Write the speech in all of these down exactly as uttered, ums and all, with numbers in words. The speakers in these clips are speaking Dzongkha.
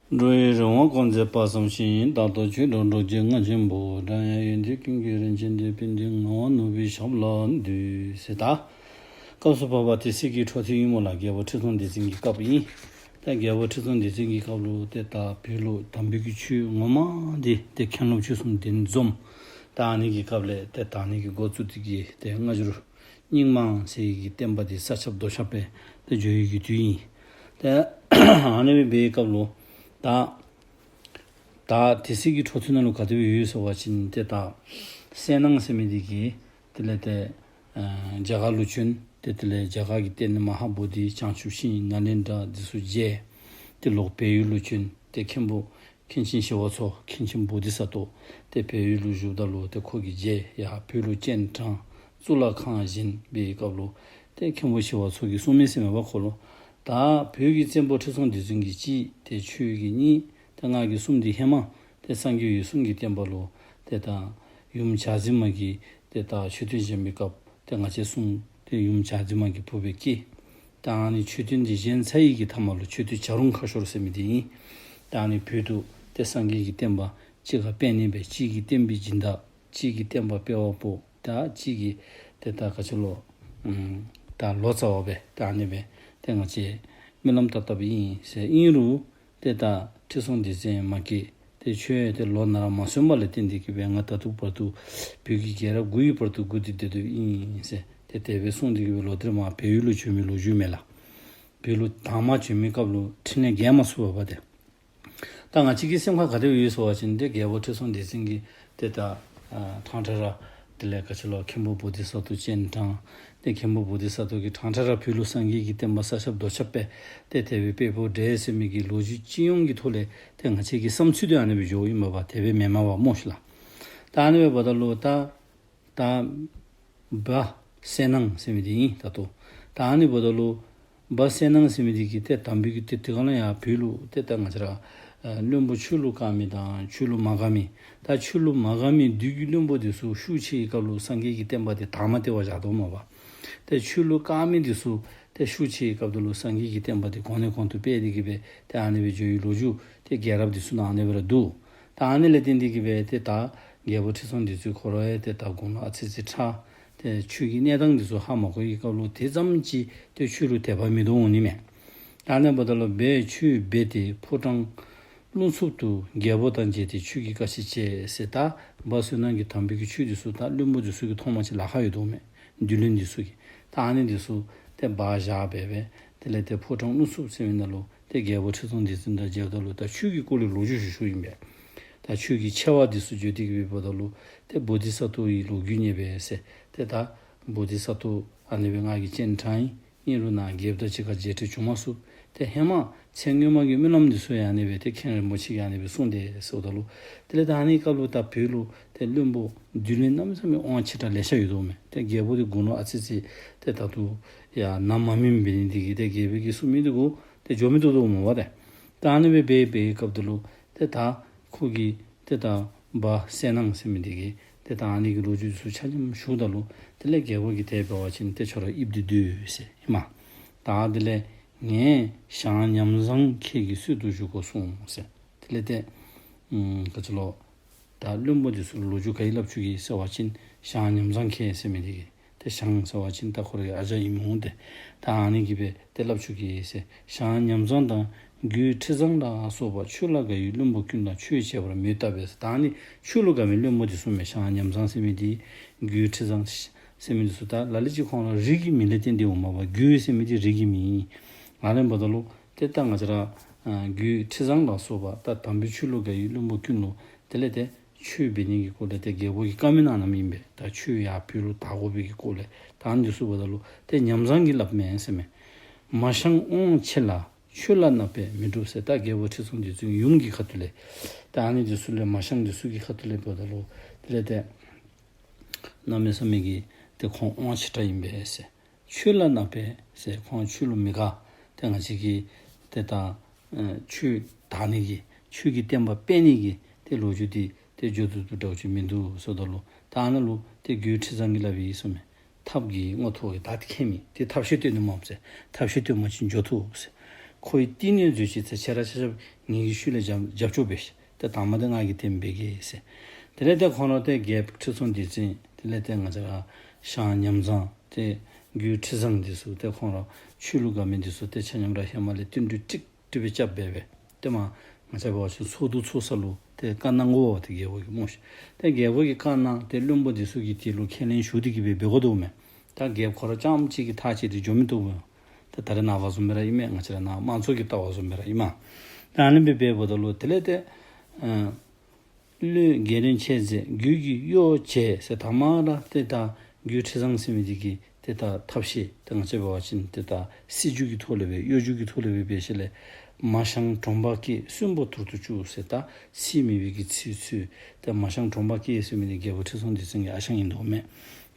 འགྲོ་བའི་རིམ་པ་ཀུན་མཛད་དཔག་བསམ་ཤིང་། རྟག་ཏུ་ཆོས་སྒྲ་སྒྲོག་བྱེད་རྔ་ཆེན་པོ། སྒྲ་དབྱངས་ཡོན་ཏན་ཀུན་གྱི་རིན་ཆེན་གཏེར། དཔལ་ལྡན་ངག་དབང་ནོར་བུའི་ཞབས་ལ་འདུད། ཟེར་ད་སྐབས་སུ་བབ་པ་དེ་སྲིད་ཀྱི་འཕྲོ་མཐུད་ཨིན་མས་ལགས། རྒྱལ་པོ་ཁྲི་སྲོང་ལྡེ་བཙན་གྱི་སྐབས་ཨིན། ད་རྒྱལ་པོ་ཁྲི་སྲོང་ལྡེ་བཙན་གྱི་སྐབས་ལུ་ཏེ་ད་བོད་ལུ་དམ་པའི་གི་ཆོས་ངོ་མ་འདི་ཏེ་མཁན་སློབ་ཆོས་གསུམ་གདན་འཛོམས། ད་ཨ་ནི་གི་སྐབས་ལས་ཏེ་ད་ཨ་ནི་གི་འགོ་བཙུགས་ཏེ་གི་ཏེ་སྔ་འགྱུར་རྙིང་མ་ཟེར་གྱི་བསྟན་པ་འདི་ས་ཁྱབ་རྡོ་ཁྱབ་སྦེ་ཏེ་འགྱོ་ཡི་གི་དུས་ཨིན། ཏེ་ཨ་ནི་སྦེ་འབད་བའི་སྐབས་ལུ་ད་ད་དེ་སྲིད་ཀྱི་འཕྲོ་མཐུད་ནང་ལུ་ག་དེ་སྦེ་ཡོད་ཟེར་བ་ཅིན་ཏེ་ད་གསལ་སྣང་ཟེར་མི་འདི་གིས་དེ་ལས་ཏེ་ཨ་རྒྱ་གར་ལུ་བྱོན། ཏེ་དེ་ལས་རྒྱ་གར་གྱི་ཏེ་ནི་མ་ཧཱ་བོ་དྷི་བྱང་ཆུབ་ཤིང་ནཱ་ལེནྡྲ་འདི་ཚུ་མཇལ། ཏེ་ལོག་བལ་ཡུལ་ལུ་བྱོན། ཏེ་མཁན་པོ་མཁན་ཆེན་ཞི་བ་འཚོ་མཁན་ཆེན་བོ་དྷི་ས་ཏྭ་ཏེ་བལ་ཡུལ་ལུ་བཞུགསཔ་ད་ལུ་ཏེ་ཁོ་གིས་མཇལ། ཡར་བོད་ལུ་སྤྱན་དྲངས། གཙུག་ལག་ཁང་བཞེངས་པའི་སྐབས་ལུ་ཏེ་མཁན་པོ་ཞི་བ་འཚོ་གིས་གསུངས་མི་ཟེར་མས་པ་ཁོ་ལུ། ད་བོད་ཀྱི་བཙན་པོ་ཁྲི་སྲོང་ལྡེ་བཙན་གྱིས་གཅིག། ཏེ་ཁྱོད་ཀྱིས་གཉིས། ཏེ་ང་གིས་གསུམ། འདི་ཧེ་མ་ཏེ་སངས་རྒྱས་འོད་སྲུང་གི་བསྟན་པ་ལུ་ཏེ་ད་ཡུམ་བྱ་རྫི་མ་གིས་ཏེ་ད་མཆོད་རྟེན་བཞེངས་པའི་སྐབས་ཏེ་ང་བཅས་གསུམ་ཏེ་ཡུམ་བྱ་རྫི་མ་གི་བུ་སྦེ་སྐྱེས། ད་ཨ་ནི་མཆོད་རྟེན་འདི་བཞེངས་ཚར་ཡི་གི་མཐའ་མ་ལུ་མཆོད་རྟེན་བྱ་རུང་ཁ་ཤོར་ཟེར་མི་འདི་ཨིན། ད་ཨ་ནི་བོད་དུ་ཏེ་སངས་རྒྱས་ཀྱི་བསྟན་པ་གཅིག་ཁར་སྤེལ་ནི་སྦེ་གཅིག་གིས་བསྟན་པའི་སྦྱིན་བདག་གཅིག་གིས་བསྟན་པ་སྤེལ་བ་པོ་ད་གཅིག་གིས་ཏེ་ད་ག་ཅི་ལོ། ཨམ་ད་ལོ་ཙཱ་བ་སྦེ་ད་ཨ་ནི་སྦེ་ཏེ་ང་བཅས་སྨོན་ལམ་བཏབ་བཏབཔ་ཨིན་ཟེར། ཨིན་རུང་ཏེ་ད་ཁྲི་སྲོང་ལྡེ་བཙན་མ་སྐྱེས། ཏེ་ཁྱོད་ཏེ་ལོ་ནཱ་ར་མ་སོན་པ་ལས་བརྟེན་ཏེ་གི་སྦེ་ང་ད་ལྟོ་བར་དུ་བོད་ཀྱི་རྒྱལ་རབས་དགུ་ཡི་བར་དུ་སྒུག་སྟེ་སྡོད་སྡོདཔ་ཨིན་ཟེར། ཏེ་དེ་སྦེ་གསུངས་ཏེ་གི་སྦེ་ལོག་སྟེ་ར་མར་བལ་ཡུལ་ལུ་བྱོན་མི་ལོ་རྒྱུས་མས་ལགས། བོད་ལུ་དང་མ་བྱོན་མི་སྐབས་ལུ་ཕྲིན་ལས་རྒྱས་མ་ཚུགས་པས་པ་ཏེ། ད་ང་བཅས་ཀྱི་སེམས་ཁར་ག་དེ་སྦེ་ཡོད་ཟེར་བ་ཅིན་ཏེ་རྒྱལ་པོ་ཁྲི་སྲོང་ལྡེ་བཙན་གྱིས་ཏེ་ད་ཨ་ཕྲང་ཕྲང་ར་དེ་ལས་ག་ཅི་ལོ་མཁན་པོ་བོ་དྷི་ས་ཏྭ་སྤྱན་དྲངས། ཏེ་མཁན་པོ་བོ་དྷི་ས་ཏྭ་གིས་ཕྲང་ཕྲང་ར་བོད་ལུ་སངས་རྒྱས་ཀྱི་བསྟན་པ་ས་ཁྱབ་རྡོ་ཁྱབ་སྦེ་ཏེ་དེ་སྦེ་སྤེལ་སྤེལཝ་འདྲས་ཟེར་མི་གི་ལོ་རྒྱུས་སྤྱི་ཡོངས་ཀྱི་ཐོག་ལས་ཏེ་ང་བཅས་ཀྱི་བསམ་ཚུལ་འདི་ཨ་ནི་སྦེ་འགྱོཝ་ཨིན་མས་པ། དེ་སྦེ་མེན་མས་པ་སྨོ་ཤིག་ལགས། ད་ཨ་ནི་སྦེ་འབདཝ་ད་ལུ་ད་ད་སྦ་གསལ་སྣང་ཟེར་མི་འདི་ཨིན། ད་ལྟོ་ད་ཨ་ནི་འབདཝ་ད་ལུ་སྦ་གསལ་སྣང་ཟེར་མི་འདི་གིས་ཏེ་དམ་པའི་གི་ཏེ་དེ་ག་ལ་ཡང་བོད་ལུ་ཏེ་ད་ང་བཅས་ར་ཨ་བློན་པོ་ཆོས་ལུ་དཀར་མི་དང་ཆོས་ལུ་མ་དགའ་མི། ད་ཆོས་ལུ་མ་དགའ་མི་བདུད་ཀྱི་བློན་པོ་འདི་ཚུ་ཤུགས་ཆེ་བའི་སྐབས་ལུ་སངས་རྒྱས་ཀྱི་བསྟན་པ་འདི་དར་མ་སྟེར་བར་བཞག་དོ་མས་པ། ཏེ་ཆོས་ལུ་དཀར་མི་འདི་ཚུ་ཏེ་ཤུགས་ཆེ་བའི་སྐབས་དེ་ལུ་སངས་རྒྱས་ཀྱི་བསྟན་པ་འདི་གོང་ནས་གོང་དུ་སྤེལ་ཏེ་གི་སྦེ་ཏེ་ཨ་ནི་སྦེ་འགྱོ་བའི་ལོ་རྒྱུས་ཏེ་རྒྱལ་རབས་འདི་ཚུ་ནང་ཨ་ནི་སྦེ་ར་འདུག། ད་ཨ་ནི་ལས་བརྟེན་ཏེ་གི་སྦེ་ཏེ་ད་རྒྱལ་པོ་ཁྲི་སྲོང་ལྡེ་བཙན་ཁོ་ར་ཡང་ཏེ་ད་དགུང་ལོ་ཨ་ཙི་ཙི་ཕྲ། ཏེ་ཆོས་ཀྱི་གནས་སྟངས་འདི་ཚུ་ཧ་མ་གོ་བའི་སྐབས་ལུ་དེ་ཙམ་ཅིག་ཏེ་ཆོས་ལུ་དད་པ་མེད་དོ་འོང་ནི་མས། ད་ཨ་ནི་འབདཝ་ད་ལུ་སྦས་ཆོས་སྦས་ཏེ་ཕོ་བྲང་ཀླུ་འཚུབ་ཏུ་རྒྱལ་པོ་དང་མཇལ་ཏེ་ཆོས་ཀྱི་བཀའ་ཆད་བཅད་ཟེར། ད་སྦ་གསལ་སྣང་གིས་དམ་པའི་གི་ཆོས་འདི་ཚུ་ད་བློན་པོ་འདི་ཚུ་གིས་མཐོང་མ་ཅིག་ལཱ་ཁག་ཡོད་དོ་མས། བདུད་བློན་འདི་ཚུ་གིས། ད་ཨ་ནི་འདི་ཚུ་ཏེ་སྦ་བཞག་སྦེ་སྦེ་དེ་ལས་ཏེ་ཕོ་བྲང་ཀླུ་འཚུབ་ཟེར་མི་ནང་ལུ་ཏེ་རྒྱལ་པོ་ཁྲི་སྲོང་ལྡེ་བཙན་དང་མཇལཝ་ད་ལུ་ད་ཆོས་ཀྱི་སྐོར་ལས་ལོ་རྒྱུས་ཞུ་ཞུཝ་ཨིན་པས། ད་ཆོས་ཀྱི་ཆེ་བ་འདི་ཚུ་བརྗོད་དེ་གི་སྦེ་འབདཝ་ད་ལུ་ཏེ་བོ་དྷི་ས་ཏྭ་ཡི་ལོ་རྒྱུས་ཉན་པས་ཟེར། ཏེ་ད་བོ་དྷི་ས་ཏྭ་ཨ་ནི་སྦེ་ང་གིས་སྤྱན་དྲངས་ཡི། ཨིན་རུང་ནཱ་རྒྱལཔོ་དང་གཅིག་ཁར་མཇལ་འཕྲད་བྱུང་མ་ཚུགས། ཏེ་ཧེ་མ་ཚེ་སྔོན་མ་གི་སྨོན་ལམ་འདི་ཚུ་ཡང་ཨ་ནི་སྦེ་ཏེ་མཁན་རིན་པོ་ཆེ་གིས་ཨ་ནི་སྦེ་གསུངས་ཏེ་ཟེརཝ་ད་ལུ། དེ་ལས་ད་ཨ་ནི་སྐབས་ལུ་ད་བོད་ལུ་ཏེ་བློན་པོ་བདུད་བློན་གནམ་མེད་ས་མེད་དབང་ཆེ་དྲགས་ལེ་ཤ་ཡོད་དོ་མས། ཏེ་རྒྱལ་པོ་འདི་དགུང་ལོ་ཨ་ཙི་ཙི་ཏེ་ད་ལྟོ་ཡང་ན་མ་སྨིནམ་འབད་ནི་འདི་གིས་ཏེ་རྒྱལ་པོ་གིས་གསུངས་མི་འདི་གུ་ཏེ་འགྱོ་མི་བཏུབ་དོ་མས་པ་ཏེ། ད་ཨ་ནི་སྦེ་འབད་བའི་སྐབས་དེ་ལུ་ཏེ་ད་ཁོ་གིས་ཏེ་ད་སྦ་གསལ་སྣང་ཟེར་མི་འདི་གིས་ཏེ་ད་ཨ་ནི་གི་ལོ་རྒྱུས་ཚུ་ཆ་མཉམ་ཞུཝ་ད་ལུ་དེ་ལས་རྒྱལ་པོ་གིས་དེ་འབད་བ་ཅིན་ཏེ་ཁྱོད་ར་ཡིབ་སྟེ་སྡོད་ཟེར་ཨིན་མས། ད་དེ་ལས་ངས་ཞང་ཉམས་བཟང་ཁྱེད་ཀྱི་སྲོལ་དུ་བཞུགས་དགོ་གསུངས་ཟེར། དེ་ལས་ཏེ་ཨམ་ག་ཅི་ལོ། ད་བློན་པོ་འདི་ཚུ་ལོ་རྒྱུས་ག་ཅི་སླབ་བཅུག་གེ་ཟེར་བ་ཅིན་ཞང་ཉམས་བཟང་ཁྱེད་ཟེར་མི་འདི་གིས། ཏེ་ཞང་ཟེར་བ་ཅིན་ད་ཁོ་རའི་ཨ་ཅག་ཨིནམ་འོང་ཏེ། ད་ཨ་ནི་གིས་སྦེ་ཏེ་སླབ་བཅུག་གེ་ཟེར། ཞང་ཉམས་བཟང་དང་རྒོད་ཁྲི་བཟང་ལ་སོགས་པ་ཆོས་ལ་དགའ་བའི་བློན་པོ་ཀུན་ལ་ཆོས་བྱེད་པར་མོས་བཏབ་པས། ད་ཨ་ནི་ཆོས་ལུ་དགའ་བའི་བློན་པོ་འདི་ཚུ་མས། ཞང་ཉམས་བཟང་ཟེར་མི་འདི་རྒོད་ཁྲི་བཟང་ཟེར་མི་འདི་ཚུ་ད་ལ་ལུ་ཅིག་ཁོང་ར་རིགས་ཀྱི་མིང་ལས་བརྟེན་ཏེ་འོངམ་མས་པ། རྒོད་ཟེར་མི་འདི་རིགས་ཀྱི་མིང་ཨིན། ཨ་ནི་འབདཝ་ད་ལུ་ཏེ་ད་ང་བཅས་ར་ཨ་རྒོད་ཁྲི་བཟང་ལ་སོགས་པ་ད་དམ་པའི་ཆོས་ལུ་དགའ་བའི་བློན་པོ་ཀུན་ལུ་དེ་ལས་ཏེ་ཆོས་འབད་ནི་གི་སྐོར་ལས་ཏེ་རྒྱལ་པོ་གིས་བཀའ་མོལ་གནང་གནངམ་ཨིན་པས། ད་ཆོས་ཡར་བོད་ལུ་དར་དགོ་པའི་གི་སྐོར་ལས། ད་ཨ་ནི་ཚུ་འབདཝ་ད་ལུ་ཏེ་ཉམས་བཟང་གིས་སླབ་མས་ཟེར་མས། མ་ཞང་དབང་ཆེ་ལ་ཆོས་ལ་བརྣབས་པས་མི་འགྲུབ་ཟེར། ད་རྒྱལ་པོ་ཁྲི་སྲོང་ལྡེ་བཙན་ཡུམ་གྱི་ཁ་ཐུག་ལས། ད་ཨ་ནི་འདི་ཚུ་ལས་མ་ཞང་འདི་ཚུ་གི་ཁ་ཐུག་ལས་འབདཝ་ད་ལུ་དེ་ལས་ཏེ་གནམ་མེད་ས་མེད་ཀྱི་ཏེ་ཁོང་དབང་ཆེ་དྲགས་ཨིན་པས་ཟེར། ཆོས་ལ་བརྣབས་པས་ཟེར། ཁོང་ཆོས་ལུ་མི་དགའ། ཏེ་ང་བཅས་ཀྱིས་ཏེ་ད་ཨ་ཆོས་དར་ནི་གི་ཆོས་ཀྱི་བསྟན་པ་སྤེལ་ནི་གི་ཏེ་ལོ་རྒྱུས་འདི་ཏེ་འགྱོ་བཏུབ་བཏུབ་འདྲཝ་ཅིག་མིན་འདུག་ཟེརཝ་ད་ལུ་ད་ཨ་ནཱ་ལུ་ཏེ་རྒོད་ཁྲི་བཟང་གིས་སླབ་ཨིན་ཟེར་མས། ཐབས་ཀྱིས་རྔོ་ཐོགས་ཀྱིས་བདའ་སྟེ་ཁྱེར་མི་ཏེ་ཐབས་ཤེས་སྟོན་ནི་མས་ཟེར། ཐབས་ཤེས་སྟོན་པ་ཅིན་འགྱོ་བཏུབ་ཟེར། ཁོ་གིས་བསྟི་གནས་མཛོད་ཅིག་ཟེར། ཁྱེད་ར་ཆ་ཁྱབ་ངེ་གི་ཤུལ་ལས་རྒྱབ་རྒྱབ་སྐྱོར་འབད་ཤིག། ཏེ་དང་པ་འདི་ང་གིས་དེ་སྦེ་གེ་ཟེར། དེ་ལས་ཏེ་ཁོང་ར་ཏེ་རྒྱལཔོ་ཁྲི་སྲོང་ལྡེ་བཙན་དེ་ལས་ཏེ་ང་བཅས་ར་ཞང་ཉམ་བཟང་ཏེ་རྒྱུད་ཁྲི་བཟང་འདི་ཚུ་ཏེ་ཁོང་ར་ཆོས་ལུ་དགའ་མི་འདི་ཚུ་ཏེ་ཆ་མཉམ་ར་ཧེ་མ་ལས་བསྟུན་གྲོས་ཀྲིག་ཀྲི་སྦེ་རྐྱབ་སྦེ་སྦེ་ཏེ་མར་ང་བཅས་འབད་བ་ཅིན་ཚོགས་འདུ་ཚོགས་ས་ལུ་ཏེ་བཀའ་གནང་དགོ་པས། ཏེ་རྒྱལ་པོ་གིས་སྨོ་ཤིག། ཏེ་རྒྱལ་པོ་གིས་བཀའ་གནང་སྟེ་བློན་པོ་འདི་ཚུ་གིས་དེ་ལུ་ཁས་ལེན་ཞུ་སྟེ་གིས་སྦེ་འབད་དགོ་དོ་མས། ད་རྒྱལཔོ་ཁོ་ར་རྐྱངམ་གཅིག་གིས་ཐག་བཅད་དེ་འགྱོ་མི་བཏུབ་མས། ད་རེས་ནངས་པ་བཟུམ་སྦེ་ར་ཨིན་མས། ང་བཅས་ར་ནཱ་དམངས་གཙོ་གི་ལྟ་བ་བཟུམ་སྦེ་ར་ཨིན་མས། ད་ཨ་ནི་སྦེ་འབདཝ་ད་ལུ་དེ་ལས་ཏེ་ཨ་བློན་རྒྱལ་བློན་འཆད་མཛད་རྒྱུད་ཀྱི་གཡོ་བྱས་ཟེར། ད་མར་ར་ཏེ་ད་རྒྱུད་ཁྲི་བཟང་ཟེར་མི་འདི་གིས་ཏེ་ད་ཐབས་ཤེས་ཏེ་ང་བཅས་འབད་བ་ཅིན་ཏེ་ད་སྲིད་བྱུས་ཀྱི་ཐོག་ལས་སྦེ་གཡོ་སྒྱུ་གི་ཐོག་ལས་སྦེ་འབད་ཞིནམ་ལས་མ་ཞང་གྲོང་པ་སྐྱེས་གསོན་པོ་དུར་དུ་བཅུག་ཟེར། ད་སྲིད་མེད་པའི་གི་ཚུལ་ཚུལ། ཏེ་མ་ཞང་གྲོང་པ་སྐྱེས་ཟེར་མི་འདི་རྒྱལ་པོ་ཁྲི་སྲོང་ལྡེ་བཙན་གྱི་ཨ་ཞང་ཨིན་དོ་མས།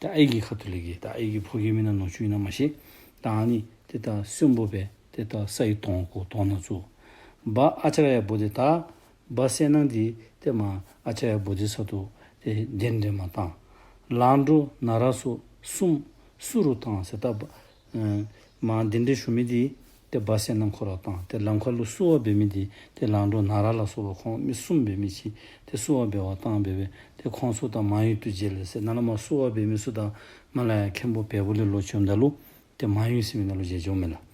ད་ཨའི་གི་ཁ་ཐུག་ལས་ཀྱི་ད་ཨའི་གི་ཕོ་རྒནམ་ཨིན་ན་ནུ་གཅུང་ཨིན་ན་མ་ཤེས། ད་ཨ་ནི་ཏེ་ད་གསོན་པོ་སྦེ་ཏེ་ད་ས་ཡི་དོང་བརྐོ་དོང་ནང་བཙུགས། སྦ་ཨ་ཙརྱ་བོ་དྷི་ད་སྦ་གསལ་སྣང་འདི་ཏེ་མར་ཨ་ཙརྱ་བོ་དྷི་ས་ཏྭ་ཏེ་གདན་འདྲེན་མར་བཏང་། ལང་གྲོ་ན་ར་སོགས་གསུམ་བསུ་རུ་བཏང་ཟེར། ད་སྦ་ཨེ་མར་གདན་འདྲེན་ཞུ་མི་འདི་ཏེ་སྦ་གསལ་སྣང་ཁོ་ར་བཏང་། ཏེ་ལམ་ཁ་ལུ་བསུ་བ་འབད་མི་འདི་ཏེ་ལང་གྲོ་ན་ར་ལ་སོགས་པ་ཁོང་མི་གསུམ་འབད་མི་ཅིག་ཏེ་བསུ་བ་འབད་བར་བཏང་སྦེ་སྦེ་ཏེ་ཁོང་ཚུ་དང་མང་ཡུལ་དུ་མཇལ་ཟེར། ནཱ་ལས་མར་བསུ་བ་འབད་མི་ཚུ་དང་མར་ལས་ཡར་མཁན་པོ་བལ་པོ་ལས་ལོག་བྱོནམ་ད་ལུ་ཏེ་མང་ཡུལ་ཟེར་མི་ནང་ལུ་མཇལ་འགྱོཝ་མས་ལགས།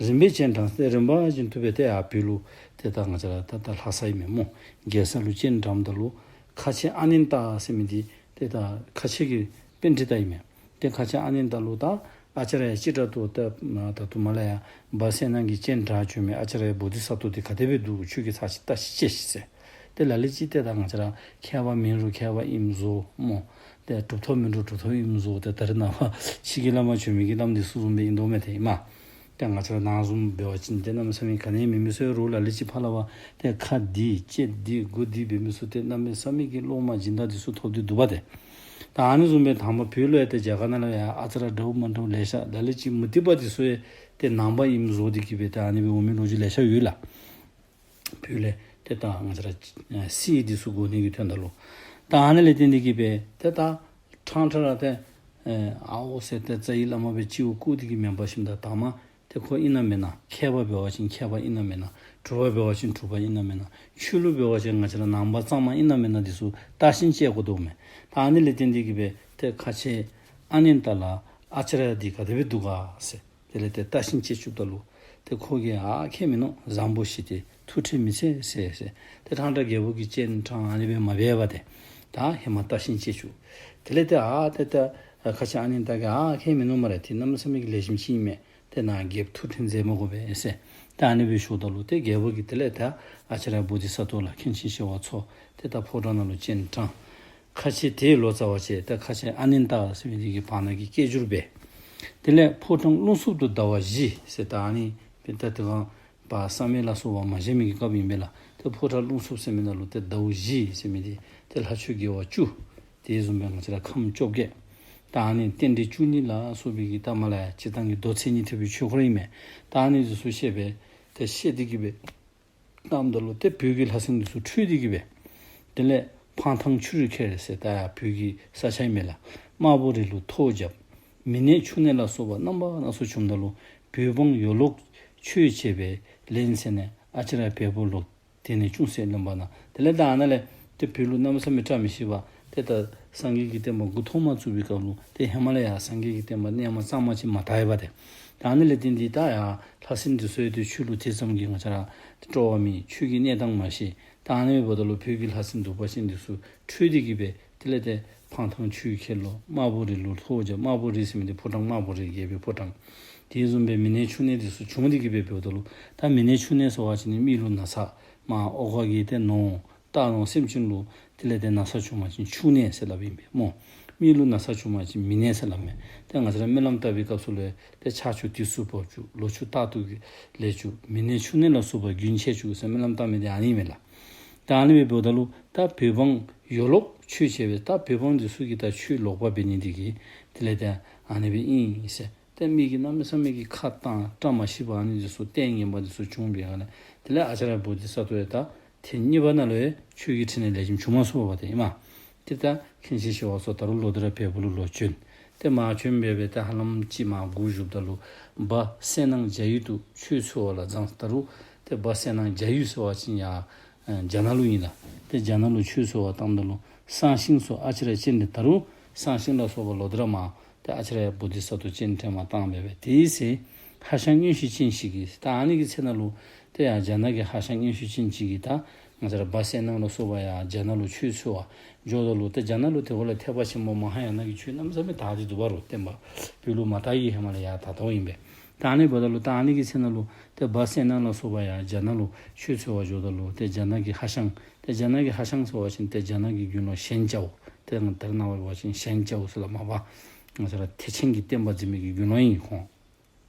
རིམ་པས་སྤྱན་དྲངས་ཏེ་རིམ་པ་བཞིན་དུ་སྦེ་ཏེ་ཡར་བོད་ལུ་ཏེ་ད་ང་བཅས་ར་ད་ད་ལྷ་ས་ཨིན་མས་སྨོ། རྒྱལ་ས་ལུ་སྤྱན་དྲངམ་ད་ལུ་ཁ་ཆེ་ཨ་ནནྟ་ཟེར་མི་འདི་ཏེ་ད་ཁ་ཆེ་གི་པཎྜི་ཏ་ཨིན་མས། ཏེ་ཁ་ཆེ་ཨ་ནནྟ་ལུ་ད་ཨ་ཙརྱ་ཅི་ཏྲ་ཏོ་ཏེ་ད་ལྟོ་མར་ལས་ཡར་སྦ་གསལ་སྣང་གི་སྤྱན་དྲངས་བྱོན་མི་ཨ་ཙརྱ་བོ་དྷི་ས་ཏྭ་འདི་ག་དེ་སྦེ་འདུག། ཁྱོད་ཀྱིས་ཚར་ཅིག་བལྟ་ཤིག་དཔྱད་ཤིག་ཟེར། ཏེ་ལ་ལུ་ཅིག་ཏེ་ད་ང་བཅས་ར་མཁས་པ་མེན་རུང་མཁས་པ་ཨིནམ་བཟོ་སྨོ། ཏེ་གྲུབ་ཐོབ་མེན་རུང་གྲུབ་ཐོབ་ཨིནམ་བཟོ། ཏེ་ད་རེས་ནངས་པ་ཕྱི་གི་བླམ་བྱོན་མི་གི་བླམ་འདི་ཚུ་བཟུམ་སྦེ་ཨིན་དོ་མས་ཏེ་ཨིན་མས། ཏེ་ང་བཅས་ར་ནཱ་བཟུམ་འབད་བ་ཅིན་ཏེ་གནམ་མེད་ས་མེད་ག་ནི་མེད་མི་ཚུ་རུང་ལ་ལུ་ཅིག་ཕར་ལས་ཕར་ཏེ་ཁ་བདེ་ལྕེ་བདེ་མགུ་བདེ་འབད་མི་ཚུ་ཏེ་གནམ་མེད་ས་མེད་ཀྱི་སློབ་མ་སྦྱིན་བདག་འདི་ཚུ་ཐོབ་སྟེ་འདུག་པ་ཏེ། ད་ཨ་ནི་བཟུམ་སྦེ་དང་པ་བོད་ལུ་ཡང་ཏེ་རྒྱ་གར་ནང་ལུ་ཡང་ཨ་ཙརྱ་འདྲཝ་མ་འདྲཝ་ལེ་ཤ། ལ་ལུ་ཅིག་མུ་སྟེགས་པ་འདི་ཚུ་ཡང་ཏེ་ནང་པ་ཨིནམ་བཟོ་སྟེ་གིས་སྦེ་ཏེ་ཨ་ནི་སྦེ་འོང་མི་ལོ་རྒྱུས་ལེ་ཤ་ཡོད་ལགས། བོད་ལས་ཏེ་ད་ང་བཅས་ར་ཨེ་སྲས་འདི་ཚུ་དགོ་ནི་གི་དོན་དག་ལུ། ད་ཨ་ནི་ལས་བརྟེན་ཏེ་གིས་སྦེ་ཏེ་ད་ཕྲང་ཕྲང་ར་ཏེ་ཨེ་ཨའོ་ཟེར་ཏེ་རྩ་བའི་བླ་མ་སྦེ་སྤྱི་བོ་བཀུག་སྟེ་གིས་མེན་པར་ཞིནམ་ད་དང་པ་ཏེ་ཁོ་ཨིན་ན་མེན་ན། མཁས་པ་འབད་བ་ཅིན་མཁས་པ་ཨིན་ན་མེན་ན། གྲུབ་པ་འབད་བ་ཅིན་གྲུབ་པ་ཨིན་ན་མེན་ན། ཆོས་ལུགས་འབད་བ་ཅིན་ང་བཅས་ར་ནང་པ་གཙང་མ་ཨིན་ན་མེན་ན་འདི་ཚུ་བརྟག་ཞིབ་དཔྱད་དགོ་དོ་མས། ད་ཨ་ནི་ལས་བརྟེན་ཏེ་གིས་སྦེ་ཏེ་ཁ་ཆེ་ཨ་ནནྟ་ལ་ཨ་ཙརྱ་འདི་ག་དེ་སྦེ་འདུག་ག་ཟེར། དེ་ལས་ཏེ་བརྟག་ཞིབ་དཔྱད་བཅུགཔ་ད་ལུ་ཏེ་ཁོ་གིས་ཨ་ཁྱད་མིན་ནུག། བཟང་པོ་ཞིག་སྟེ་ཐུགས་ཁྲལ་མི་འཚལ་ཟེར་ཟེར། ཏེ་ཕྲང་ཕྲང་རྒྱལ་པོ་གིས་སྤྱན་དྲངས་ཨ་ནི་སྦེ་མ་འབད་བར་ཏེ་ད་ཧེ་མ་བརྟག་ཞིབ་དཔྱད་བཅུག། དེ་ལས་ཏེ་ཨ་ཏེ་ད་ཁ་ཆེ་ཨ་ནནྟ་གིས་ཨ་ཁྱད་མིན་ནུག་སྨ་རེ། ཏེ་གནམ་མེད་ས་མེད་ཀྱི་ལེགས་ཤོམ་ཅིག་ཨིན་མས། ཏེ་ནཱ་རྒྱལཔོ་ཐུགས་ཁྲལ་མཛད་མི་དགོ་པས་ཟེར། ད་ཨ་ནི་སྦེ་ཞུཝ་ད་ལུ་ཏེ་རྒྱལ་པོ་གིས་དེ་ལས་ད་ཨ་ཙརྱ་བོ་དྷི་ས་ཏྭ་ལ་མཁན་ཆེན་ཞི་བ་འཚོ་ཏེ་ད་ཕོ་བྲང་ནང་ལུ་སྤྱན་དྲངས། ཁ་ཆེ་དེ་ལོ་ཙཱ་བ་བྱས། ད་ཁ་ཆེ་ཨ་ནནྟ་ཟེར་མི་འདི་གི་བར་ན་གི་སྐད་སྒྱུར་འབད། དེ་ལས་ཕོ་བྲང་རླུང་འཚུབ་ཏུ་ཟླ་བ་བཞི་ཟེར། ད་ཨ་ནི་ད་དེ་སྒང་བ་བསམ་ཡས་ལ་སོགས་པ་མ་བཞེངས་མི་གི་སྐབས་ཨིན་པས་ལགས། ཏེ་ཕོ་བྲང་རླུང་འཚུབ་ཟེར་མི་ནང་ལུ་ཏེ་ཟླཝ་བཞི་ཟེར་མི་འདི་ཏེ་ལྷ་ཆོས་དགེ་བ་བཅུ། དེ་བཟུམ་སྦེ་ང་བཅས་ར་ཁམས་བཅོ་བརྒྱད། ད་ཨ་ནི་རྟེན་འབྲེལ་བཅུ་གཉིས་ལ་སོགས་པའི་གི་ད་མར་ལས་ཡར་སྤྱིར་བཏང་གི་མདོ་མཚན་ཉིད་ཐེག་པའི་ཆོས་སྐོར་ཨིན་མས། ད་ཨ་ནི་འདི་ཚུ་བཤད་སྦེ་ཏེ་བཤད་དེ་གིས་སྦེ་གནངམ་ད་ལུ་ཏེ་བོད་ཀྱི་ལྷ་སྲིན་འདི་ཚུ་ཁྲོས་ཏེ་གིས་སྦེ། དེ་ལས་འཕང་ཐང་ཆུ་རུ་ཁྱེར་ཟེར་ད་ཡར་བོད་ཀྱི་ས་ཆ་ཨིན་མས་ལགས། དམར་པོ་རི་ལུ་ཐོག་བརྒྱབ། མི་ནད་ཕྱུགས་ནད་ལ་སོགས་པ་རྣམ་པ་སྣ་ཚོགས་བྱུངམ་ད་ལུ་བོད་འབངས་ཡོ་ལོག་ཆོས་བྱེད་པའི་ལན་ཟེར་ནས་ཨ་ཙརྱ་བལ་པོ་ལུ་དེ་ནས་ཅུང་ཟད་ལོན་པ་ན། དེ་ལས་ད་ཨ་ནཱ་ལས་ཏེ་བོད་ལུ་གནམ་མེད་ས་མེད་བཀྲ་མི་ཤིས་པ། ཏེ་ད་སངས་རྒྱས་ཀྱི་བསྟན་པ་འགོ་ཐོག་མ་བཙུགས་པའི་སྐབས་ལུ་ཏེ་ཧེ་མ་ལས་ཡར་སངས་རྒྱས་ཀྱི་བསྟན་པ་རྣལ་མ་གཙང་མ་ཅིག་མ་དར་བས་པ་ཏེ། ད་ཨ་ནི་ལས་བརྟེན་ཏེ་ད་ཡར་ལྷ་སྲིན་འདི་ཚུ་ཡང་ཏེ་ཆོས་ལུ་དེ་ཙམ་གྱི་ང་བཅས་ར་ཏེ་སྤྲོ་བ་མེད། ཆོས་ཀྱི་གནས་སྟངས་མ་ཤེས། ད་ཨ་ནི་འབདཝ་ད་ལུ་བོད་ཀྱི་ལྷ་སྲིན་གདུག་པ་ཅན་འདི་ཚུ་ཁྲོས་ཏེ་གིས་སྦེ་དེ་ལས་ཏེ་འཕང་ཐང་ཆུ་ཁྱེར་ལོ། དམར་པོ་རི་ལུ་ཐོག་བརྒྱབ། དམར་པོ་རི་ཟེར་མི་འདི་ཕོ་བྲང་དམར་པོ་རི་རྒྱལ་པོའི་ཕོ་བྲང་། དེ་བཟུམ་སྦེ་མི་ནད་ཕྱུགས་ནད་འདི་ཚུ་བྱུང་སྟེ་གིས་སྦེ་འབདཝ་ད་ལུ་ད་མི་ནད་ཕྱུགས་ནད་ཟེར་བ་ཅིན་ནི་མི་ལུ་ན་ཚ་མར་འོག་གི་ཏེ་ནོར་རྟ་ནོར་སེམས་ཅན་ལུ་དེ་ལས་ཏེ་ན་ཚ་བྱུང་པ་ཅིན་ཕྱུགས་ནད་ཟེར་སླབ་ཨིན་པས་སྨོ། མི་ལུ་ན་ཚ་བྱུང་པ་ཅིན་མི་ནད་ཟེར་སླབ་མས། ཏེ་ང་བཅས་ར་སྨོན་ལམ་བཏབ་པའི་སྐབས་སུ་ལུ་ཏེ་ཆར་ཆུ་དུས་སུ་འབབ་བཅུག། ལོ་ཕྱུགས་རྟག་ཏུ་ལེགས་བཅུག། མི་ནད་ཕྱུགས་ནད་ལ་སོགས་པ་རྒྱུན་ཆད་བཅུག་ཟེར་སྨོན་ལམ་བཏབ་མི་འདི་ཨ་ནི་ཨིན་མས་ལགས། ད་ཨ་ནི་སྦེ་འབདཝ་ད་ལུ་ད་བོད་འབངས་ཡོ་ལོག་ཆོས་བྱེད་པའི་ད་བོད་འབངས་འདི་ཚུ་གིས་ད་ཆོས་ལོག་པ་འབད་ནི་འདི་གིས་དེ་ལས་ཏེ་ཨ་ནི་སྦེ་ཨིན་ཟེར། ཏེ་མི་གིས་གནམ་མེད་ས་མེད་ཀྱི་ཁ་བཏང་བཀྲ་མ་ཤིས་པ་ཨ་ནི་འདི་ཚུ་ལྟས་ངན་པ་འདི་ཚུ་བྱུང་བའི་སྒང་ལས་དེ་ལས་ཨ་ཙརྱ་བོ་དྷི་ས་ཏྭ་ཡང་ད་ཐེངས་གཉིས་པ་ནང་ལུ་ཡང་ཆོས་ཀྱི་ཕྲིན་ལས་ལེགས་ཤོམ་བྱུང་མ་ཚུགས་པ་ཏེ་ཨིན་མས། ཏེ་ད་མཁན་ཆེན་ཞི་བ་འཚོ་ད་རུང་ལོག་སྟེ་ར་བལ་པོ་ལུ་ལོག་བྱོན། ཏེ་མར་བྱོན་སྦེ་སྦེ་ཏེ་ཧ་ལམ་ཅིག་མར་སྒུག་བཞུགསཔ་ད་ལུ་སྦ་གསལ་སྣང་རྒྱ་ཡུལ་དུ་ཆོས་འཚོལ་བ་ལ་བརྫངས། ད་རུང་ཏེ་སྦ་གསལ་སྣང་རྒྱ་ཡུལ་ཟེར་བ་ཅིན་ཡར་ཨ་རྒྱ་ནག་ལུ་ཨིན་ལགས། ཏེ་རྒྱ་ནག་ལུ་ཆོས་འཚོལ་བར་བཏངམ་ད་ལུ་གསང་ཤིང་སོགས་ཨ་ཙརྱ་སྤྱན་འདྲེན། ད་རུང་གསང་ཤིང་ལ་སོགས་པ་ལོག་སྟེ་ར་མར་ཏེ་ཨ་ཙརྱ་བོ་དྷི་ས་ཏྭ་སྤྱན་འདྲེན་མར་བཏང་སྦེ་སྦེ་དེའི་ཚེ་ཧ་ཤང་མངོན་ཤེས་ཅན་ཞིག་གིས། ད་ཨ་ནི་གི་ཚེ་ནང་ལུ་ཏེ་ཡར་རྒྱ་ནག་གི་ཧ་ཤང་མངོན་ཤེས་ཅན་ཅིག་གིས་ད་ང་བཅས་ར་སྦ་གསལ་སྣང་ལ་སོགས་པ་ཡར་རྒྱ་ནག་ལུ་ཆོས་འཚོལ་བར་འགྱོཝ་ད་ལུ་ཏེ་རྒྱ་ནག་ལུ་དེ་འབདཝ་ལས་ཐེག་པ་ཆེན་པོ་མ་ཧཱ་ཡ་ན་གི་ཆོས་གནམ་མེད་ས་མེད་དར་ཏེ་འདུག་པ་རུང་བསྟན་པ་བོད་ལུ་མ་དར་བའི་ཧེ་མ་ལས་ཡར་དར་དརཝ་ཨིན་པས། ད་ཨ་ནི་འབདཝ་ད་ལུ་ད་ཨ་ནི་གི་ཚེ་ནང་ལུ་ཏེ་སྦ་གསལ་སྣང་ལ་སོགས་པ་ཡར་རྒྱ་ནག་ལུ་ཆོས་འཚོལ་བར་འགྱོཝ་ད་ལུ་ཏེ་རྒྱ་ནག་གི་ཧ་ཤང་ཏེ་རྒྱ་ནག་གི་ཧ་ཤང་ཟེར་བ་ཅིན་ཏེ་རྒྱ་ནག་གི་དགེ་སློང་ཞན་ཅའོ། ཏེ་ད་རེས་ནངས་པ་འབད་བ་ཅིན་ཞན་ཅའོ་ཟེར་སླབ་མས་པ། ང་བཅས་ར་ཐེག་ཆེན་གྱི་བསྟན་པ་འཛིན་མི་གི་དགེ་སློང་ཨིན་ཁོང་།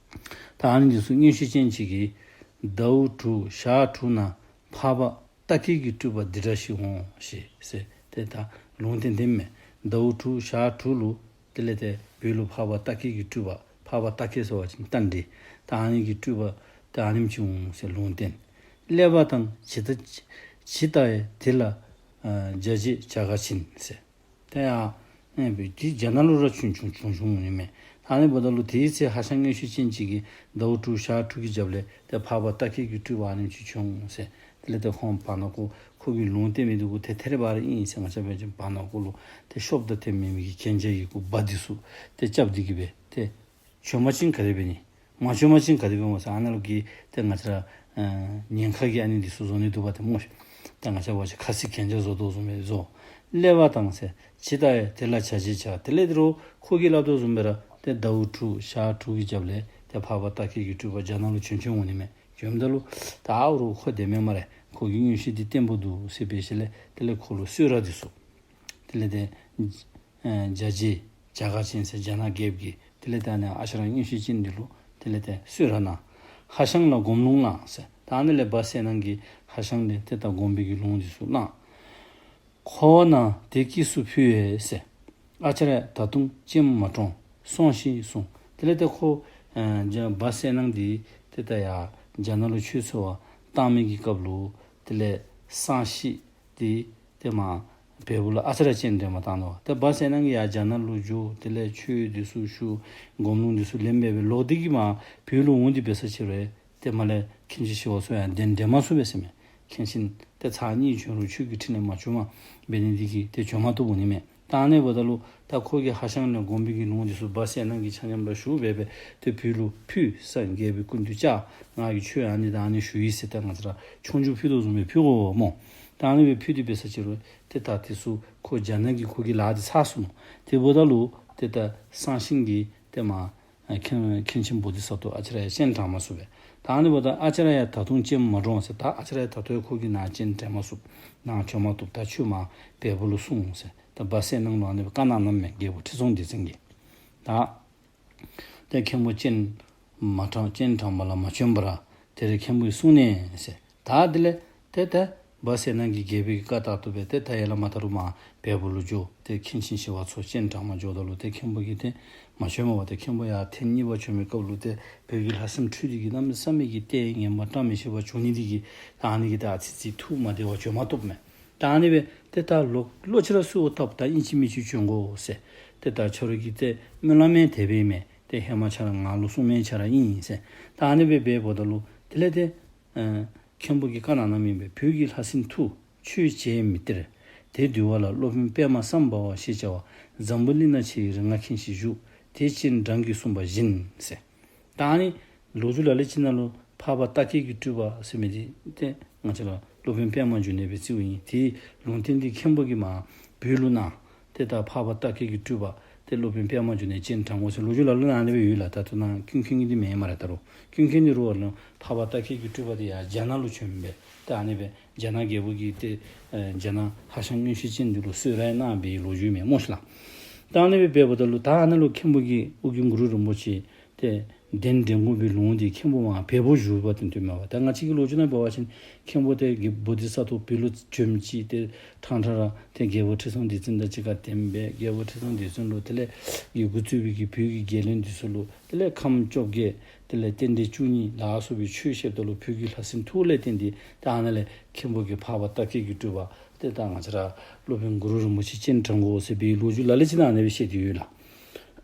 ད་ཨ་ནི་འདི་ཚུ་མངོན་ཤེས་ཅན་ཅིག་གིས་ཟླཝ་དྲུག་ཞག་དྲུག་ན་འཕགས་པ་རྟ་སྐད་ཀྱི་སྤྲུལ་པ་འདི་འདྲ་ཞིག་འོང་ཞེས་ཟེར་ཏེ་ད་ལུང་བསྟན་དེ་མས། ཟླཝ་དྲུག་ཞག་དྲུག་ལུ་དེ་ལས་ཏེ་བོད་ལུ་འཕགས་པ་རྟ་སྐད་ཀྱི་སྤྲུལ་པ། འཕགས་པ་རྟ་སྐད་ཟེར་བ་ཅིན་རྟ་མགྲིན། ད་ཨ་ནི་གི་སྤྲུལ་པ་ད་ཨ་ནེམ་ཅིག་འོང་ཟེར་ལུང་བསྟན། སླེབས་པ་དང་ཇི་ལྟ་ཇི་ལྟ་བས་དེ་ལ་ཨ་བྱ་བྱེད་བྱ་གར་ཕྱིན་ཟེར། ཏེ་ཡར་ཨེ་འབད་དེ་རྒྱ་ནག་ལུ་ར་བྱོན་བྱོན་བྱོན་བྱོནམ་འོང་ནི་མས། ད་ཨ་ནི་འབདཝ་ད་ལུ་དེའི་ཚེ་ཧ་ཤང་མངོན་ཤེས་ཅན་ཅིག་གིས་ཟླཝ་དྲུག་ཞག་དྲུག་གི་རྒྱབ་ལས་ཏེ་འཕགས་པ་རྟ་སྐད་ཀྱི་སྤྲུལ་པ་ཨ་ནེམ་ཅིག་བྱོན་འོང་ཟེར། དེ་ལས་ཏེ་ཁོང་བར་ན་ཁོ་ཁོ་གིས་ལུང་བསྟན་མི་འདི་གུ་ཏེ་ཐད་རི་བ་རི་ཨིན་ཟེར། ང་བཅས་འབད་བ་ཅིན་བར་ན་ཁོ་ལུ་ཏེ་ཤོབ་དང་ཏེ་མེད་མི་གི་གན་རྒྱ་ཡི་གུ་སྦ་འདི་ཚུ་ཏེ་རྐྱབ་སྟེ་གི་སྦེ་ཏེ་བྱོན་པ་ཅིན་ག་དེ་འབད་ནི། མ་བྱོན་པ་ཅིན་ག་དེ་འབད་སྨོ་ཟེར། ཨ་ནཱ་ལུ་གི་ཏེ་ང་བཅས་ར་ཨ་ཉེན་ཁ་གི་ཨ་ནི་འདི་ཚུ་བཟོ་ནི་འདུག་པ་ཏེ་སྨོ་ཤིག། ཏེ་ང་བཅས་འབད་བ་ཅིན་ཁ་སེང་གན་རྒྱ་བཟོ་དོ་བཟུམ་སྦེ་བཟོ། སླེབས་པ་དང་ཟེར་ཇི་ལྟ་བས་དེ་ལ་བྱ་བྱེད་བྱ། དེ་ལས་ཏེ་རུང་ཁོ་གིས་སླབ་དོ་བཟུམ་སྦེ་ར་ཏེ་ཟླཝ་དྲུག་ཞག་དྲུག་གི་རྒྱབ་ལས་ཏེ་འཕགས་པ་རྟ་སྐད་ཀྱི་སྤྲུལ་པ་རྒྱ་ནག་ལུ་བྱོན་བྱོནམ་འོང་ནི་མས། བྱོནམ་ད་ལུ་ད་ཨ་རུང་ཁོ་དེ་མེན་སྨ་རེ། ཁོ་གི་མངོན་ཤེས་འདི་བརྟན་པོ་འདུག་ཟེར་འབད་ཞིནམ་ལས་དེ་ལས་ཁོ་ལུ་གསོལ་རས་འདི་ཚུ་དེ་ལས་ཏེ་ཨ་བྱ་བྱེད་བྱ་གར་ཕྱིན་ཟེར་རྒྱ་ནག་རྒྱལཔོ་གིས་དེ་ལས་ཏེ་ཨ་ནི་ཨ་ཙརྱ་མངོན་ཤེས་ཅན་འདི་ལུ་དེ་ལས་ཏེ་གསོལ་རས་གནང་། ཧ་ཤང་ལ་སྒོམ་ལུང་གནང་ཟེར། ད་ཨ་ནི་ལས་སྦ་གསལ་སྣང་གིས་ཧ་ཤང་ལུ་ཏེ་ད་སྒོམ་པའི་གི་ལུང་འདི་ཚུ་གནང་། འཁོར་བ་ན་དེ་སྐྱེས་སུ་ཕུལ་བས་ཟེར། ཨ་ཙརྱ་ད་དུང་སྤྱན་མ་དྲངས་སོང་ཞེས་གསུངས། དེ་ལས་ཏེ་ཁོ་ཨ་རྒྱ་སྦ་གསལ་སྣང་འདི་ཏེ་ད་ཡར་རྒྱ་ནག་ལུ་ཆོས་འཚོལ་བར་བཏང་མི་གི་སྐབས་ལུ་དེ་ལས་གསང་ཤིང་འདི་ཏེ་མར་བལ་པོ་ལུ་ཨ་ཙརྱ་སྤྱན་འདྲེན་མར་བཏང་ནུག། ཏེ་སྦ་གསལ་སྣང་གིས་ཡར་རྒྱ་ནག་ལུ་འགྱོ། དེ་ལས་ཆོས་འདི་ཚུ་ཞུ། སྒོམ་ལུང་འདི་ཚུ་ལེན་སྦེ་སྦེ་ལོག་སྟེ་གི་མར་བོད་ལུ་འོང་སྟེ་འབད་ས་ཅིག་རུང་ཏེ་མར་ལས་མཁན་ཆེན་ཞི་བ་འཚོ་ཡང་གདན་འདྲེན་མ་ཚུགས་པས་ཟེར་མས། མཁན་ཆེན་ཏེ་ཚར་གཉིས་བྱོན་རུང་ཆོས་ཀྱི་ཕྲིན་ལས་མ་བྱུངམ་འབད་ནི་འདི་གིས་ཏེ་བྱོན་མ་བཏུབ་འོང་ནི་མས། ད་ཨ་ནི་འབདཝ་ད་ལུ་ད་ཁོ་གིས་ཧ་ཤང་ལས་སྒོམ་པའི་གི་ལུང་འདི་ཚུ་སྦ་གསལ་སྣང་གི་ཆ་མཉམ་ར་ཞུ་སྦེ་སྦེ་ཏེ་བོད་ལུ་ཕུལ་ཟེར། རྒྱལ་པོའི་སྐུ་མདུན་བཅར། ང་གིས་ཆོས་ཨ་ནི་དང་ཨ་ནི་ཞུ་ཡི་ཟེར་ཏེ་ང་བཅས་ར་ཆོས་རྒྱུགས་ཕུལ་དོ་བཟུམ་སྦེ་ཕུལ་དགོ་སྨོ། ད་ཨ་ནི་སྦེ་ཕུལ་ཏེ་འབད་ས་ཅིག་རུང་ཏེ་ད་དེ་ཚུ་ཁོ་རྒྱ་ནག་གིས་ཁོ་གི་ལཱ་འདི་ཚར་སོང་ནུག། དེ་འབདཝ་ད་ལུ་ཏེ་ད་གསང་ཤིང་གིས་ཏེ་མར་ཨ་མཁན་མཁན་ཆེན་བོ་དྷི་ས་ཏྭ་ཨ་ཙརྱ་སྤྱན་དྲངས་མ་ཚུགས་པས། ད་ཨ་ནི་འབདཝ་ད་ཨ་ཙརྱ་ད་དུང་སྤྱན་མ་དྲངས་ཟེར། ད་ཨ་ཙརྱ་ད་ལྟོ་ཡང་ཁོ་གིས་ནཱ་སྤྱན་དྲངས་མ་ཚུགས། ནཱ་བྱོན་མ་བཏུབ། ད་ཁྱོད་མར་བལ་པོ་ལུ་སོང་ཟེར་ད་སྦ་གསལ་སྣང་ལུ་ཨ་ནི་སྦེ་བཀའ་གནང་གནངམ་མས། རྒྱལ་པོ་ཁྲི་སྲོང་ལྡེ་བཙན་གྱིས། ད་ཏེ་མཁན་པོ་སྤྱན་མ་དྲངས་སྤྱན་དྲངས་པ་ལ་མ་བྱོན་པར་དེར་མཁན་པོའི་གསུང་ནས་ཟེར། ད་དེ་ལས་ཏེ་ད་སྦ་གསལ་སྣང་གིས་རྒྱལ་པོའི་བཀའ་ལྟར་དུ་སྦེ་ཏེ་ད་ཡར་ལས་མར་ད་རུང་མར་བལ་པོ་ལུ་འགྱོ། ཏེ་མཁན་ཆེན་ཞི་བ་འཚོ་སྤྱན་དྲངས་མར་འགྱོཝ་ད་ལུ་ཏེ་མཁན་པོ་གིས་ཏེ་མ་བྱོནམ་མས་པ། ཏེ་མཁན་པོ་ཡར་ཐེངས་གཉིས་པ་བྱོན་མི་སྐབས་ལུ་ཏེ་བོད་ཀྱི་ལྷ་སྲིན་འཁྲུགས་ཏེ་གི་གནམ་མེད་ས་མེད་ཀྱི་ལྟས་ངན་པ་བཀྲ་མི་ཤིས་པ་བྱུང་ནི་འདི་གིས་ད་ཨ་ནི་གིས་ད་ཨ་ཙི་ཙི་ཐུགས་མ་བདེ་བར་བྱོན་མ་བཏུབ་མས། ད་ཨ་ནི་སྦེ་ཏེ་ད་ལོག་ལོག་ཅི་ར་གསོལཝ་བཏབ། ད་ཨིན་ཅི་མིན་ཅི་བྱོན་དགོ་ཟེར། ཏེ་ད་ཁྱོད་ར་གི་ཏེ་སྨོན་ལམ་ཡང་དེ་སྦེ་མས། ཏེ་ཧེ་མ་ཁྱོད་ར་ང་ལུ་གསུངས་མི་ཁྱོད་ར་ཨིན་ཟེར། ད་ཨ་ནི་སྦེ་འབདཝ་ད་ལུ་དེ་ལས་ཏེ་ཨ་མཁན་པོ་གིས་བཀའ་གནང་གནངམ་ཨིན་པས། བོད་ཀྱི་ལྷ་སྲིན་འཁྲུགས་ཆོས་བྱེད་མི་སྟེར། དེ་འདུལ་བ་ལ་སློབ་དཔོན་པདྨ་སམ་བྷ་བ་ཞེས་བྱ་བ་འཛམ་བུ་གླིང་ན་ཆེ་བའི་རིག་སྔགས་མཁན་ཞིག་བཞུགས། དེ་སྤྱན་དྲངས་ཀྱིས་གསུངས་པ་བཞིན་ཟེར། ད་ཨ་ནི་ལོ་རྒྱུས་ལ་ལུ་ཅིག་ནང་ལུ་འཕགས་པ་རྟ་སྐད་ཀྱི་སྤྲུལ་པ་ཟེར་མི་འདི་ཏེ་ང་བཅས་ར་སློབ་དཔོན་པདྨ་འབྱུང་གནས་སྦེ་རྩིཝ་ཨིན། དེའི་ལུང་བསྟན་འདི་མཁན་པོ་གིས་མར་བོད་ལུ་གནང་། ཏེ་ད་འཕགས་པ་རྟ་སྐད་ཀྱི་སྤྲུལ་པ་ཏེ་སློབ་དཔོན་པདྨ་འབྱུང་གནས་སྤྱན་དྲངས་དགོ་ཟེར་ལོ་རྒྱུས་ལ་ལུ་ཨ་ནི་སྦེ་ཡོད་ལགས། ད་ལྟོ་ནཱ་ཀུན་མཁྱེན་གྱི་འདི་མེན་སྨ་རེ། ད་རུང་ཀུན་མཁྱེན་འདི་རུང་བ་ལུ་འཕགས་པ་རྟ་སྐད་ཀྱི་སྤྲུལ་པ་འདི་ཡར་རྒྱ་ནག་ལུ་བྱོན་སྦེ་ཏེ་ཨ་ནི་སྦེ་རྒྱ་ནག་རྒྱལ་པོ་གིས་ཏེ་ཨེ་རྒྱ་ནག་ཧ་ཤང་མངོན་ཤེས་ཅན་འདི་ལུ་གསོལ་རས་གནང་བའི་ལོ་རྒྱུས་མས་སྨོ་ཤིག་ལགས། ད་ཨ་ནི་སྦེ་འབདཝ་ད་ལུ་ད་ཨ་ནཱ་ལུ་མཁན་པོ་གིས་ཨོ་རྒྱན་གུ་རུ་རིན་པོ་ཆེ་ཏེ་གདན་འདྲེན་དགོ་པའི་ལུང་འདི་མཁན་པོ་མར་བལ་པོ་བཞུགས་པ་དེ་ལྟོས་མས་པ། ད་ང་བཅས་ཀྱི་ལོ་རྒྱུས་ནང་འབད་བ་ཅིན་མཁན་པོ་ཏེ་གི་བོ་དྷི་ས་ཏྭ་བོད་ལུ་བྱོནམ་ཅིག་ཏེ་ཕྲང་ཕྲང་ར་ཏེ་རྒྱལ་པོ་ཁྲི་སྲོང་ལྡེ་བཙན་དང་གཅིག་ཁར་ལྡན་སྦེ་རྒྱལ་པོ་ཁྲི་སྲོང་ལྡེ་བཙན་ལུ་དེ་ལས་ཡི་གུ་བཙུགས་པའི་གི་བོད་ཀྱི་རྒྱལ་བློན་འདི་ཚུ་ལུ་དེ་ལས་ཁམས་བཅོ་བརྒྱད་དེ་ལས་རྟེན་འབྲེལ་བཅུ་གཉིས་ལ་སོགས་པའི་ཆོས་བཤདཔ་ད་ལུ་བོད་ཀྱི་ལྷ་སྲིན་འཁྲུགས་ལས་བརྟེན་ཏེ་ད་ཨ་ནཱ་ལས་མཁན་པོ་གིས་འཕགས་པ་རྟ་སྐད་ཀྱི་སྤྲུལ་པ་ཏེ་ད་ང་བཅས་ར་སློབ་དཔོན་གུ་རུ་རིན་པོ་ཆེ་སྤྱན་དྲངས་དགོ་ཟེར་བའི་ལོ་རྒྱུས་ལ་ལུ་ཅིག་ནང་ཨ་ནི་སྦེ་བཤད་དེ་ཡོད་ལགས།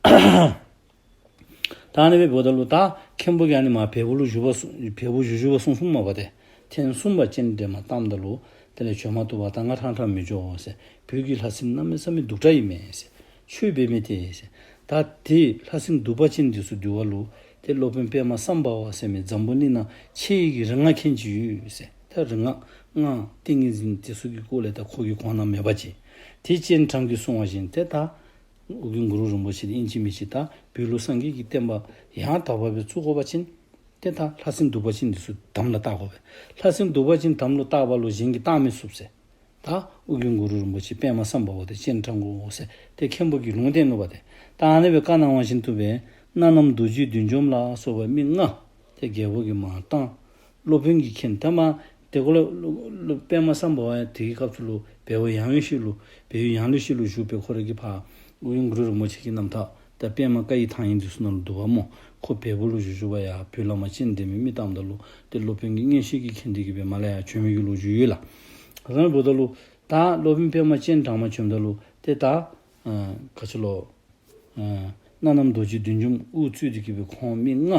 ད་ཨ་ནི་སྦེ་འབདཝ་ད་ལུ་ད་མཁན་པོ་གིས་ཨ་ནི་མར་བལ་པོ་ལུ་བཞུགས་པ་གསུང་བལ་པོ་བཞུགས་བཞུགས་པ་གསུངས་གསུངསམ་མས་པ་ཏེ། ཐེངས་གསུམ་པ་སྤྱན་འདྲེན་མ་བཏངམ་ད་ལུ་དེ་ལས་བྱོན་མ་བཏུབ་པར་ད་ང་ཕྲང་ཕྲང་མི་འགྱོ་ཟེར། བོད་ཀྱི་ལྷ་སྲིན་གནམ་མེད་ས་མེད་སྡུག་དྲགས་ཨིན་མས་ཟེར། ཆོས་འབད་མི་དེ་ཟེར། ད་དེ་ལྷ་སྲིན་གདུག་པ་ཅན་འདི་ཚུ་འདུལ་བ་ལུ་ཏེ་སློབ་དཔོན་པདྨ་སམྦྷ་ཝ་ཟེར་མི་འཛམ་བུ་གླིང་ནང་ཆེ་བའི་གི་རིག་སྔགས་མཁན་ཅིག་ཡོད་ཟེར། ད་རིག་སྔགས་སྔགས་ཏིང་ངེ་འཛིན་དེ་ཚུ་གི་སྐོར་ལས་ད་ཁོ་གི་གོ་གནས་མེད་པ་ཅིག། དེ་སྤྱན་དྲངས་ཀྱིས་གསུང་བ་བཞིན་ཏེ་ད་ཨོ་རྒྱན་གུ་རུ་རིན་པོ་ཆེ་དེ་ཨིན་ཅི་མིན་ཅི་ད་བོད་ལུ་སངས་རྒྱས་ཀྱི་བསྟན་པ་ཡང་དག་པ་སྦེ་བཙུགས་དགོ་པ་ཅིན་ཏེ་ད་ལྷ་སྲིན་གདུག་པ་ཅན་འདི་ཚུ་དམ་ལ་བཏགས་དགོ་པས། ལྷ་སྲིན་གདུག་པ་ཅན་དམ་ལུ་བཏགས་པ་ལུ་གཞན་གྱིས་བཏགས་མི་ཚུགས་ཟེར། ད་ཨོ་རྒྱན་གུ་རུ་རིན་པོ་ཆེ་པདྨ་སམྦྷ་ཝ་དེ་སྤྱན་དྲངས་དགོ་ཟེར་ཏེ་མཁན་པོ་གིས་ལུང་བསྟན་ནུག་པ་ཏེ། ད་ཨ་ནི་སྦེ་བཀའ་གནང་བ་བཞིན་དུ་སྦེ་སྣ་ནམ་རྡོ་རྗེ་བདུད་འཇོམས་ལ་སོགས་པ་མི་ལྔ་ཏེ་རྒྱལ་པོ་གིས་མར་བཏང་། སློབ་དཔོན་གྱིས་མཁྱེན། ད་མར་དེ་ཁོ་ལུ་ལུ་ལུ་པདྨ་སམྦྷ་ཝ་དེ་གི་སྐབས་སུ་ལུ་བལ་པོ་ཡང་ཡང་ཤིག་ལུ་བལ་ཡུལ་ཡང་ལེ་ཤོད་ལུ་བཞུགས་པའི་ཁོ་ར་གི་ཕར་ཨོ་རྒྱན་གུ་རུ་རིན་པོ་ཆེ་གི་རྣམ་ཐར་ད་པདྨ་བཀའ་ཡི་ཐང་ཡིག་འདི་ཚུ་ནང་ལུ་འདུག་པ་སྨོ། ཁོ་བལ་པོ་ལུ་བཞུགས་བཞུགས་པར་ཡར་བོད་ལས་མར་སྤྱན་འདྲེན་མི་མི་བཏངམ་ད་ལུ་ཏེ་སློབ་དཔོན་གྱིས་མངོན་ཤེས་ཀྱིས་མཁྱེན་ཏེ་གིས་སྦེ་མར་ལས་ཡར་བྱོན་མི་གི་ལོ་རྒྱུས་ཡོད་ལགས། ཨ་ནི་འབདཝ་ད་ལུ་ད་སློབ་དཔོན་པདྨ་སྤྱན་དྲངས་མར་བྱོནམ་ད་ལུ་ཏེ་ད་ཨ་ག་ཅི་ལོ་ཨ་སྣ་ནམ་རྡོ་རྗེ་བདུད་འཇོམས་དབུ་གཙོས་ཏེ་གིས་སྦེ་ཁོང་མི་ལྔ་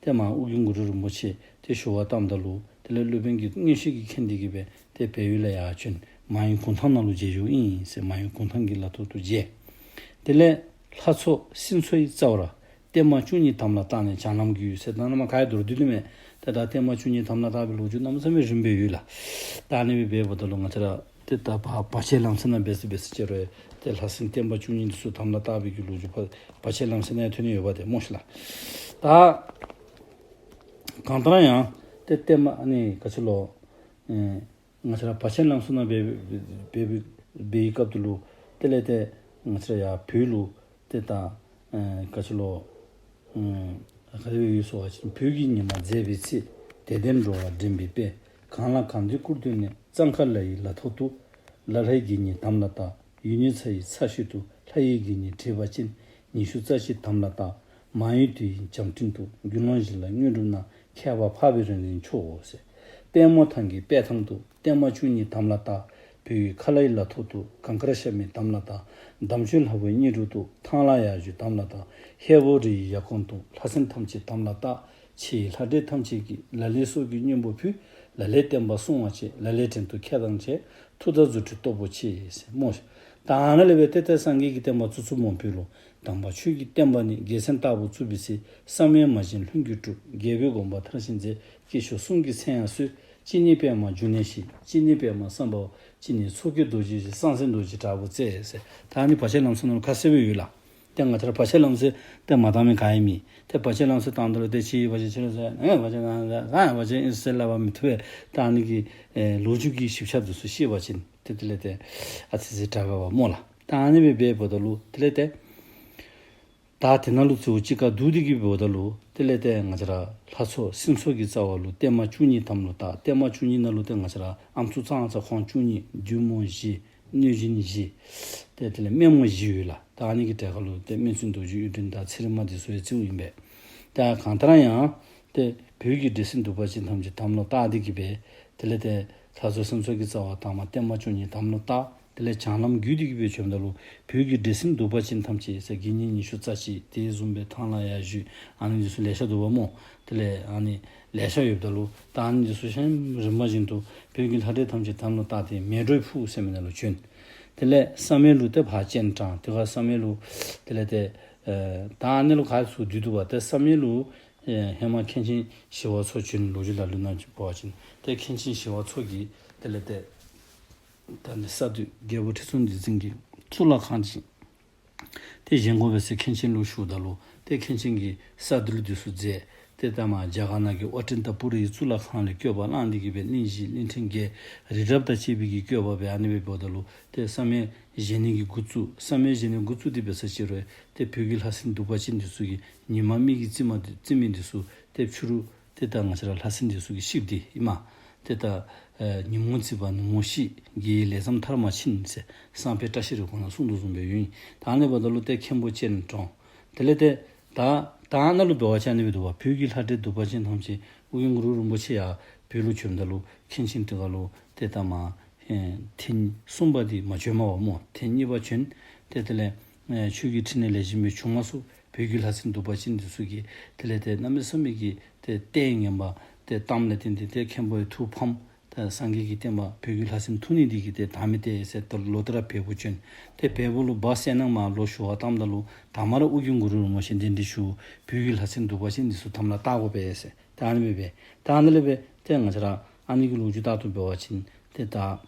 ཏེ་མར་ཨོ་རྒྱན་གུ་རུ་རིན་པོ་ཆེ་ཏེ་ཞུ་བར་བཏངམ་ད་ལུ་དེ་ལས་སློབ་དཔོན་གྱིས་མངོན་ཤེས་ཀྱིས་མཁྱེན་ཏེ་གིས་སྦེ་ཏེ་བལ་ཡུལ་ལས་ཡར་བྱོན། མ་ཡུམ་གུང་ཐང་ནང་ལུ་མཇལ་བཞུགས་ཨིན་ཟེར། མ་ཡུམ་གུང་ཐང་གི་ལ་ཐོག་ཏུ་མཇལ། དེ་ལས་ལྷ་ཚོགས་སྲིན་ཚོགས་ཀྱི་རྩ་བར་བརྟན་མ་བཅུ་གཉིས་དམ་ལ་བཏགས་ནས་བྱང་ལམ་བརྒྱུད་ཟེར། ད་ནཱ་མར་ག་ར་མདོར་བསྡུས་ནི་མས། ཏེ་ད་བརྟན་མ་བཅུ་གཉིས་དམ་ལ་བཏགས་པའི་ལོ་རྒྱུས་གནམ་མེད་ས་མེད་རིངམོ་སྦེ་ཡོད་ལགས། ད་ཨ་ནི་སྦེ་འབདཝ་ད་ལུ་ང་བཅས་ར་ཏེ་ད་བར་བར་ཆད་ལམ་སེལ་ནང་འབད་ཟེར་འབད་ཟེར་ཅི་རུང་ཏེ་ལྷ་སྲིན་བརྟན་པ་བཅུ་གཉིས་འདི་ཚུ་དམ་ལ་བཏགས་པའི་གི་ལོ་རྒྱུས་བར་བར་ཆད་ལམ་སེལ་ནང་ཡང་ཐོན་ནི་ཡོདཔ་ཏེ་སྨོ་ཤིག་ལགས། ད་གང་ལྟར་ཡང་ཏེ་བརྟན་མ་ཨ་ནི་ག་ཅི་ལོ་ཨེ་ང་བཅས་ར་བར་ཆད་ལམ་སེལ་ནང་འབད་འབད་འབད་བའི་སྐབས་དེ་ལུ་དེ་ལས་ཏེ་ང་བཅས་ར་ཡར་བོད་ལུ་ཏེ་ད་ཨེ་ག་ཅི་ལོ་ཨེ་ག་དེ་སྦེ་ཡོད་ཟེར་བ་ཅིན། བོད་ཀྱི་ཉི་མ་མཛད་པའི་ཚེ། དད་ལྡན་འགྲོ་བ་འདྲེན་པའི་དཔལ། གང་ལ་གང་འདུལ་སྐུར་སྟོན་ནས། གཙང་ཁ་ལ་ཡི་ལ་ཐོག་ཏུ། ལ་ལྷའི་དགེ་བསྙེན་དམ་ལ་བཏགས། ཡུལ་ནི་ཚ་ཡི་ཚ་ཤོད་དུ། ལྷ་ཡི་དགེ་བསྙེན་བྲེད་པ་ཅན། ཉི་ཤུ་རྩ་གཅིག་དམ་ལ་བཏགས། མང་ཡུལ་དུ་ཡི་བྱམས་སྤྲིན་དུ། དགེ་སློང་བཞི་ལ་དངོས་གྲུབ་གནང་། ཁྱད་པར་འཕགས་པའི་རིག་འཛིན་མཆོག་ཟེར། པདྨོ་ཐང་གི་དཔལ་ཐང་དུ། བརྟན་མ་བཅུ་གཉིས་དམ་ལ་བཏགས། བོད་ཡུལ་ཁ་ལ་ཡི་ལ་ཐོག་ཏུ། གངས་དཀར་ཤ་མེད་དམ་ལ་བཏགས། འདམ་ཆུ་ལྷ་བུའི་གཉེན་གྲོགས་དུ། ཐང་ལྷ་ཡར་བཞུད་དམ་ལ་བཏགས། ཧས་པོ་རི་ཡི་ཡ་གོང་དུ། ལྷ་སྲིན་ཐམས་ཅད་དམ་ལ་བཏགས། ཕྱི་ཡི་ལྷ་འདྲེ་ཐམས་ཅད་ཀྱིས། ལ་ལས་སྲོག་གི་སྙིང་པོ་ཕུལ། ལ་ལས་བསྟན་པ་སྲུང་བ་བྱས། ལ་ལས་བྲན་དུ་ཁྱེད་དང་བཅས། མཐུ་དང་རྫུ་འཕྲུལ་སྟོབས་པོ་ཆེ་ཟེར་སྨོ་ཤིག། ད་ཨ་ནཱ་ལས་འབད་ཏེ་ཏེ་སངས་རྒྱས་ཀྱི་བསྟན་པ་བཙུགས་བཙུགསཔ་སྨོ། བོད་ལུ་དམ་པ་ཆོས་ཀྱི་བསྟན་པ་ནི། རྒྱལ་མཚན་ལྟ་བུར་བཙུགས་པའི་ཚེ། བསམ་ཡས་མ་བཞེངས་ལྷུན་གྱིས་གྲུབ། རྒྱལ་པོའི་དགོངས་པ་མཐར་ཕྱིན་མཛད། སྐྱེ་ཤོག་གསུང་གི་མཚན་ཡང་གསོལ། གཅིག་ནི་པདྨ་འབྱུང་གནས་ཞེས། གཅིག་ནི་པདྨ་སམྦྷ་བ། གཅིག་ནི་མཚོ་སྐྱེས་རྡོ་རྗེ་ཞེས། གསང་མཚན་རྡོ་རྗེ་དྲག་པོ་རྩལ་ཟེར། ད་ཨ་ནི་བར་ཆད་ལམ་སེལ་ནང་ལུ་ཁ་གསལ་སྦེ་ཡོད་ལགས། ཏེ་ང་བཅས་ར་བར་ཆད་ལམ་སེལ་ཏེ་མ་བཏང་མི་ག་ཡང་མེད། ཏེ་བར་ཆད་ལམ་སེལ་བཏངམ་ད་ལུ་ཏེ་ཕྱི་ཡི་བར་ཆད་ཕྱི་རུ་སེལ། ནང་ཡི་བར་ཆད་ནང་ཡི་སེལ། གང་ཡང་བར་ཆད་ཨིན་ཟེར་སླབ་པ་མི་བཏུབ་པས། ད་ཨ་ནི་གི་ཨེ་ལོ་རྒྱུས་ཀྱི་ཞིབ་ཆ་འདི་ཚུ་ཤེས་པ་ཅིན་ཏེ་དེ་ལས་ཏེ་ཨ་ཙི་ཅིག་དྲག་ག་བ་སྨོ་ལགས། ད་ཨ་ནི་སྦེ་འབདཝ་ད་ལུ་དེ་ལས་ཏེ་ད་དེ་ནང་ལུ་གཙོ་བོ་གཅིག་ཁར་བསྡུ་སྟེ་གིས་འབདཝ་ད་ལུ་དེ་ལས་ཏེ་ང་བཅས་ར་ལྷ་ཚོགས་སྲིན་ཚོགས་ཀྱི་རྩ་བ་ལུ་བརྟན་མ་བཅུ་གཉིས་དམ་ལུ་བཏགས། བརྟན་མ་བཅུ་གཉིས་ནང་ལུ་ཏེ་ང་བཅས་ར་ཨམ་སྲུ་ཙང་ཙ་ཁོང་བཅུ་གཉིས། བདུད་མོ་བཞི། གནོད་སྦྱིན་བཞི། ཏེ་དེ་ལས་སྨན་མོ་བཞི་ཡོད་ལགས། ད་ཨ་ནི་གི་གྲས་ཁར་ལུ་ཏེ་སྨན་བཙུན་རྡོ་རྗེ་གཡུ་སྒྲོན་དང་ཚེ་རིང་མ་འདི་ཚུ་ཡང་བརྩིཝ་ཨིན་པས། ད་གང་ལྟར་ཡང་ཏེ་བོད་ཀྱི་འདྲེ་སྲིན་གདུག་པ་ཅན་ཐམས་ཅད་དམ་ལུ་བཏགས་ཏེ་གིས་སྦེ་དེ་ལས་ཏེ་ལྷ་ཚོགས་སྲིན་ཚོགས་ཀྱི་རྩ་བ་དམ་མ་བརྟན་མ་བཅུ་གཉིས་དམ་ལུ་བཏགས། དེ་ལས་བྱང་ལམ་བརྒྱུད་དེ་གིས་སྦེ་བྱོནམ་ད་ལུ་བོད་ཀྱི་འདྲེ་སྲིན་གདུག་པ་ཅན་ཐམས་ཅད་ཟེར་དགེ་བསྙེན་ཉི་ཤུ་རྩ་གཅིག། དེ་བཟུམ་སྦེ་ཐང་ལྷ་ཡར་བཞུད། ཨ་ནི་འདི་ཚུ་ལེ་ཤ་འདུག་པ་སྨོ། དེ་ལས་ཨ་ནི་ལེ་ཤ་ཡོདཔ་ད་ལུ་ད་ཨ་ནི་འདི་ཚུ་ཤིན་རིམ་པ་བཞིན་དུ་བོད་ཀྱི་ལྷ་འདྲེ་ཐམས་ཅད་དམ་ལུ་བཏགས་ཏེ་མལ་གྲོ་ཕུག་ཟེར་མི་ནང་ལུ་བྱོན། དེ་ལས་བསམ་ཡས་ལུ་ཏེ་ཕར་སྤྱན་དྲངས། དེ་ཁར་བསམ་ཡས་ལུ་དེ་ལས་ཏེ་ཨེ་ད་ཨ་ནི་ལུ་ག་ཚུ་བསྡུས་འདུག་པ། ཏེ་བསམ་ཡས་ལུ་ཨེ་ཧེ་མ་མཁན་ཆེན་ཞི་བ་འཚོ་བྱོན། ལོ་རྒྱུས་ལ་ལུས་ན་འབད་བ་ཅིན་ཏེ་མཁན་ཆེན་ཞི་བ་འཚོ་གིས་དེ་ལས་ཏེ་ད་ནི་ས་འདུལ་རྒྱལ་པོ་ཁྲི་སྲོང་ལྡེ་བཙན་གྱི་གཙུག་ལག་ཁང་ཅིག་ཏེ་བཞེངས་དགོ་པས་ཟེར་མཁན་ཆེན་ལུ་ཞུཝ་ད་ལུ་ཏེ་མཁན་ཆེན་གྱིས་ས་འདུལ་འདི་ཚུ་མཛད། ཏེ་ད་མར་རྒྱ་གར་ནང་གི་ཨོ་ཏནྟ་པུ་རི་གཙུག་ལག་ཁང་ལས་བཀོད་པ་བླངས་ཏེ་གིས་སྦེ་གླིང་བཞི་གླིང་ཕྲན་བརྒྱད་རི་རབ་དང་བཅས་པའི་གི་བཀོད་པ་སྦེ་ཨ་ནི་སྦེ་འབདཝ་ད་ལུ་ཏེ་བསམ་ཡས་བཞེངས་ནི་གི་འགོ་བཙུགས། བསམ་ཡས་བཞེངས་ནི་འགོ་བཙུགས་ཏེ་འབད་ས་ཅིག་རུང་ཏེ་བོད་ཀྱི་ལྷ་སྲིན་གདུག་པ་ཅན་འདི་ཚུ་གིས་ཉི་མ་མིག་གིས་བརྩི་མ་བརྩི་མི་འདི་ཚུ་ཏེ་ཕྱི་རུ་ཏེ་ད་ང་བཅས་ར་ལྷ་སྲིན་འདི་ཚུ་གིས་བཤིགཔ་འདི་ཨིན་མས། ཏེ་ད་ཨེ་ཉིན་མོ་བརྩིས་པ་ནུབ་མོ་ཤི། དགེ་བའི་ལས་བསམ་མཐར་མ་ཕྱིན་ཟེར་སང་ཕོད་བཀྲ་ཤིས་རི་ཁོང་ནང་གསུངས་དོ་བཟུམ་སྦེ་ཡོད་ཨིན། ད་ཨ་ནི་འབདཝ་ད་ལུ་ཏེ་མཁན་པོ་སྤྱན་དྲངས། དེ་ལས་ཏེ་ད་ད་ཨ་ནཱ་ལུ་འབད་བ་ཅིན་ཨ་ནི་སྦེ་འདུག་པ། བོད་ཀྱི་ལྷ་འདྲེ་གདུག་པ་ཅན་ཐམས་ཅད་ཨོ་རྒྱན་གུ་རུ་རིན་པོ་ཆེ་ཡར་བོད་ལུ་བྱོནམ་ད་ལུ་མཁན་ཆེན་དེ་ཁར་ལུ་ཏེ་ད་མར་ཨེ་ཐེངས་གསུམ་པ་འདི་མ་བྱོནམ་མས་པ་སྨོ། ཐེངས་གཉིས་པ་བྱོན། ཏེ་དེ་ལས་ ཨེ་ཆོས་ཀྱི་ཕྲིན་ལས་ལེགས་ཤོམ་སྦེ་བྱུང་མ་ཚུགས། བོད་ཀྱི་ལྷ་སྲིན་གདུག་པ་ཅན་འདི་ཚུ་གིས་དེ་ལས་ཏེ་གནམ་མེད་ས་མེད་ཀྱི་ཏེ་ལྟས་ངན་པ་ཏེ་གཏམ་ལས་བརྟེན་ཏེ་ཏེ་མཁན་པོའི་ཐུགས་ཕམ། ད་སངས་རྒྱས་ཀྱི་བསྟན་པ་བོད་ཀྱི་ལྷ་སྲིན་ཐུག་ནི་འདི་གིས་ཏེ་བདག་མེད་ཏེ་ཟེར་ད་ལོག་སྟེ་ར་བལ་པོ་བྱོན། ཏེ་བལ་པོ་ལུ་སྦ་གསལ་སྣང་མར་ལོག་ཞུ་བར་བཏངམ་ད་ལུ་དང་པ་ར་ཨོ་རྒྱན་གུ་རུ་རིན་པོ་ཆེ་གདན་འདྲེན་ཞུ། བོད་ཀྱི་ལྷ་སྲིན་གདུག་པ་ཅན་འདི་ཚུ་དམ་ལ་བཏགས་དགོ་པས་ཟེར། ད་ཨ་ནི་སྦེ་འབད། ད་ཨ་ནི་ལས་འབད་ཏེ་ང་བཅས་ར་ཨ་ནི་གི་ལོ་རྒྱུས་ལྟར་དུ་འབད་བ་ཅིན་ཏེ་ད་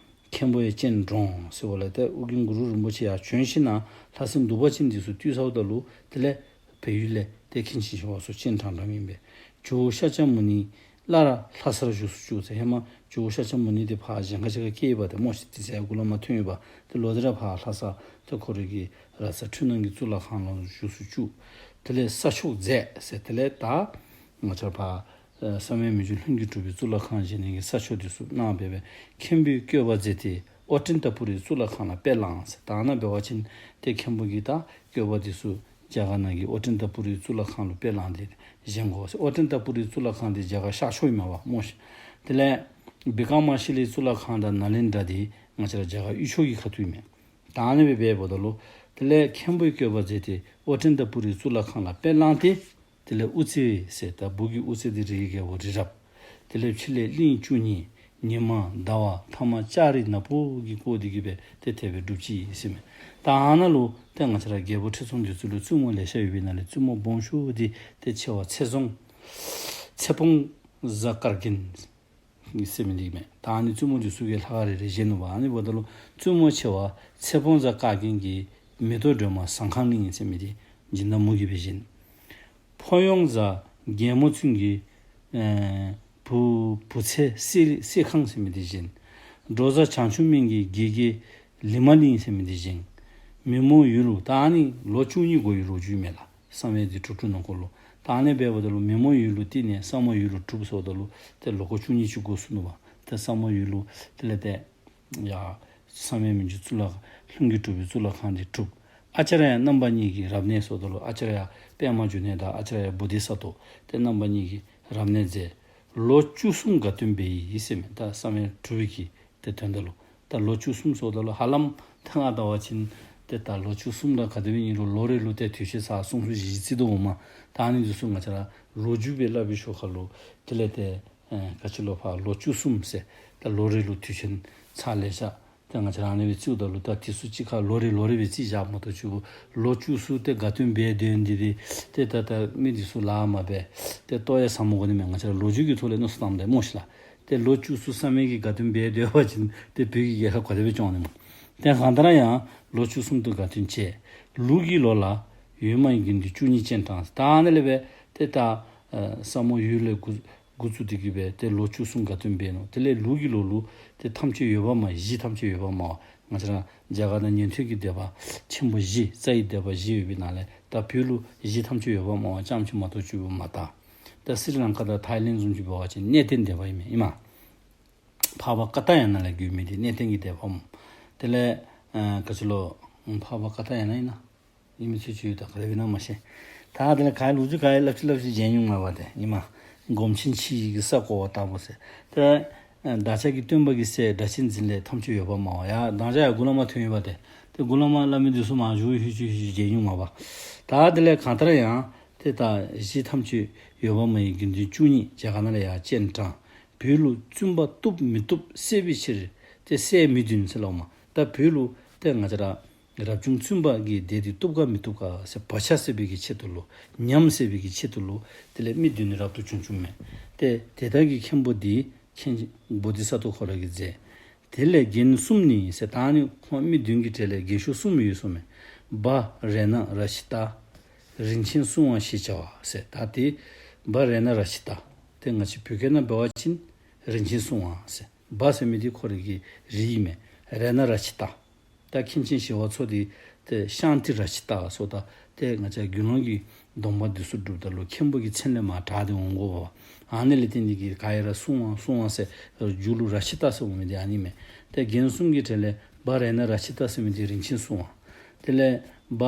མཁན་པོ་ཡང་སྤྱན་དྲངས་ཟེར་བ་ལས་ཏེ་ཨོ་རྒྱན་གུ་རུ་རིན་པོ་ཆེ་ཡར་བྱོན་ཞིནམ་ལས་ལྷ་སྲིན་གདུག་པ་ཅན་འདི་ཚུ་བཏུལ་ཚརཝ་ད་ལུ་དེ་ལས་བལ་ཡུལ་ལས་ཏེ་མཁན་ཆེན་ཞི་བ་འཚོ་སྤྱན་དྲངས་དྲངསམ་ཨིན་པས། ཇོ་བོ་ཤཱཀྱ་མུ་ནེ་སླར་ལྷ་སར་བཞུགས་སུ་བཅུག་ཟེར། ཧེ་མ་ཇོ་བོ་ཤཱཀྱ་མུ་ནེ་འདི་ཕར་གཞན་ཁ་ཅིག་ཁར་བསྐྱལ་ཡོདཔ་ཏེ་སྨོ་ཤིག། དེ་ཚེ་འགོ་ལས་མར་ཐོན་ཡོདཔ། ཏེ་ལོག་སྟེ་ར་ཕར་ལྷ་ས་ཏེ་ཁོ་རའི་གི་ར་ས་འཕྲུལ་སྣང་གི་གཙུག་ལག་ཁང་ལུ་བཞུགས་སུ་བཅུག། དེ་ལས་ས་ཆོག་མཛད་ཟེར། དེ་ལས་ད་ང་བཅས་ར་ཕར་ཨེ་བསམ་ཡས་མི་འགྱུར་ལྷུན་གྱིས་གྲུབ་པའི་གཙུག་ལག་ཁང་བཞེངས་ནི་གི་ས་ཆོག་འདི་ཚུ་གནང་སྦེ་སྦེ་མཁན་པོའི་བཀོད་པ་མཛད་དེ་ཨོ་ཏནྟ་པུ་རིའི་གཙུག་ལག་ཁང་ལ་དཔེ་བླངས་ཟེར། ད་ཨ་ནཱ་འབད་བ་ཅིན་ཏེ་མཁན་པོ་གིས་ད་བཀོད་པ་འདི་ཚུ་རྒྱ་གར་ནང་གི་ཨོ་ཏནྟ་པུ་རིའི་གཙུག་ལག་ཁང་ལུ་དཔེ་བླངས་ཏེ་བཞེངས་དགོ་ཟེར། ཨོ་ཏནྟ་པུ་རིའི་གཙུག་ལག་ཁང་འདི་རྒྱ་གར་ཤར་ཕྱོགས་ཨིན་མས་པ་སྨོ་ཤིག། དེ་ལས་བི་ཀྲ་མ་ཤི་ལའི་གཙུག་ལག་ཁང་དང་ནཱ་ལེནྡྲ་འདི་ང་བཅས་ར་རྒྱ་གར་དབུས་ཕྱོགས་ཀྱི་ཁ་ཐུག་ཨིན་མས། ད་ཨ་ནི་སྦེ་འབདཝ་ད་ལུ་དེ་ལས་མཁན་པོའི་བཀོད་པ་མཛད་དེ་ཨོ་ཏནྟ་པུ་རིའི་གཙུག་ལག་ཁང་ལ་དཔེ་བླངས་ཏེ་དེ་ལས་དབུ་རྩེ་ཟེར་ད་སྦུག་གི་དབུ་རྩེ་འདི་རིའི་རྒྱལ་པོ་རི་རབ། དེ་ལས་ཕྱི་ལས་གླིང་བཅུ་གཉིས་ཉི་མ་ཟླ་བ་ཐ་མ་ལྕགས་རི་ནག་པོ་གིས་བསྐོར་ཏེ་གི་སྦེ་ཏེ་དེ་སྦེ་སྒྲུབ་ཅི་ཟེར་མས། ད་ཨ་ནཱ་ལུ་ཏེ་ང་བཅས་ར་རྒྱལ་པོ་ཁྲི་སྲོང་ལྡེ་བཙན་ལུ་བཙུན་མོ་ལེ་ཤ་ཡོད་པའི་ནང་ལས་བཙུན་མོ་སྦོམ་ཤོས་འདི་ཏེ་ཆེ་བ་ཚེ་སྲོང་ཚེ་སྤོང་བཟའ་སྐལ་རྒྱན་ཟེར་མི་འདི་མས། ད་ཨ་ནི་བཙུན་མོ་འདི་ཚུ་གིས་ལྷ་ཁང་རེ་རེ་བཞེངས་ནུག་པ། ཨ་ནི་འབདཝ་ད་ལུ་བཙུན་མོ་ཆེ་བ་ཚེ་སྤོང་བཟའ་སྐལ་རྒྱན་གྱིས་མེ་ཏོག་སྒྲོལ་མ་ཟངས་མཁར་གླིང་ཟེར་མི་འདི་སྦྱིན་བདག་མོ་གིས་སྦེ་བཞེངས། ཕོ་ཡོང་བཟའ་རྒྱལ་མོ་བཙུན་གྱིས་ཨེ་བུ་བུ་ཚའི་གསེར་གསེར་ཁང་ཟེར་མི་འདི་བཞེངས། འབྲོག་བཟའ་བྱང་ཆུབ་སྨན་གྱིས་དགེ་རྒྱས་ལི་མ་གླིང་ཟེར་མི་འདི་བཞེངས། མི་མོ་ཡུལ་ལུ་ད་ཨ་ནི་ལོ་བཅུ་གཉིས་འགོར་བའི་ལོ་རྒྱུས་མས་ལགས། བསམ་ཡས་འདི་གྲུབ་གྲུབ་ནང་འཁོད་ལུ། ད་ཨ་ནི་སྦེ་འབདཝ་ད་ལུ་མི་མོ་ཡུལ་ལུ་བཏུལ་ནས་ས་མོ་ཡུལ་ལུ་གྲུབ་ཟེརཝ་ད་ལུ་ཏེ་ལོ་འཁོར་བཅུ་གཉིས་ཅིག་འགོར་སོ་ནུག་པ། ཏེ་ས་མོ་ཡུལ་ལུ་དེ་ལས་ཏེ་ཡར་བསམ་ཡས་མི་འགྱུར་གཙུག་ལག་ལྷུན་གྱིས་གྲུབ་པའི་གཙུག་ལག་ཁང་འདི་གྲུབ། ཨ་ཙརྱ་རྣམ་པ་གཉིས་ཀྱིས་རབ་གནས་ཟེརཝ་ད་ལུ་ཨ་ཙརྱ་པདྨ་འབྱུང་གནས་དང་ཨ་ཙརྱ་བོ་དྷི་ས་ཏྭ་ཏེ་རྣམ་པ་གཉིས་ཀྱིས་རབ་གནས་མཛད། ལོ་བཅུ་གསུམ་དགའ་སྟོན་འབད་ཡི་ཟེར་མས། ད་བསམ་ཡས་གྲུབ་པའི་གི་ཏེ་དོན་དག་ལུ་ད་ལོ་བཅུ་གསུམ་ཟེརཝ་ད་ལུ་ཧ་ལམ་ཐང་ང་ལྟ་བ་ཅིན་ཏེ་ད་ལོ་བཅུ་གསུམ་ར་ག་དེ་སྦེ་ཨིན་རུང་ལོ་རེ་ལུ་ཏེ་དུས་ཆེན་ཚར་གསུམ་གསུམ་བཞི་བཞི་བརྩི་དོ་འོང་མས། ད་ཨ་ནི་འདི་ཚུ་ང་བཅས་ར་ལོ་རྒྱུས་སྦེ་སླབ་པའི་ཤུལ་ཁ་ལུ་དེ་ལས་ཏེ་ཨེ་ག་ཅི་ལོ་ཕར་ལོ་བཅུ་གསུམ་ཟེར་ད་ལོ་རེ་ལུ་དུས་ཆེན་ཚར་ལེ་ཤ་ཏེ་ང་བཅས་ར་ཨ་ནི་སྦེ་བརྩིཝ་ད་ལུ་ད་དེ་ཚུ་གཅིག་ཁར་ལོ་རེ་ལོ་རེ་སྦེ་བརྩི་བཞགཔ་མ་གཏོགས་ཅིག་ལོ་བཅུ་གསུམ་ཏེ་དགའ་སྟོན་འབད་དོ་འདི་ཏེ་ཏེ་ད་ད་མི་འདི་ཚུ་ལཱ་མ་འབད་ཏེ་ལྟོ་ཡང་ཟ་མ་དགོ་ནི་མས། ང་བཅས་ར་ལོ་རྒྱུས་ཀྱི་ཐོག་ལས་མནོ་བསམ་བཏངམ་ད་སྨོ་ཤིག་ལགས། ཏེ་ལོ་བཅུ་གསུམ་བསམ་ཡས་ཀྱིས་དགའ་སྟོན་འབད་སྡོད་པ་ཅིན་ཏེ་བོད་ཀྱི་རྒྱལ་ཁབ་ག་དེ་སྦེ་སྐྱོང་ནི་སྨོ། ཏེ་གང་ལྟར་ཡང་ལོ་བཅུ་གསུམ་དུ་དགའ་སྟོན་བྱས། ལུག་གི་ལོ་ལ་ཡོད་མ་ཡི་དགེ་འདུན་བཅུ་གཉིས་སྤྱན་དྲངས། ད་ཨ་ནི་ལས་འབད་ཏེ་ད་ཨེ་ས་མོ་ཡུལ་ལས་འགོ་འགོ་བཙུགས་ཏེ་གི་སྦེ་ཏེ་ལོ་བཅུ་གསུམ་དགའ་སྟོན་འབད་ནུག། དེ་ལས་ལུག་གི་ལོ་ལུ་ཏེ་ཐམས་ཅད་འོད་དཔག་མེད་གཞི་ཐམས་ཅད་འོད་དཔག་མེད་པ། ང་བཅས་ར་རྒྱ་གར་ནང་ཉན་ཐོས་ཀྱི་སྡེ་པ་ཆེན་པོ་བཞི་རྩ་བའི་སྡེ་པ་བཞི་ཡོད་པའི་ནང་ལས་ད་བོད་ལུ་གཞི་ཐམས་ཅད་འོད་དཔག་མེད་པ་རྐྱངམ་ཅིག་མ་གཏོགས་ཅིག་མ་དར། ད་སི་རི་ལང་ཀ་དང་ཐའི་ལེནཌ་བཟུམ་ཅིག་འབད་བ་ཅིན་གནས་བརྟན་སྡེ་པ་ཨིན་མས་ཨིན་མས། འཕགས་པ་ཀ་ཏ་ཡ་ན་ལས་བརྒྱུད་མི་འདི་གནས་བརྟན་གྱི་སྡེ་པ་སྨོ། དེ་ལས་ཨ་ག་ཅི་ལོ་འཕགས་པ་ཀ་ཏ་ཡ་ན་ཨིན་ན། ཨིན་མི་ཚུལ་ཅིག་ཡོད་ད་ག་དེ་སྦེ་ཨིན་ན་མ་ཤེས། ད་དེ་ལས་ག་ཡི་ལོ་རྒྱུས་ག་ཡི་སླབ་ཅི་སླབ་ཅི་མཇལ་མྱོང་མ་པ་ཏེ་ཨིན་མས། སྒོམ་ཆེན་ཕྱི་ཡི་གི་ས་བརྐོ་བ་ལྟ་བུ་ཟེར། ཏེ་ཨ་བདག་ཅག་གི་སྟོན་པ་གི་སྲས་སྒྲ་གཅན་འཛིན་ལས་ཐམས་ཅད་འོད་དཔག་མེད་པ། ཡ་མདང་ཞག་ཡར་འགོ་ལས་མར་ཐོན་ཡོདཔ་ཏེ། ཏེ་འགོ་ལས་མར་སླབ་མི་འདི་ཚུ་མ་ཞུ་ཧེ་ཅུ་ཧེ་ཅུ་མཇལ་མྱོང་མ་པ། ད་དེ་ལས་གང་ལྟར་ཡང་ཏེ་ད་གཞི་ཐམས་ཅད་འོད་དཔག་མེད་ཀྱི་དགེ་འདུན་བཅུ་གཉིས་རྒྱ་གར་ནང་ལས་ཡར་སྤྱན་དྲངས། བོད་ལུ་བཙུན་པ་གཏུབ་མི་གཏུབ་བསལ་བའི་ཕྱིར་ཏེ་བསལ་མི་བདུན་ཟེར་སླབ་མས། ད་བོད་ལུ་ཏེ་ང་བཅས་ར་རབ་བྱུང་བཙུན་པ་གི་སྡེ་འདི་གཏུབ་ག་མི་གཏུབ་ག་ཟེར་བག་ཆགས་སེལ་བའི་གི་ཆེད་དུ་ལུ་ཉམས་སེལ་བའི་གི་ཆེད་དུ་ལུ་དེ་ལས་མི་བདུན་རབ་ཏུ་བྱུང་བྱུངམ་མས། ཏེ་དེ་དག་གི་མཁན་པོ་འདི་མཁན་བོ་དྷི་ས་ཏྭ་ཁོ་ར་གིས་མཛད། དེ་ལས་རྒན་གསུམ་ནི་ཟེར་ད་ནི་ཁོང་མི་བདུན་གྱི་གྲས་ལས་རྒན་ཤོས་གསུམ་ཡོད་གསུངམ་མས། བ་རཏྣ་རཀྵི་ཏ། རིན་ཆེན་སྲུང་བ་ཞེས་བྱ་བ་ཟེར། ད་དེ་བ་རཏྣ་རཀྵི་ཏ། ཏེ་ང་བཅས་བོད་སྐད་ནང་འབད་བ་ཅིན་རིན་ཆེན་སྲུང་བ་ཟེར། བ་ཟེར་མི་འདི་ཁོ་རའི་གི་རིགས་ཨིན་མས། རཏྣ་རཀྵི་ཏ། ད་མཁན་ཆེན་ཞི་བ་འཚོ་འདི་ཏེ་ཤཱནྟི་རཀྵི་ཏ་ཟེརཝ་ད་ཏེ་ང་བཅས་དགེ་སློང་གི་སྡོམ་པ་འདི་ཚུ་སྒྲུབ་ད་ལུ་མཁན་པོ་གི་མཚན་ལས་མར་དྲངས་ཏེ་འོང་དགོ་པ། ཨ་ནི་ལས་བརྟེན་ཏེ་གིས་ག་ཡ་ར་སྲུང་བ་སྲུང་བ་ཟེར་མཇུག་ལུ་རཀྵི་ཏ་ཟེར་འོང་མི་འདི་ཨ་ནི་མས། ཏེ་རྒན་གསུམ་གྱི་གྲས་ལས་བ་རཏྣ་རཀྵི་ཏ་ཟེར་མི་འདི་རིན་ཆེན་སྲུང་བ། དེ་ལས་བ་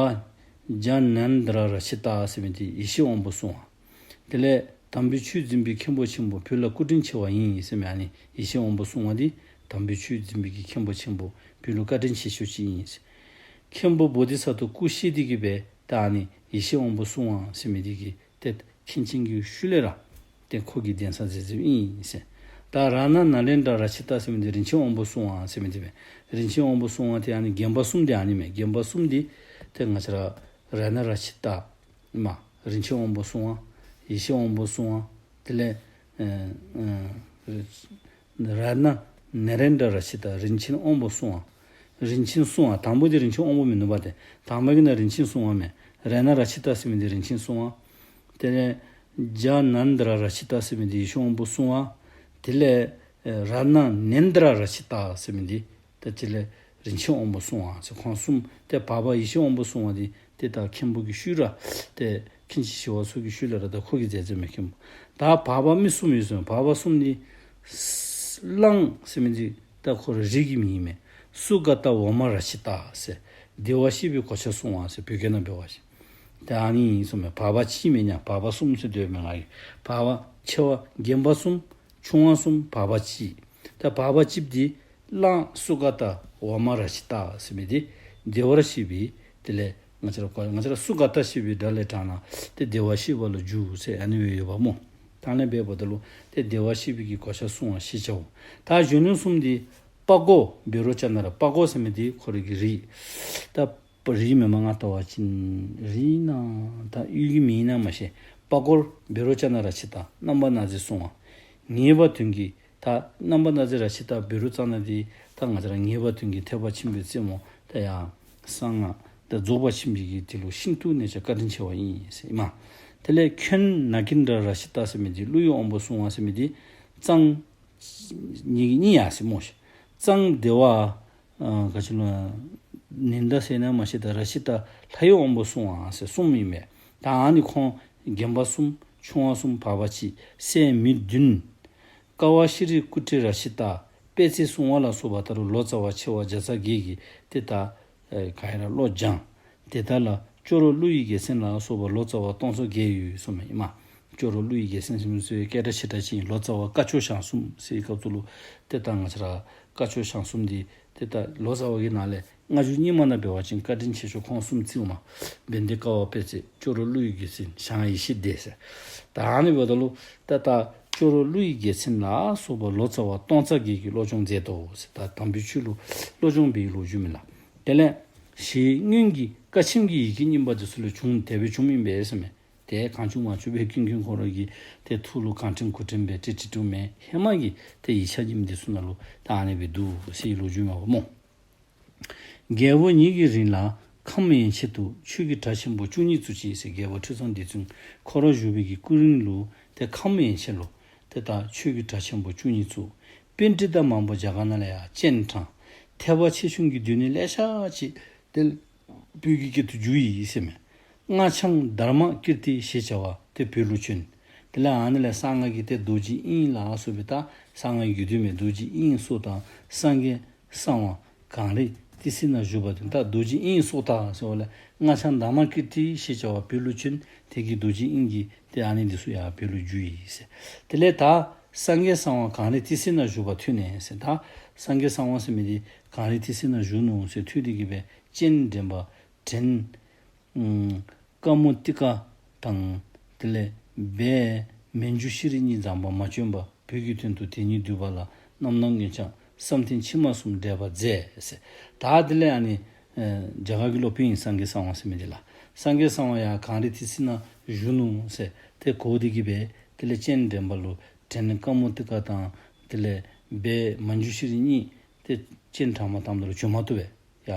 ཛྙཱ་ན་ནནྡྲ་རཀྵི་ཏ་ཟེར་མི་འདི་ཡེ་ཤེས་དབང་པོ་སྲུང་བ། དེ་ལས་དམ་པའི་ཆོས་འཛིན་པའི་མཁན་པོ་ཆེན་པོ་བོད་ལ་སྐུ་དྲིན་ཆེ་བ་ཡིན་ཟེར་མི་ཨ་ནི་ཡེ་ཤེས་དབང་པོ་སྲུང་བ་འདི་དམ་པའི་ཆོས་འཛིན་པའི་གི་མཁན་པོ་ཆེན་པོ་བོད་ལུ་བཀའ་དྲིན་ཆེ་ཤོས་ཅིག་ཨིན་ཟེར། མཁན་པོ་བོ་དྷི་ས་ཏྭ་སྐུ་གཤེགས་ཏེ་གི་སྦེ་ད་ཨ་ནི་ཡེ་ཤེས་དབང་པོ་སྲུང་བ་ཟེར་མི་འདི་གི་ཏེ་མཁན་ཆེན་གྱི་ཤུལ་ལས་ར་ཏེ་ཁོ་གི་གདན་ས་མཛད་མཛདཔ་ཨིན་ཟེར། ད་རཏྣ་ནཱ་ལེནྡྲ་རཀྵི་ཏ་ཟེར་མི་འདི་རིན་ཆེན་དབང་པོ་སྲུང་བ་ཟེར་མི་འདི་སྦེ། རིན་ཆེན་དབང་པོ་སྲུང་བ་འདི་ཨ་ནི་རྒན་པ་གསུམ་འདི་ཨ་ནི་མས། རྒན་པ་གསུམ་འདི་ཏེ་ང་བཅས་ར་རཏྣ་རཀྵི་ཏ་མ་རིན་ཆེན་དབང་པོ་སྲུང་བ། ཡེ་ཤེས་དབང་པོ་སྲུང་བ། དེ་ལས་ཨེ་ཨེ་རཏྣ་ནཱ་ལེནྡྲ་རཀྵི་ཏ་རིན་ཆེན་དབང་པོ་སྲུང་བ། རིན་ཆེན་སྲུང་བ། དང་པོ་འདི་རིན་ཆེན་དབང་པོ་མིན་ནུག་པ། ཏེ་དང་པ་གི་ནང་རིན་ཆེན་སྲུང་བ་མས། རཏྣ་རཀྵི་ཏ་ཟེར་མི་འདི་རིན་ཆེན་སྲུང་བ། དེ་ལས་ཛྙཱ་ན་ནཱ་ལེནྡྲ་རཀྵི་ཏ་ཟེར་མི་འདི་ཡེ་ཤེས་དབང་པོ་སྲུང་བ། དེ་ལས་ཨེ་རཏྣ་ནེནྡྲ་རཀྵི་ཏ་ཟེར་མི་འདི་ད་དེ་ལས་རིན་ཆེན་དབང་པོ་སྲུང་བ་ཟེར། ཁོང་གསུམ་ཏེ་བར་པ་ཡེ་ཤེས་དབང་པོ་སྲུང་བ་འདི་ཏེ་ད་མཁན་པོ་གི་ཤུལ་ར་ཏེ་མཁན་ཆེན་ཞི་བ་འཚོ་གི་ཤུལ་ལས་ར་ད་ཁོ་གིས་མཛད་མཛདཔ་མས་མཁན་པོ། ད་བར་པ་མི་གསུམ་ཡོད་ཟེར། བར་པ་གསུམ་འདི་གླང་ཟེར་མི་འདི་ད་ཁོ་ར་རི་གི་མིང་ཨིན་མས། སུ་ག་ཏ་ཝ་མ་རཀྵི་ཏ་ཟེར། བདེ་བར་གཤེགས་པའི་གོ་ཆ་སྲུང་བ་ཟེར། བོད་སྐད་ནང་འབད་བ་ཅིན་ད་ཨ་ནི་ཨིན་གསུངམ་མས། བར་པ་གཅིག་མེན་ན། བར་པ་གསུམ་ཟེར་སྡོདཔ་མས་ང་གིས། བར་པ་ཆེ་བ་རྒན་པ་གསུམ། ཆུང་བ་གསུམ། བར་པ་གཅིག། ད་བར་པ་གཅིག་འདི་གླང་སུ་ག་ཏ་ཝ་མ་རཀྵི་ཏ་ཟེར་མི་འདི་བདེ་བར་གཤེགས་པའི་དེ་ལས་ང་བཅས་ར་ང་བཅས་ར་སུ་ག་ཏ་ཞེས་པའི་སྒྲ་ལས་དྲངས་ན་ཏེ་བདེ་བར་གཤེགས་པ་ལ་འཇུག་ཟེར་ཨ་ནི་སྦེ་ཡོདཔ་སྨོ། ད་ཨ་ནི་སྦེ་འབདཝ་ད་ལུ་ཏེ་བདེ་བར་གཤེགས་པའི་གི་གོ་ཆ་སྲུང་བ་ཞེས་བྱའོ། ད་གཞོན་ནུ་གསུམ་འདི་པ་གོ་བཻ་རོ་ཙ་ན་ར། པ་གོ་ཟེར་མི་འདི་ཁོ་རའི་གི་རིགས། ད་རིགས་མེནམ་ང་བལྟ་བ་ཅིན་རིགས་ཨིན་ན་ད་ཡུལ་གྱི་མིང་ཨིན་ན་མ་ཤེས། པ་གོ་བཻ་རོ་ཙ་ན་རཀྵི་ཏ། རྣམ་པར་སྣང་མཛད་སྲུང་བ། ངེས་པ་དོན་གྱི་ད་རྣམ་པར་སྣང་མཛད་རཀྵི་ཏ་བཻ་རོ་ཙ་ན་འདི་ད་ང་བཅས་ར་ངེས་པ་དོན་གྱི་ཐེག་པ་ཆེན་པོའི་རྩེ་མོ་ད་ཡར་གསང་སྔགས་ད་རྫོགས་པ་ཆེན་པོའི་གི་དེ་ལུ་ཤིན་ཏུ་ནས་ཀྱང་བཀའ་དྲིན་ཆེ་བ་ཨིན་ཟེར་ཨིན་མས། དེ་ལས་ཁྱོད་ནཱ་གེནྡྲ་རཀྵི་ཏ་ཟེར་མི་འདི་ཀླུ་ཡི་དབང་པོ་སྲུང་བ་ཟེར་མི་འདི་གཙང་གཉིས་ཀྱི་གཉིས་ཡར་ཟེར་སྨོ་ཤིག། གཙང་བདེ་བ་ཨ་ག་ཅི་ལོ་ནེནྡྲ་ཟེར་ན་མ་ཤེས། ད་རཀྵི་ཏ་ལྷ་ཡི་དབང་པོ་སྲུང་བ་ཟེར་གསུམ་ཨིན་པས། ད་ཨ་ནི་ཁོང་རྒན་པ་གསུམ་ཆུང་བ་གསུམ་བར་པ་གཅིག་སྲས་མི་བདུན། ཀ་ཝ་ཤྲཱི་ཀུ་ཊི་རཀྵི་ཏ་པད་ཚལ་སྲུང་བ་ལ་སོགས་པ་ད་རུང་ལོ་ཙཱ་བ་ཆེ་བ་བརྒྱ་རྩ་བརྒྱད་ཀྱིས་ཏེ་ད་ཨེ་ག་ཡ་ར་བློ་སྦྱང་། དེ་དག་ལ་ཅོག་རོ་ཀླུ་ཡི་རྒྱལ་མཚན་ལ་སོགས་པ་ལོ་ཙཱ་བ་སྟོང་ཚོ་བརྒྱད་ཡོད་གསུངམ་མས་ཨིན་མས། ཅོག་རོ་ཀླུ་ཡི་རྒྱལ་མཚན་ཟེར་མི་ཚུ་སྐད་གྲགས་ཆེ་དྲགས་ཅིག་ཨིན། ལོ་ཙཱ་བ་བཀའ་ཆོས་ཞང་གསུམ་ཟེར་བའི་སྐབས་སུ་ལུ་ཏེ་ད་ང་བཅས་ར་བཀའ་ཆོས་ཞང་གསུམ་འདི་ཏེ་ད་ལོ་ཙཱ་བ་གི་ནང་ལས་སྔ་འགྱུར་རྙིང་མ་ནང་འབད་བ་ཅིན་བཀའ་དྲིན་ཆེ་ཤོས་ཁོང་གསུམ་བརྩིཝ་མས། བན་དེ་ཀ་ཝ་པད་ཚལ། ཅོག་རོ་ཀླུ་ཡི་རྒྱལ་མཚན། ཞང་ཡེ་ཤེས་སྡེ་ཟེར། ད་ཨ་ནི་འབདཝ་ད་ལུ་ཏེ་ད་ཅོག་རོ་ཀླུ་ཡི་རྒྱལ་མཚན་ལ་སོགས་པ་ལོ་ཙཱ་བ་སྟོང་རྩ་བརྒྱད་ཀྱིས་བློ་སྦྱོང་མཛད་དོ་ཟེར། ད་དམ་པའི་ཆོས་ལུ་བློ་སྦྱོང་འབད་བའི་ལོ་རྒྱུས་མས་ལགས། དེ་ལས་ཞེས་སྔོན་གྱི་བཀའ་ཆེམས་ཀྱི་ཡི་གེ་རྙིང་པ་འདི་ཚུ་ལས་བྱུང་། དེ་སྦེ་བྱུངམ་ཨིན་པས་ཟེར་མས། ཏེ་གང་བྱུང་མ་བྱུང་སྦེ་ཀུན་མཁྱེན་ཁོ་ར་གིས་ཏེ་ཐུགས་ལུ་གང་དྲན་གུ་དྲན་སྦེ་ཏེ་བྲིས་བྲིསཝ་མས། ཧེ་མ་གི་ཏེ་ཡིག་ཆ་རྙིངམ་འདི་ཚུ་ནང་ལུ་ད་ཨ་ནི་སྦེ་འདུག་ཟེར་བའི་ལོ་རྒྱུས་མས་པ་སྨོ། རྒྱལ་པོ་ཉིད་ཀྱི་རིང་ལ་ཁམས་ཡན་ཆད་དུ་ཆོས་ཀྱི་གྲྭ་ཆེན་པོ་བཅུ་གཉིས་བཙུགས་ཅིག་ཟེར། རྒྱལ་པོ་ཁྲི་སྲོང་ལྡེ་བཙན་ཁོ་ར་བཞུགས་པའི་གི་སྐུ་རིང་ལུ་ཏེ་ཁམས་ཡན་ཆད་ལུ་ཏེ་ད་ཆོས་ཀྱི་གྲྭ་ཆེན་པོ་བཅུ་གཉིས་བཙུགས། པཎྜི་ཏ་མང་པོ་རྒྱ་གར་ནང་ལས་ཡར་སྤྱན་དྲངས། ཐེག་པ་ཆེ་ཆུང་གི་སྡེ་སྣོད་ལེ་ཤ་ཅིག་ཏེ་བོད་ཀྱི་སྐད་དུ་བསྒྱུར་ཡི་ཟེར་མས། སྔགས་འཆང་དྷརྨ་ཀིརྟི་ཞེས་བྱ་བ་དེ་བོད་ལུ་བྱོན། དེ་ལས་ཨ་ནི་ལས་གསང་སྔགས་ཀྱི་ཏེ་རྡོ་རྗེ་དབྱིངས་ལ་སོགས་པའི་ད་གསང་སྔགས་ཀྱི་རྒྱུད་སྡེ་མས། རྡོ་རྗེ་དབྱིངས་སོགས་དང་སངས་རྒྱས་གསང་བ་གངས་རི་ཏི་སེ་ན་བཞུགས་པ་དེ་ད་རྡོ་རྗེ་དབྱིངས་སོགས་དང་ཟེར་བ་ལས་སྔགས་འཆང་དྷརྨ་ཀིརྟི་ཞེས་བྱ་བ་བོད་ལུ་བྱོན། དེ་གི་རྡོ་རྗེ་དབྱིངས་ཀྱི་ཏེ་ཨ་ནི་འདི་ཚུ་ཡང་བོད་ལུ་བསྒྱུར་ཡི་ཟེར། དེ་ལས་ད་སངས་རྒྱས་གསང་བ་གངས་རི་ཏི་སེ་ན་བཞུགས་པ་ཐོས་ནས་ཟེར། ད་སངས་རྒྱས་གསང་བ་ཟེར་མི་འདི་གངས་རི་ཏི་སེ་ན་བཞུགས་ནུག་ཟེར་ཐོས་ཏེ་གི་སྦེ་སྤྱན་འདྲེན་པ་བྲན་ཀ་མུ་ཏི་ཀ་དང་དེ་ལས་སྦས་མན་ཇུ་ཤྲཱི་གཉིས་བརྫངས་པ་མ་བྱོན་པར་བོད་ཀྱི་དོན་དུ་དེ་ཉིད་འདུས་པ་ལ་རྣམ་སྣང་མངོན་བྱང་བསམ་གཏན་ཕྱི་མ་གསུམ་འགྲེལ་པ་མཛད་ཟེར། ད་དེ་ལས་ཨ་ནི་ཨེ་རྒྱ་གར་གྱི་སློབ་དཔོན་ཨིན། སངས་རྒྱས་གསང་བ་ཟེར་མི་འདི་ལགས། སངས་རྒྱས་གསང་བ་ཡང་གངས་རི་ཏི་སེ་ན་བཞུགས་ནུག་ཟེར་ཏེ་གོ་སྟེ་གི་སྦེ་དེ་ལས་སྤྱན་འདྲེན་པ་ལུ་བྲན་ཀ་མུ་ཏི་ཀ་དང་དེ་ལས་སྦས་མན་ཇུ་ཤྲཱི་གཉིས་ཏེ་སྤྱན་དྲངས་མ་བཏངམ་ད་ལུ་བྱོན་མ་བཏུབ་པས། ཡ་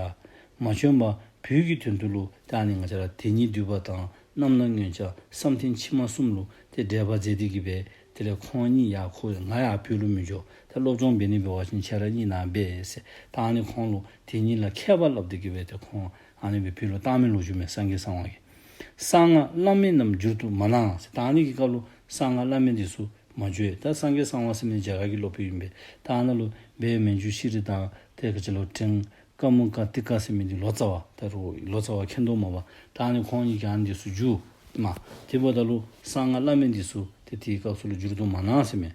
མ་བྱོན་པར་བོད་ཀྱི་དོན་དུ་ལུ་ད་ཨ་ནི་ང་བཅས་ར་དེ་ཉིད་འདུས་པ་དང་རྣམ་སྣང་མངོན་བྱང་བསམ་གཏན་ཕྱི་མ་གསུམ་ལུ་ཏེ་འགྲེལ་པ་མཛད་དེ་གི་སྦེ་དེ་ལས་ཁོང་གཉིས་ཡ་ཁོ་ང་ཡར་བོད་ལུ་མི་འགྱོ། ད་སློབ་སྦྱོང་འབད་ནི་འབད་བ་ཅིན་ཁྱེད་ར་གཉིས་ནཱ་འབད་ཟེར། ད་ཨ་ནི་ཁོང་ལུ་དེ་ཉིད་ལ་མཁས་པ་སླབ་སྟེ་གི་སྦེ་ཏེ་ཁོང་ཨ་ནི་སྦེ་བོད་ལུ་བཏང་མི་ལོ་རྒྱུས་མས། སངས་རྒྱས་གསང་བ་གིས། གསང་སྔགས་བླ་མེད་རྣམས་བསྒྱུར་དུ་མ་གནང་ཟེར། ད་ཨ་ནི་གི་སྐབས་ལུ་གསང་སྔགས་བླ་མེད་འདི་ཚུ་མ་བསྒྱུར། ད་སངས་རྒྱས་གསང་བ་ཟེར་མི་རྒྱ་གར་གྱི་སློབ་དཔོན་ཨིན་པས། ད་ཨ་ནཱ་ལུ་སྦས་མན་ཇུ་ཤྲཱི་དང་ཏེ་ག་ཅི་ལོ་བྲན་ཀ་མུ་ཀ་ཏི་ཀ་ཟེར་མི་འདི་ལོ་ཙཱ་བ་ད་རུང་ལོ་ཙཱ་བ་མཁྱེན་རྟོགས་མ་པ། ད་ཨ་ནི་ཁོང་གཉིས་ཀྱིས་ཨ་ནི་འདི་ཚུ་བསྒྱུར་མས། དེ་འབདཝ་ད་ལུ་གསང་སྔགས་བླ་མེད་འདི་ཚུ་ཏེ་དེའི་སྐབས་སུ་ལུ་བསྒྱུར་དུ་མ་གནང་ཟེར་མས།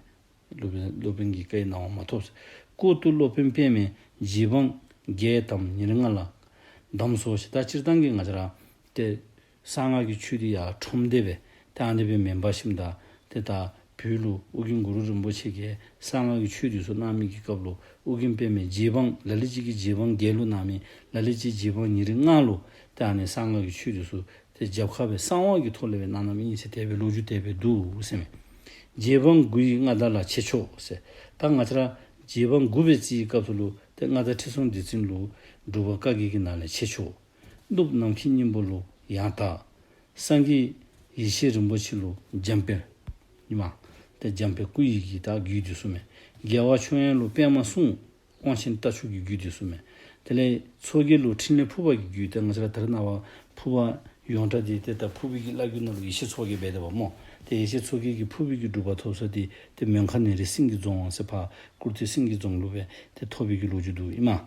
སློབ་དཔོན་སློབ་དཔོན་གྱི་བཀའི་གནང་བ་མ་ཐོབ་ཟེར། ལྐོག་ཏུ་སློབ་དཔོན་པདྨས་རྗེ་འབངས་བརྒྱད་དམ་ཉེར་ལྔ་ལ། བསྡམས་སོ་ཟེར། ད་སྤྱིར་བཏང་གི་ང་བཅས་ར་ཏེ་གསང་སྔགས་ཀྱི་ཆོས་འདི་ཡར་ཁྲོམ་སྡེ་སྦེ་ཏེ་ཨ་ནི་སྦེ་མེན་པར་ཞིནམ་ད་ཏེ་ད་བོད་ལུ་ཨོ་རྒྱན་གུ་རུ་རིན་པོ་ཆེ་གིས་གསང་སྔགས་ཀྱི་ཆོས་འདི་ཚུ་གནང་མི་གི་སྐབས་ལུ་ཨོ་རྒྱན་པདྨའི་རྗེ་འབངས་ལ་ལུ་ཅིག་གིས་རྗེ་འབངས་བརྒྱད་ལུ་གནང་མི་ལ་ལུ་ཅིག་རྗེ་འབངས་ཉེར་ལྔ་ལུ་ཏེ་ཨ་ནི་གསང་སྔགས་ཀྱི་ཆོས་འདི་ཚུ་ཏེ་རྒྱབ་ཁ་སྦེ་གསང་བ་གི་ཐོག་ལས་སྦེ་གནང་གནངམ་ཨིན་ཟེར་དེ་སྦེ་ལོ་རྒྱུས་དེ་སྦེ་འདུག་ཟེར་མས། རྗེ་འབངས་དགུ་ཡི་མངའ་བདག་ལ་ཆེ་མཆོག་ཟེར། ད་ང་བཅས་ར་རྗེ་འབངས་དགུ་སྦེ་རྩིས་པའི་སྐབས་སུ་ལུ་ཏེ་མངའ་བདག་ཁྲི་སྲོང་ལྡེ་བཙན་ལུ་འབྲུག་པ་བཀའ་བརྒྱུད་ཀྱི་ནང་ལས་ཆེ་མཆོག། གནུབས་ནམ་མཁའི་སྙིང་པོ་ལུ་ཡང་དག། སངས་རྒྱས་ཡེ་ཤེས་རིན་པོ་ཆེ་ལུ་འཇམ་དཔལ། ཨིན་མས། ཏེ་འཇམ་དཔལ་སྐུ་ཡི་གི་ད་རྒྱུད་འདི་ཚུ་མས། རྒྱལ་བ་ཕྱོགས་གཡང་ལུ་པདྨ་གསུང་དབང་ཆེན་རྟ་མཆོག་གི་རྒྱུད་འདི་ཚུ་མས། དེ་ལས་མཚོ་རྒྱལ་ལུ་འཕྲིན་ལས་ཕུར་པ་གི་རྒྱུད། ཏེ་ང་བཅས་ར་ད་རེས་ནངས་པ་ཕུར་པ་ཡོངས་གྲགས་འདི་ཏེ་ད་ཕུར་པའི་གི་བླ་རྒྱུད་ནང་ལུ་ཡེ་ཤེས་མཚོ་རྒྱལ་འབད་དོ་བ་སྨོ། ཏེ་ཡེ་ཤེས་མཚོ་རྒྱལ་གྱིས་ཕུར་པའི་གི་སྒྲུབ་པ་ཐོབ་ས་འདི་ཏེ་མོན་ཁ་ནེ་རིང་སེང་གེ་རྫོང་ཟེར་ཕར་ཀུར་སྟོད་སེང་གེ་རྫོང་ལུ་སྦེ་ཏེ་ཐོབ་པའི་གི་ལོ་རྒྱུས་འདུག་ཨིན་མས།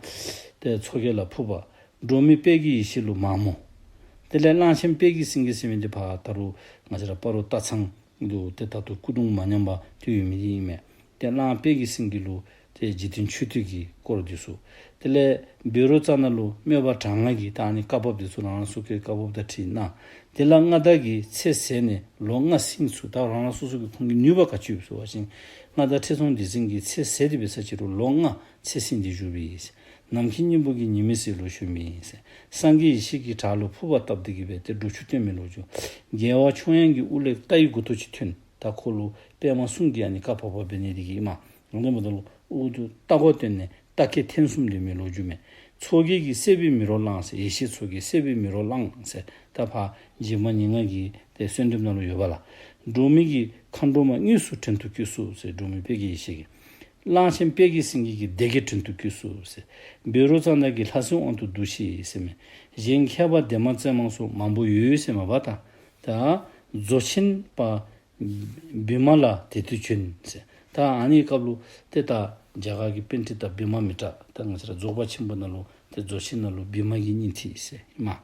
ཏེ་མཚོ་རྒྱལ་ལ་ཕུར་པ། འབྲོག་མི་དཔལ་གྱི་ཡེ་ཤེས་ལུ་མ་མོ། དེ་ལས་གླང་ཆེན་དཔལ་གྱི་སེང་གེ་ཟེར་མི་འདི་ཕར་ད་རུང་ང་བཅས་ར་སྤ་རོ་སྟག་ཚང་ལུ་ཏེ་ད་ལྟོ་སྐུ་གདུང་མ་ཉམས་པར་ཏེ་ཡོད་མི་འདི་ཨིན་མས། ཏེ་གླང་དཔལ་གྱི་སེང་གེ་ལུ་ཏེ་འཇིག་རྟེན་མཆོད་རྟེན་གྱི་སྐོར་འདི་ཚུ། དེ་ལས་བཻ་རོ་ཙ་ན་ལུ་དམོད་པ་གྲངས་ལྔ་གི་ད་ཨ་ནི་བཀའ་བབས་འདི་ཚུ་རང་རང་སོ་སོའི་བཀའ་བབས་དང་འཁྲིལ་གནང་། དེ་ལ་མངའ་བདག་གིས་ཚེ་ཟད་ནས་ལོ་ལྔ་ཟིན་ཚུལ། ད་རང་རང་སོ་སོ་གི་ཁོང་གི་ནུས་པ་ག་ཅི་ཡོད་ཟེར་བ་ཅིན་མངའ་བདག་ཁྲི་སྲོང་ལྡེ་བཙན་གྱིས་ཚེ་ཟད་དེ་འབད་ས་ཅིག་རུང་ལོ་ལྔ་ཚེ་ཟིན་ཏེ་བཞུགས་པས། ནམ་མཁའི་སྙིང་པོ་གིས་ཉི་མའི་ཟེར་ལུ་བྱོན་མི་ཨིན་ཟེར། སངས་རྒྱས་ཡེ་ཤེས་ཀྱི་བྲག་ལུ་ཕུར་པ་བཏབ་སྟེ་གི་སྦེ་ཏེ་སྒྲུབ་ཆུ་བཏོན་མི་ལོ་རྒྱུས། རྒྱལ་བ་ཕྱོགས་གཡང་གི་དབུ་ལས་རྟ་ཡི་མགུ་ཏོ་ཅིག་ཐོན། ད་ཁོ་ལུ་པདྨ་གསུང་གི་ཨ་ནི་བཀའ་བབས་པ་འབད་ནི་འདི་གིས་ཨིན་མས། ཨ་ནི་འབདཝ་ད་ལུ་དབུ་ཏུ་རྟ་མགོ་བཏོན་ནས་རྟ་སྐད་འཐེན་གསུམ་སྡོད་མི་ལོ་རྒྱུས་མས། མཚོ་རྒྱལ་གྱིས་བསད་པའི་མི་རོ་གླང་ཟེར། ཡེ་ཤེས་མཚོ་རྒྱལ་བསད་པའི་མི་རོ་གླང་ཟེར། ད་ཕར་རྗེ་འབངས་ཉེར་ལྔ་གི་ཏེ་གསོལ་འདེབས་ནང་ལུ་ཡོད་པ་ལགས། འབྲོག་མི་གི་མཁའ་འགྲོ་མ་དངོས་སུ་བྲན་དུ་བཀོལ་སོ་ཟེར། འབྲོག་མི་དཔལ་གྱི་ཡེ་ཤེས་ཀྱིས། གླང་ཆེན་དཔལ་གྱི་སེང་གེ་གིས་སྡེ་བརྒྱད་བྲན་དུ་བཀོལ་སོ་ཟེར། བཻ་རོ་ཙ་ན་གིས་ལྷ་སྲིན་དབང་དུ་བསྡུས་ཤིག་ཟེར་མས། གཞན་མཁས་པ་ལྡན་མ་རྩེ་མང་སོགས་མང་པོ་ཡོད་ཟེར་མས་པ། ད་ད་རྫོགས་ཆེན་པ་བི་མ་ལ་དེ་དུས་བྱོན་ཟེར། ད་ཨ་ནི་སྐབས་ལུ་ཏེ་ད་རྒྱ་གར་གྱི་པཎྜི་ཏ་བི་མ་མི་ཏྲ། ད་ང་བཅས་ར་རྫོགས་པ་ཆེན་པོ་ནང་ལུ་ཏེ་རྫོགས་ཆེན་ནང་ལུ་བི་མ་གི་སྙིང་ཐིག་ཟེར་ཨིན་མས།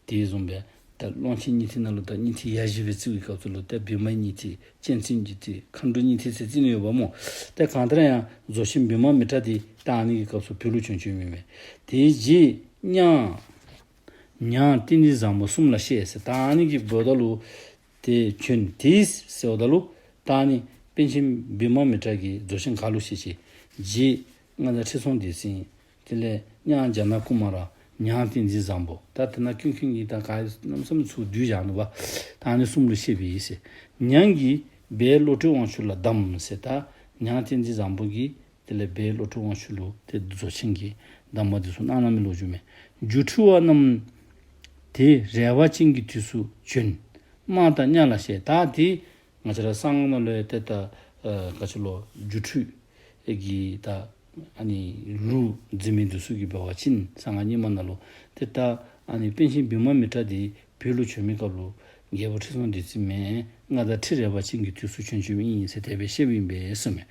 དེ་བཟུམ་སྦེ་ད་ཀློང་ཆེན་སྙིང་ཐིག་ནང་ལུ་ད་སྙིང་ཐིག་ཡ་བཞི་སྦེ་བརྩི་བའི་སྐབས་སུ་ལུ་ད་བི་མ་སྙིང་ཐིག་སྤྱན་འཛིན་གྱི་ཐིག་མཁའ་འགྲོ་སྙིང་ཐིག་ཟེར་བརྩི་ནི་ཡོདཔ་སྨོ། ཏེ་གང་ལྟར་ཡང་རྫོགས་ཆེན་བི་མ་མི་ཏྲ་འདི་ད་ཨ་ནི་གི་སྐབས་སུ་བོད་ལུ་བྱོན་བྱོནམ་ཨིན་མས། དེའི་རྗེས་ཉང་ཉང་ཏིང་འཛིན་བཟང་པོ་གསུམ་ལ་གཤེགས་ཟེར། ད་ཨ་ནི་གི་འབདཝ་ད་ལུ་ཏེ་བྱོན་ཏེ་ཟེརཝ་ད་ལུ་ད་ཨ་ནི་པཎ་ཆེན་བི་མ་མི་ཏྲ་གིས་རྫོགས་ཆེན་ག་ལུ་བཤད་ཅི། རྗེ་མངའ་བདག་ཁྲི་སྲོང་ལྡེ་བཙན། དེ་ལས་ཉང་ཛྙཱ་ན་ཀུ་མ་ར། ཉང་ཏིང་འཛིན་བཟང་པོ། ད་དེ་ནང་ཀུན་མཁྱེན་གྱིས་ད་ག་རྣམ་གསུམ་ཚུར་བསྡུས་བཞག་ནུག་པ། ད་ཨ་ནི་གསུམ་ལུ་བཤད་པའི་ཟེར། ཉང་གིས་སྦས་བློ་གྲོས་དབང་ཕྱུག་ལ་གདམས་ཟེར། ད་ཉང་ཏིང་འཛིན་བཟང་པོ་གིས་དེ་ལས་སྦས་བློ་གྲོས་དབང་ཕྱུག་ལུ་ཏེ་རྫོགས་ཆེན་གྱི་གདམས་པ་འདི་ཚུ་གནང་གནང་མི་ལོ་རྒྱུས་མས། སྒྱུ་འཕྲུལ་བ་རྣམས་དེ་རལ་པ་ཅན་གྱི་དུས་སུ་བྱོན། དམག་དང་གཉའ་ལ་གཤེགས། ད་དེ་ང་བཅས་ར་གསང་སྔགས་ནང་ལུ་ཡང་ཏེ་ད་ཨ་ག་ཅི་ལོ་སྒྱུ་འཕྲུལ་གྱི་ད་ཨ་ནི་ལུགས་འཛིན་མི་འདི་ཚུ་གིས་འབད་བ་ཅིན་གསང་སྔགས་རྙིང་མ་ནང་ལུ་ཏེ་ད་ཨ་ནི་པཎ་ཆེན་བི་མ་མི་ཏྲ་འདི་བོད་ལུ་བྱོན་མི་སྐབས་ལུ་རྒྱལ་པོ་ཁྲི་སྲོང་ལྡེ་བཙན་མེན་མངའ་བདག་ཁྲི་རལ་པ་ཅན་གྱི་དུས་སུ་བྱོན་བྱོནམ་ཨིན་ཟེར་དེ་སྦེ་བཤདཔ་ཨིན་པས་ཟེར་མས།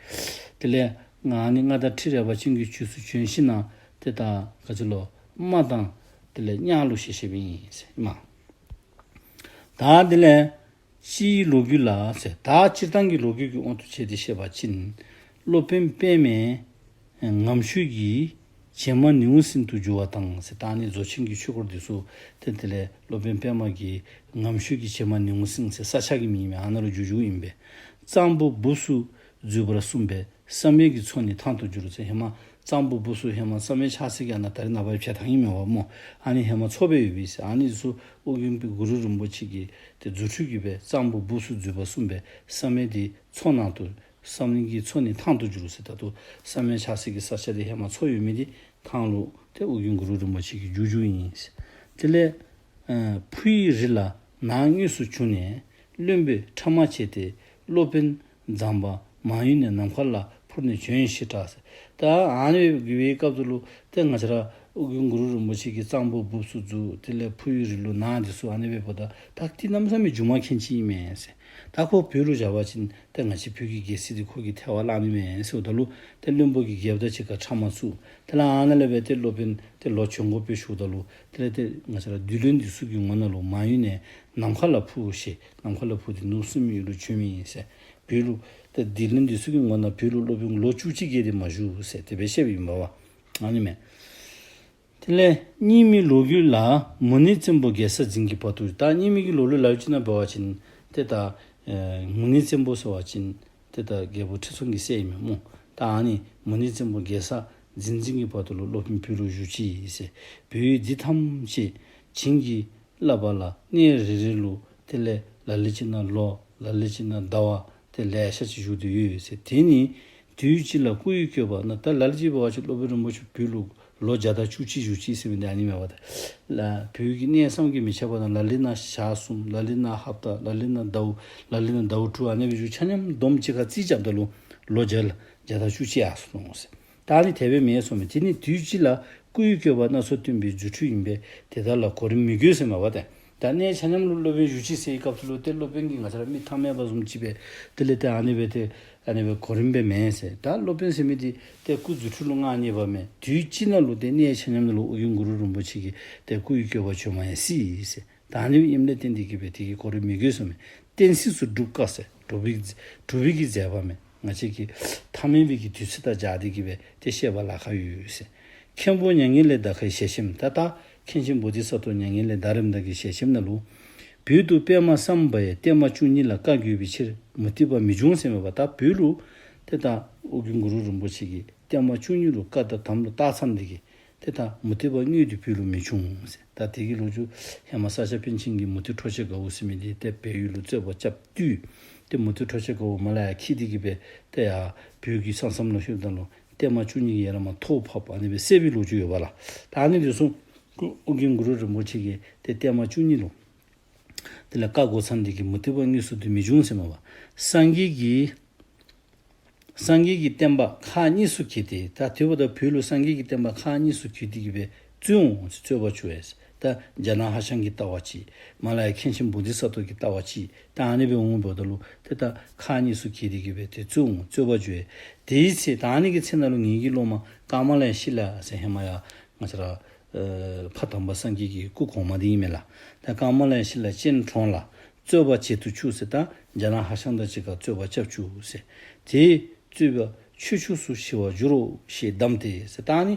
དེ་ལས་ང་ཨ་ནི་མངའ་བདག་ཁྲི་རལ་པ་ཅན་གྱི་དུས་སུ་བྱོན་ཞིནམ་ཏེ་ད་ག་ཅི་ལོ་དམག་དང་དེ་ལས་གཉའ་ལུ་གཤེགས་གཤེགསཔ་ཨིན་ཟེར་ཨིན་མས། ད་དེ་ལས་སྤྱིའི་ལོ་རྒྱུས་ལ་ཟེར། ད་སྤྱིར་བཏང་གི་ལོ་རྒྱུས་ཀྱི་དབང་དུ་བྱས་ཏེ་བཤད་པ་ཅིན་སློབ་དཔོན་པདྨས་ངམ་ཤོད་ཀྱི་བྱེ་མ་ནེའུ་གསིང་དུ་བསྒྱུར་བ་དང་ཟེར། ད་ཨ་ནི་རྫོགས་ཆེན་གྱི་ཆོས་སྐོར་འདི་ཚུ་ཏེ་དེ་ལས་སློབ་དཔོན་པདྨ་གིས་ངམ་ཤོད་ཀྱི་བྱེ་མ་ནེའུ་གསིང་ཟེར་ས་ཆ་གི་མིང་ཨིན་མས། ཨ་ནཱ་ལུ་བསྒྱུར་བསྒྱུརཝ་ཨིན་པས། གཙང་པོ་སྦུབས་སུ་འཛུལ་བར་གསུངས་པས། བསམ་ཡས་ཀྱི་མཚོ་ནི་ཐང་དུ་གྱུར་ཟེར། ཧེ་མ་གཙང་པོ་སྦུབས་སུ་ཧེ་མ་བསམ་ཡས་ཆགས་སའི་གི་ཨ་ནཱ་ད་རེས་ནངས་པ་ཕྱེ་ཐང་ཨིན་མས་པ་སྨོ། ཨ་ནི་ཧེ་མ་མཚོ་སྦེ་ཡོད་པས་ཟེར། ཨ་ནི་ཚུ་ཨོ་རྒྱན་པའི་གུ་རུ་རིན་པོ་ཆེ་གིས་ཏེ་རྫུ་འཕྲུལ་གྱིས་སྦེ་གཙང་པོ་སྦུབས་སུ་འཛུལ་བར་གསུངས་པས། བསམ་ཡས་དེ་མཚོ་ནང་དུ་བསམ་ཡས་ཀྱི་མཚོ་ནི་ཐང་དུ་གྱུར་ཟེར། ད་ལྟོ་བསམ་ཡས་ཆགས་སའི་གི་ས་ཆ་དེ་ཧེ་མ་མཚོ་ཡོད་མི་དེ་ཐང་ལུ་ཏེ་ཨོ་རྒྱན་གུ་རུ་རིན་པོ་ཆེ་གིས་བསྒྱུར་བསྒྱུརཝ་ཨིན་ཟེར། དེ་ལས་ཨ་ཕུ་ཡི་རི་ལ་ནགས་དངོས་སུ་བྱུང་ནས་བློན་པོས་ཕྲ་མ་བྱས་ཏེ། སློབ་དཔོན་མཛངས་པ་མང་ཡུལ་ནས་ནམ་མཁའ་ལ་འཕུར་ནས་བྱོན་ཞེས་གྲགས་ཟེར། ད་ཨ་ནི་སྦེ་གི་སྐབས་སུ་ལུ་ཏེ་ང་བཅས་ར་ཨོ་རྒྱན་གུ་རུ་རིན་པོ་ཆེ་གིས་གཙང་པོ་སྦུབས་སུ་འཛུལ། དེ་ལས་ཕུ་ཡི་རི་ལུ་ནགས་འདི་ཚུ་ཨ་ནི་སྦེ་འབདཝ་ད་ད་དེ་གནམ་མེད་ས་མེད་སྒྱུ་མ་མཁན་ཅིག་ཨིན་མས་ཟེར། ད་ཁོ་བོད་ལུ་བཞག་པ་ཅིན་ཏེ་ང་བཅས་བོད་ཀྱི་རྒྱལ་སྲིད་འདི་ཁོ་གིས་ཐལ་བར་བརླག་ནི་མས་ཟེརཝ་ད་ལུ་ཏེ་བློན་པོ་གིས་རྒྱལཔོ་དང་གཅིག་ཁར་ཕྲ་མ་བཙུགས། དེ་ལས་ཨ་ནཱ་ལས་སྦེ་ཏེ་སློབ་དཔོན་ཏེ་ལོག་བྱོན་དགོ་པའི་ཞུཝ་ད་ལུ་དེ་ལས་ཏེ་ང་བཅས་ར་བདུད་བློན་འདི་ཚུ་གི་ངོ་ནང་ལུ་མང་ཡུལ་ནས་ནམ་མཁའ་ལ་འཕུར་ཞེས། ནམ་མཁའ་ལ་འཕུར་ཏེ་ནུབ་སྲིན་མོའི་ཡུལ་ལུ་བྱོནམ་ཨིན་ཟེར། བོད་ལུ་ཏེ་བདུད་བློན་འདི་ཚུ་གི་ངོ་ནང་བོད་ལུ་སློབ་དཔོན་ལོ་བཅུ་གཅིག་བརྒལ་ཏེ་མ་བཞུགས་ཟེར་དེ་སྦེ་བཤདཔ་ཨིན་པས་པ། ཨ་ནི་མས། དེ་ལས་རྙིང་མའི་ལོ་རྒྱུས་ལ་མུ་ནེ་བཙན་པོ་རྒྱལ་ས་འཛིན་གྱི་བར་དུ། ད་རྙིང་མའི་གི་ལོ་རྒྱུས་ལ་ཡོད་ཅི་ན་འབད་བ་ཅིན་ཏེ་ད་ཨེ་མུ་ནེ་བཙན་པོ་ཟེར་བ་ཅིན་ཏེ་ད་རྒྱལ་པོ་ཁྲི་སྲོང་གི་སྲས་ཨིན་མས་སྨོ། ད་ཨ་ནི་མུ་ནེ་བཙན་པོ་རྒྱལ་ས་འཛིན་འཛིན་གྱི་བར་དུ་ལུ་སློབ་དཔོན་བོད་ལུ་བཞུགས་ཅི་ཟེར། བོད་ཡུལ་འདི་ཐམས་ཅད་བྱིན་གྱིས་བརླབས་པ་ལ་གནས་རེ་རེ་ལུ་དེ་ལས་ལ་ལུ་ཅིག་ནང་ལོ་ལ་ལུ་ཅིག་ནང་ཟླ་བ་དེ་ལེ་ཤ་ཅིག་བཞུགས་ཏེ་ཡོད་ཟེར། དེ་ནི་དུས་གཅིག་ལ་སྐུ་ཡི་བཀོད་པ་ན། ད་ལ་ལུ་ཅིག་འབད་བ་ཅིན་སློབ་དཔོན་རིན་པོ་ཆེ་བོད་ལུ་ལོ་བརྒྱ་དང་བཅུ་གཅིག་བཞུགས་ཅི་ཟེར་མི་འདི་ཨ་ནི་མས་པ། ད་ལ་བོད་ཀྱི་གནས་བསམ་གྱིས་མི་ཁྱབ་པ་དང་། ལ་ལུ་ན་ཞག་གསུམ། ལ་ལུ་ན་ཧབ་ཏ། ལ་ལུ་ན་ཟླཝ། ལ་ལུ་ན་ཟླཝ་དྲུག། ཨ་ནི་སྦེ་བཞུགས། ཆ་མཉམ་བསྡོམས་གཅིག་ཁར་རྩིས་རྐྱབ་ད་ལུ་ལོ་བརྒྱ་ལ་བརྒྱ་དང་བཅུ་གཅིག་ཡར་སོ་ནུག་ཟེར། ད་ཨ་ནི་དེ་སྦེ་མེན་གསུངས་མས། དེ་ནི་དུས་གཅིག་ལ་སྐུ་ཡི་བཀོད་པ་སྣ་ཚོགས་སྟོན་པའི་རྫུ་འཕྲུལ་ཡིན་པས། དེ་དག་ལ་གོ་རིམ་མི་དགོས་ཟེར་མས་པ། ཏེ་ད་གནས་ཆ་མཉམ་ལུ་སློབ་དཔོན་བཞུགས་ཅི་ཟེར་བའི་སྐབས་སུ་ལུ་ཏེ་སློབ་དཔོན་གྱིས་ང་བཅས་ར་མི་ཐ་མལ་པ་བཟུམ་ཅིག་སྦེ་དེ་ལས་ཏེ་ཨ་ནི་སྦེ་ཏེ་ཨ་ནི་སྦེ་གོ་རིམ་སྦེ་མེན་ཟེར། ད་སློབ་དཔོན་ཟེར་མི་འདི་ཏེ་སྐུ་རྫུ་འཕྲུལ་ལུ་མངའ་བརྙེས་པ་མས། དུས་གཅིག་ནང་ལུ་ཏེ་གནས་ཆ་མཉམ་ནང་ལུ་ཨོ་རྒྱན་གུ་རུ་རིན་པོ་ཆེ་གི་ཏེ་སྐུ་ཡི་བཀོད་པ་བྱོན་མ་ཡང་སྲིད་ཟེར། ད་ཨ་ནི་ཨིནམ་ལས་བརྟེན་ཏེ་གིས་སྦེ་དེ་གི་གོ་རིམ་མི་དགོས་གསུངས་མས། བསྟན་སྲིད་སུ་སྒྲུབ་དཀའ་ཟེར། སྒྲུབ་པའི་སྒྲུབ་པའི་གི་མཛད་པ་མས། ང་བཅས་ཀྱི་ཐ་མལ་པའི་གི་དུས་ཚོད་དང་སྦྱར་ཏེ་གིས་སྦེ་ཏེ་བཤད་པ་ལཱ་ཁག་ཡོད་ཟེར། མཁན་པོ་མྱ་ངན་ལས་འདའ་ཁའི་ཞལ་ཆེམས། ད་ལྟ་མཁན་ཆེན་བོ་དྷི་ས་ཏྭ་མྱ་ངན་ལས་འདའ་རནམ་ད་གི་ཞལ་ཆེམས་ནང་ལུ། བོད་དུ་པདྨ་སམྦྷ་ཡེ། བརྟན་མ་བཅུ་གཉིས་ལ་བཀའ་བསྒོས་པའི་ཕྱིར། མུ་སྟེགས་པ་མི་འབྱུང་ཟེར་མས་པ། ད་བོད་ལུ་ཏེ་ད་ཨོ་རྒྱན་གུ་རུ་རིན་པོ་ཆེ་གིས་བརྟན་མ་བཅུ་གཉིས་ལུ་བཀའ་དང་དམ་ལུ་བཏགས་ཚར་ནི་དེ་གིས་ཏེ་ད་མུ་སྟེགས་པ་དངོས་དེ་བོད་ལུ་མི་འབྱུང་ཟེར། ད་དེ་གི་ལོ་རྒྱུས་ཧེ་མ་ས་སྐྱ་པཎ་ཆེན་གྱིས་མུ་སྟེགས་འཕྲོག་བྱེད་དགའ་བོ་ཟེར་མི་འདི་ཏེ་བལ་ཡུལ་ལུ་རྩོད་པ་རྐྱབ་དུས་ཏེ་མུ་སྟེགས་འཕྲོག་བྱེད་དགའ་བོ་མར་ལས་ཡར་འཁྱིད་དེ་གིས་སྦེ་ཏེ་ཡར་བོད་ཀྱི་ས་མཚམས་ལུ་ལྷོདཔ་ད་ལུ་བརྟན་མ་བཅུ་གཉིས་ཀྱིས་ཡར་ལས་མར་ཐོག་ཕབ་ཨ་ནི་སྦེ་བསད་པའི་ལོ་རྒྱུས་ཡོད་པ་ལགས། ད་ཨ་ནི་འདི་ཚུ་ཨོ་རྒྱན་གུ་རུ་རིན་པོ་ཆེ་གིས་ཏེ་བརྟན་མ་བཅུ་གཉིས་ལུ་དེ་ལས་བཀའ་བསྒོ་ཚར་ནི་དེ་གིས་མུ་སྟེགས་པ་དངོས་སུ་དེ་མི་འབྱུང་ཟེར་མས་པ། སངས་རྒྱས་ཀྱིས་སངས་རྒྱས་ཀྱི་བསྟན་པ་ཁག་གཉིས་སུ་གྱེས་ཏེ། ད་དེ་འབདཝ་ད་བོད་ལུ་སངས་རྒྱས་ཀྱི་བསྟན་པ་ཁག་གཉིས་སུ་གྱེས་ཏེ་གིས་སྦེ་རྩོད་འོང་རྩོད་པ་བྱུང་བས། ད་རྒྱ་ནག་ཧྭ་ཤང་གི་ལྟ་བ་ཅིག། མར་ལས་ཡར་མཁན་ཆེན་བོ་དྷི་ས་ཏྭ་གི་ལྟ་བ་ཅིག། ད་ཨ་ནི་སྦེ་འོངམ་ད་ལུ་ཏེ་ད་ཁག་གཉིས་སུ་གྱེས་ཏེ་གིས་སྦེ་ཏེ་རྩོད་འོང་རྩོད་པ་བྱུང་བས། དེའི་ཚེ་ད་ཨ་ནི་གི་ཚེ་ནང་ལུ་ངེ་གི་སློབ་མ་ཀ་མ་ལ་ཡ་ཤཱི་ལ་ཟེར་ཧེ་མ་ཡར་ང་བཅས་ར་ཨེ་ཕ་དམ་པ་སངས་རྒྱས་ཀྱི་སྐུ་གོང་མ་འདི་ཨིན་མས་ལགས། ད་ཀ་མ་ལ་ཡ་ཤཱི་ལ་སྤྱན་དྲངས་ལ་རྩོད་པ་བྱེད་དུ་ཆུག་ཟེར། ད་རྒྱ་ནག་ཧྭ་ཤང་དང་གཅིག་ཁར་རྩོད་པ་རྐྱབ་བཅུག་ཟེར། དེ་རྩོད་པ་ཆོས་ཕྱོགས་སུ་ཞི་བར་འགྱུར་རོ་ཞེས་གདམས་ཏེ་ཟེར། ད་ཨ་ནི་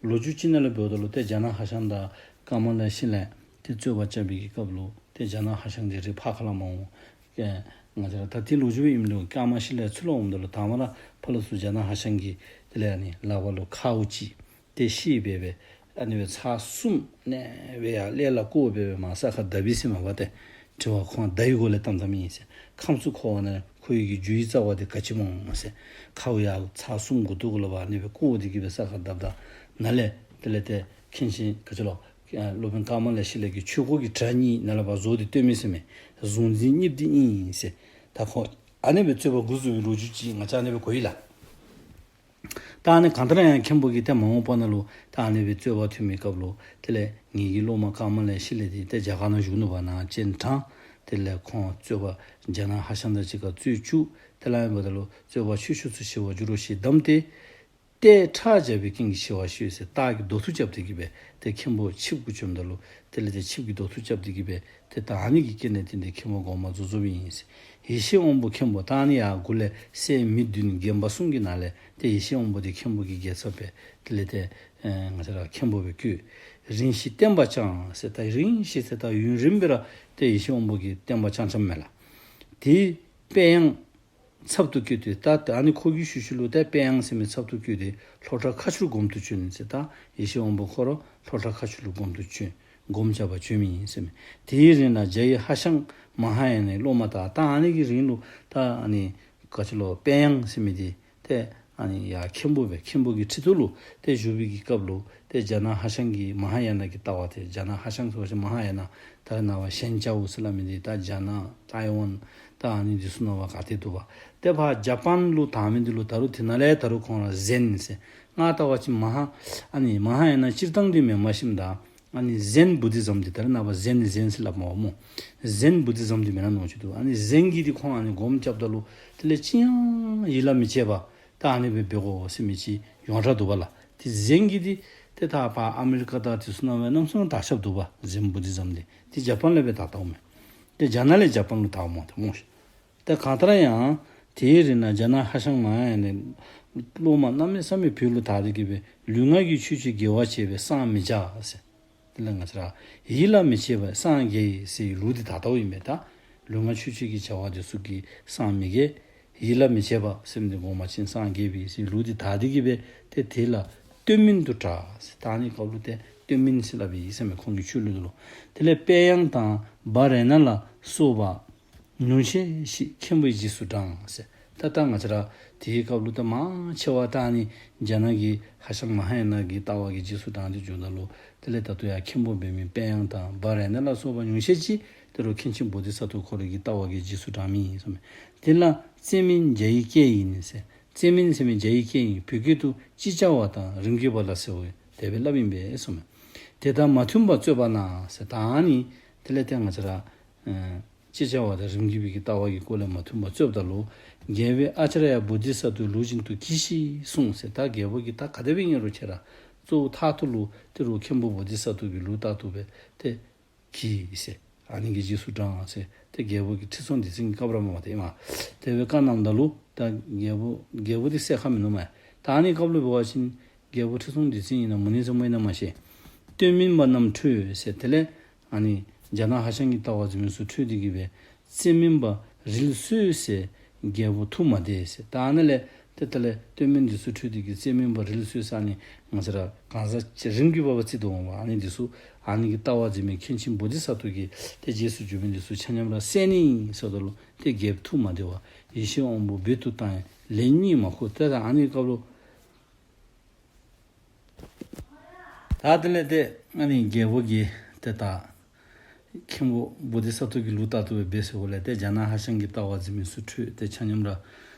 ལོ་རྒྱུས་ཅིག་ནང་ལུ་འབདཝ་ད་ལུ་ཏེ་རྒྱ་ནག་ཧྭ་ཤང་དང་ཀ་མ་ལ་ཡ་ཤཱི་ལ་ཏེ་རྩོད་པ་རྐྱབ་པའི་གི་སྐབས་ལུ་ཏེ་རྒྱ་ནག་ཧྭ་ཤང་འདི་རི་ཕར་ཁ་ལས་མར་འོང་། ཨེ་ང་བཅས་ར་ད་དེ་ལོ་རྒྱུས་སྦེ་ཨིནམ་ད་ཀ་མ་ཤཱི་ལ་ཚུར་ལས་འོངམ་ད་ལུ་ད་མར་ར་ཕར་ལས་ཚུར་རྒྱ་ནག་ཧྭ་ཤང་གི་དེ་ལས་ཨ་ནི་ལག་པ་ལུ་ཁཝ་ཅིག་ཏེ་བཤེད་སྦེ་སྦེ་ཨ་ནི་སྦེ་ཚར་གསུམ་ཨ་ནི་སྦེ་ཡར་ཀླད་ལ་བཀོ་སྦེ་སྦེ་མར་ས་ཁར་བརྡབ་པས་ཟེར་མས་པ། ཏེ་དྲི་བ་ཁོང་བརྡའི་སྒོ་ལས་བཏངམ་བཏངམ་ཨིན་ཟེར། ཁམས་སུ་འཁོར་བ་ན་ཁོ་ཡི་གི་རྒྱུ་ཡི་རྩ་བ་དེ་ག་ཅི་སྨོ་ཟེར། ཁཝ་ཡར་ཚར་གསུམ་མགུ་ཏོ་གུ་ལུ་ཕར་ཨ་ནི་སྦེ་བཀོ་སྟེ་གིས་སྦེ་ས་ཁར་བརྡབ་ད་ནཱ་ལས་དེ་ལས་ཏེ་མཁན་ཆེན་ག་ཅི་ལོ་ཨ་སློབ་དཔོན་ཀ་མ་ལ་ཡ་ཤཱི་ལ་གི་ཆོས་སྐོར་གྱི་གྲྭ་གཉིས་ནཱ་ལས་ཕར་བཟོ་སྟེ་སྟོན་མི་ཟེར་མས། གཟུང་འཛིན་གཉིས་འདི་ཨིན་ཟེར། ད་ཁོང་ཨ་ནི་སྦེ་རྩོད་པ་འགོ་བཙུགས་པའི་ལོ་རྒྱུས་ཅིག་ང་བཅས་ཨ་ནི་སྦེ་གོ་ཡི་ལགས། ད་ཨ་ནི་གང་ལྟར་ཡང་མཁན་པོ་གིས་ཏེ་མ་འོངས་པ་ནང་ལུ་ད་ཨ་ནི་སྦེ་རྩོད་པ་ཐོན་མི་སྐབས་ལུ་དེ་ལས་ངེ་གི་སློབ་མ་ཀ་མ་ལ་ཡ་ཤཱི་ལ་འདི་ཏེ་རྒྱ་གར་ནང་བཞུགས་ནུག་པ། ནཱ་སྤྱན་དྲངས། དེ་ལས་ཁོང་རྩོད་པ་རྒྱ་ནག་ཧྭ་ཤང་དང་གཅིག་ཁར་རྩོད་བཅུག། དེ་ལས་ཨ་ནི་འབདཝ་ད་ལུ་རྩོད་པ་ཆོས་ཕྱོགས་སུ་ཞི་བར་འགྱུར་རོ་ཞེས་གདམས་ཏེ། རྟས་ཁྲག་འཇབ་པའི་རྐྱེན་གྱིས་ཞི་བར་ཤོག་ཟེར། རྟ་གིས་རྡོ་ཐུག་རྐྱབ་སྟེ་གིས་སྦེ་ཏེ་མཁན་པོ་ཆིབས་གུ་བྱོནམ་ད་ལུ་དེ་ལས་ཏེ་ཆིབས་ཀྱིས་རྡོ་ཐུག་རྐྱབ་སྟེ་གིས་སྦེ་ཏེ་ད་ཨ་ནི་གི་རྐྱེན་ལས་བརྟེན་ཏེ་མཁན་པོ་དགོངས་པ་རྫོགས་རྫོགསཔ་ཨིན་ཟེར། ཡེ་ཤེས་དབང་པོ་མཁན་པོ་ད་ཨ་ནི་ཡར་མགུ་ལས་སྲས་མི་བདུན་རྒན་པ་གསུམ་གྱི་ནང་ལས་ཏེ་ཡེ་ཤེས་དབང་པོ་འདི་མཁན་པོ་གི་རྒྱལ་ཚབ་སྦེ་དེ་ལས་ཏེ་ཨེ་ང་བཅས་ར་མཁན་པོ་སྦེ་བསྐོས། རིང་ཞིག་བསྟན་པ་བསྐྱངས་ཟེར། ད་རིང་ཞིག་ཟེར་ད་ཡུན་རིངམོ་སྦེ་ར་ཏེ་ཡེ་ཤེས་དབང་པོ་གིས་བསྟན་པ་བསྐྱངས་བསྐྱངསམ་མས་ལགས། དེ་དཔལ་གཡང་ཚབ་ཏུ་བསྐོས་ཏེ། ད་ཨ་ནི་ཁོ་གི་ཤུལ་ཤུལ་ལུ་ད་དཔལ་གཡང་ཟེར་མི་ཚབ་ཏུ་བསྐོས་ཏེ་ལྷོ་བྲག་མཁར་ཆུར་སྒོམ་དུ་བྱོན་ཟེར། ད་ཡེ་ཤེས་དབང་པོ་ཁོ་ར་ལྷོ་བྲག་མཁར་ཆུ་ལུ་སྒོམ་དུ་བྱོན། སྒོམ་རྐྱབ་པར་བྱོན་མི་ཨིན་ཟེར་མས། དེའི་རིང་ལ་རྒྱ་ཡི་ཧྭ་ཤང་མ་ཧཱ་ཡ་ནའི་སློབ་མ་དག། ད་ཨ་ནི་གི་རིང་ལུ་ད་ཨ་ནི་ག་ཅི་ལོ་དཔལ་གཡང་ཟེར་མི་འདི་ཏེ་ཨ་ནི་ཡར་མཁན་པོ་སྦེ་མཁན་པོ་གི་ཁྲི་ཐོག་ལུ་ཏེ་བཞུགས་པའི་གི་སྐབས་ལུ་ཏེ་རྒྱ་ནག་ཧྭ་ཤང་གི་མ་ཧཱ་ཡ་ན་གི་ལྟ་བ་ཏེ་རྒྱ་ནག་ཧྭ་ཤང་ཟེར་བ་ཅིན་མ་ཧཱ་ཡ་ན་ད་རེས་ནངས་པ་ཞན་ཅའོ་ཟེར་སླབ་མི་འདི་ད་རྒྱ་ནག་ཐའི་ཝན་ད་ཨ་ནི་འདི་ཚུ་ནང་ཕར་ག་ཏེ་འདུག་པ། ཏེ་ཕར་ཇ་པཱན་ལུ་དར་མི་འདི་ལུ་ད་རུང་དེ་ནང་ལས་ད་རུང་ཁོང་ར་ཟེན་ཟེར་ང་ལྟ་བ་ཅིན་མ་ཧཱ་ཨ་ནི་མ་ཧཱ་ཡ་ན་སྤྱིར་བཏང་འདི་མེན་པར་ཞིནམ་ད་ཨ་ནི་ཟེན་བུ་དྷི་ཛམ་འདི་ད་རེས་ནངས་པ་ཟེན་ནི་ཟེན་ཟེར་སླབ་མས་པ་སྨོ། ཟེན་བུ་དྷི་ཛམ་འདི་མེན་ན་མནོ་ཅིག་འདུག། ཨ་ནི་ཟེན་གྱི་འདི་ཁོང་ཨ་ནི་སྒོམ་རྐྱབ་ད་ལུ་དེ་ལས་ཅི་ཡང་ཡིད་ལ་མི་བྱེད་པ། ད་ཨ་ནི་སྦེ་འབད་དགོ་ཟེར་མི་ཅིག་ཡོངས་གྲགས་འདུག་པ་ལགས། ཏེ་ཟེན་གྱི་འདི་ཏེ་ད་ཕར་ཨ་མི་རི་ཀ་དང་དེ་ཚུ་ནང་སྦེ་གནམ་མེད་ས་མེད་དར་ཁྱབ་འདུག་པ། ཟེན་བུ་དྷི་ཛམ་འདི་ཏེ་ཇ་པཱན་ལས་སྦེ་དར་དརཝ་མས། ཏེ་རྒྱ་ནག་ལས་ཇ་པཱན་ལུ་དརཝ་མས་ཏེ་སྨོ་ཤིག། ཏེ་གང་ལྟར་ཡང་དེའི་རིང་ལ་རྒྱ་ནག་ཧྭ་ཤང་མ་ཧཱ་ཡ་ནའི་ སློབ་མ་གནམ་མེད་ས་མེད་བོད་ལུ་དར་ཏེ་གི་སྦེ་ལུས་ངག་གི་ཆོས་ཀྱི་དགེ་བ་བྱས་པས་སངས་མི་རྒྱ་ཟེར། དེ་ལས་ང་བཅས་ར་ཡིད་ལ་མི་བྱེད་པར་སངས་རྒྱས་ཟེར་ལུགས་འདི་ད་ལྟོ་ཨིན་པས། ད་ལུས་ངག་ཆོས་སྤྱོད་ཀྱི་བྱ་བ་འདི་ཚུ་གིས་སངས་མི་རྒྱས། ཡིད་ལ་མི་བྱེད་པ་ཟེར་མི་འདི་གོང་མ་ཅིག་སངས་རྒྱས་པས་ཟེར་ལུགས་འདི་ད་འདི་གིས་སྦེ་ཏེ་དེ་ལ་སྟོན་མིན་དུ་གྲགས་ཟེར། ད་ཨ་ནི་སྐབས་ལུ་ཏེ་སྟོན་མིན་ཟེར་སླབ་ཨིན་ཟེར་མས། ཁོང་གི་ཆོས་ལུགས་འདི་ལུ། དེ་ལས་དཔལ་དབྱངས་དང་བ་ར་ཎ་ལ་སོགས་པ་ཉུང་ཤས་ཤིག་མཁན་པོའི་རྗེས་སུ་འབྲངས་ཟེར། ད་ད་ང་བཅས་ར་དེའི་སྐབས་ལུ་ད་མང་ཆེ་བ་ད་ཨ་ནི་རྒྱ་ནག་གི་ཧྭ་ཤང་མ་ཧཱ་ཡ་ན་གི་ལྟ་བ་གི་རྗེས་སུ་འབྲངས་ཏེ་འགྱོཝ་ད་ལུ་དེ་ལས་ད་ལྟོ་ཡང་མཁན་པོ་འབད་མི་དཔལ་དབྱངས་དང་བ་ར་ཎ་ལ་སོགས་པ་ཉུང་ཤས་ཅིག་དེ་རུ་མཁན་ཆེན་བོ་དྷི་ས་ཏྭ་ཁོ་རའི་གི་ལྟ་བ་གི་རྗེས་སུ་འབྲངས་མི་ཨིན་ཟེར་མས། དེ་ལ་རྩེ་མིན་རྒྱ་ཡི་སྐད་ཡིན་ཟེར། རྩེ་མིན་ཟེར་མི་རྒྱ་ཡི་སྐད་ཨིན། བོད་སྐད་དུ་ཅི་བྱ་བ་དང་རིམ་གྱིས་པ་ལ་ཟེར་བས། དེ་སྦེ་སླབ་ཨིན་པས་ཟེར་མས། དེ་དང་མ་མཐུན་པར་རྩོད་པ་ན་ཟེར། ད་ཨ་ནི་དེ་ལས་ཏེ་ང་བཅས་ར་ཨ་ཅི་བྱ་བ་དང་རིམ་གྱིས་པའི་གི་ལྟ་བ་གི་སྐོར་ལས་མ་མཐུན་པར་རྩོདཔ་ད་ལུ་རྒྱལ་པོས་ཨཱ་ཙརྱ་བོ་དྷི་ས་ཏྭ་ལུགས་བཞིན་དུ་གྱིས་ཤིག་གསུངས་ཟེར། ད་རྒྱལ་པོ་གིས་ད་ག་དེ་སྦེ་ཨིན་རུང་ཁྱེད་ར་གཙོ་བོ་མཐའ་ཐུག་ལུ་དེ་རུ་མཁན་པོ་བོ་དྷི་ས་ཏྭ་གི་ལུགས་ལྟར་དུ་སྦེ་ཏེ་གྱིས་ཟེར། ཨ་ནི་གི་རྗེས་སུ་འབྲངས་ཟེར། ཏེ་རྒྱལ་པོ་གིས་ཁྲི་སྲོང་ལྡེ་བཙན་གྱི་སྐབས་ར་མས་པ་ཏེ་ཨིན་མས། དེ་སྦེ་བཀའ་གནངམ་ད་ལུ་ད་རྒྱལ་པོ་རྒྱལ་པོ་འདི་གསལ་ཁ་མིན་ནུག་མས། ད་ཨ་ནི་སྐབས་ལུ་འབད་བ་ཅིན་རྒྱལ་པོ་ཁྲི་སྲོང་ལྡེ་བཙན་ཨིན་ན་མུ་ནེ་བཙན་པོ་ཨིན་ན་མ་ཤེས། སྟོན་མིན་པ་རྣམས་ཁྲོས་ཟེར། དེ་ལས་ཨ་ནི་རྒྱ་ནག་ཧྭ་ཤང་གི་ལྟ་བ་འཛིན་མི་ཚུ་ཁྲོས་ཏེ་གི་སྦེ་རྩེ་མིན་པ་རིལ་སོས་ཟེར་རྒྱལ་པོ་ཐུགས་མ་བདེ་ཟེར། ད་ཨ་ནི་ལས་ཏེ་དེ་ལས་སྟོན་མིན་འདི་ཚུ་ཁྲོས་ཏེ་གི་རྩེ་མིན་པ་རིལ་སོས་ཟེར་ཨ་ནི་ང་བཅས་ར་གང་ཟག་ཅིག་རིམ་གྱིས་པ་བརྩི་དོ་འོང་བ། ཨ་ནི་འདི་ཚུ་ཨ་ནི་གི་ལྟ་བ་འཛིན་མི་མཁན་ཆེན་བོ་དྷི་ས་ཏྭ་གི་ཏེ་རྗེས་སུ་འཇུག་མི་འདི་ཚུ་ཆ་མཉམ་ར་བསད་ནི་ཟེརཝ་ད་ལུ་ཏེ་རྒྱལཔོ་ཐུགས་མ་བདེ་བར་ཡེ་ཤེས་དབང་པོ་སྦལ་དུ་བཏང་ཡང་ལན་གཉིས་མ་ཁུགས། ཏེ་ད་ཨ་ནི་སྐབས་ལུ་ད་དེ་ལས་ཏེ་ཨ་ནི་རྒྱལ་པོ་གིས་ཏེ་ད་མཁན་པོ་བོ་དྷི་ས་ཏྭ་གི་ལུགས་ལྟར་དུ་སྦེ་འབད་ཟེརཝ་ལས་ཏེ་རྒྱ་ནག་ཧྭ་ཤང་གི་ལྟ་བ་འཛིན་མི་ཚུ་ཁྲོས་ཏེ་ཆ་མཉམ་ར་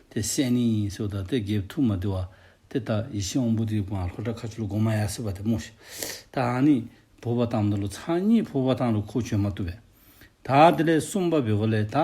ཏེ་བསད་ནི་ཟེརཝ་ད་ཏེ་རྒྱལཔོ་ཐུགས་མ་བདེ་བར་ཏེ་ད་ཡེ་ཤེས་དབང་པོ་འདི་མར་ལྷོ་བྲག་མཁར་ཆུ་ལུ་སྒོམ་ཡར་སོ་ཡི་པ་ཏེ་སྨོ་ཤིག། ད་ཨ་ནི་འབོ་བར་བཏངམ་ད་ལུ་ཚར་གཉིས་འབོ་བར་བཏང་རུང་ཁོ་བྱོན་མ་བཏུབ་པས། ད་དེ་ལས་གསུམ་པ་འབད་བ་ལས་ད་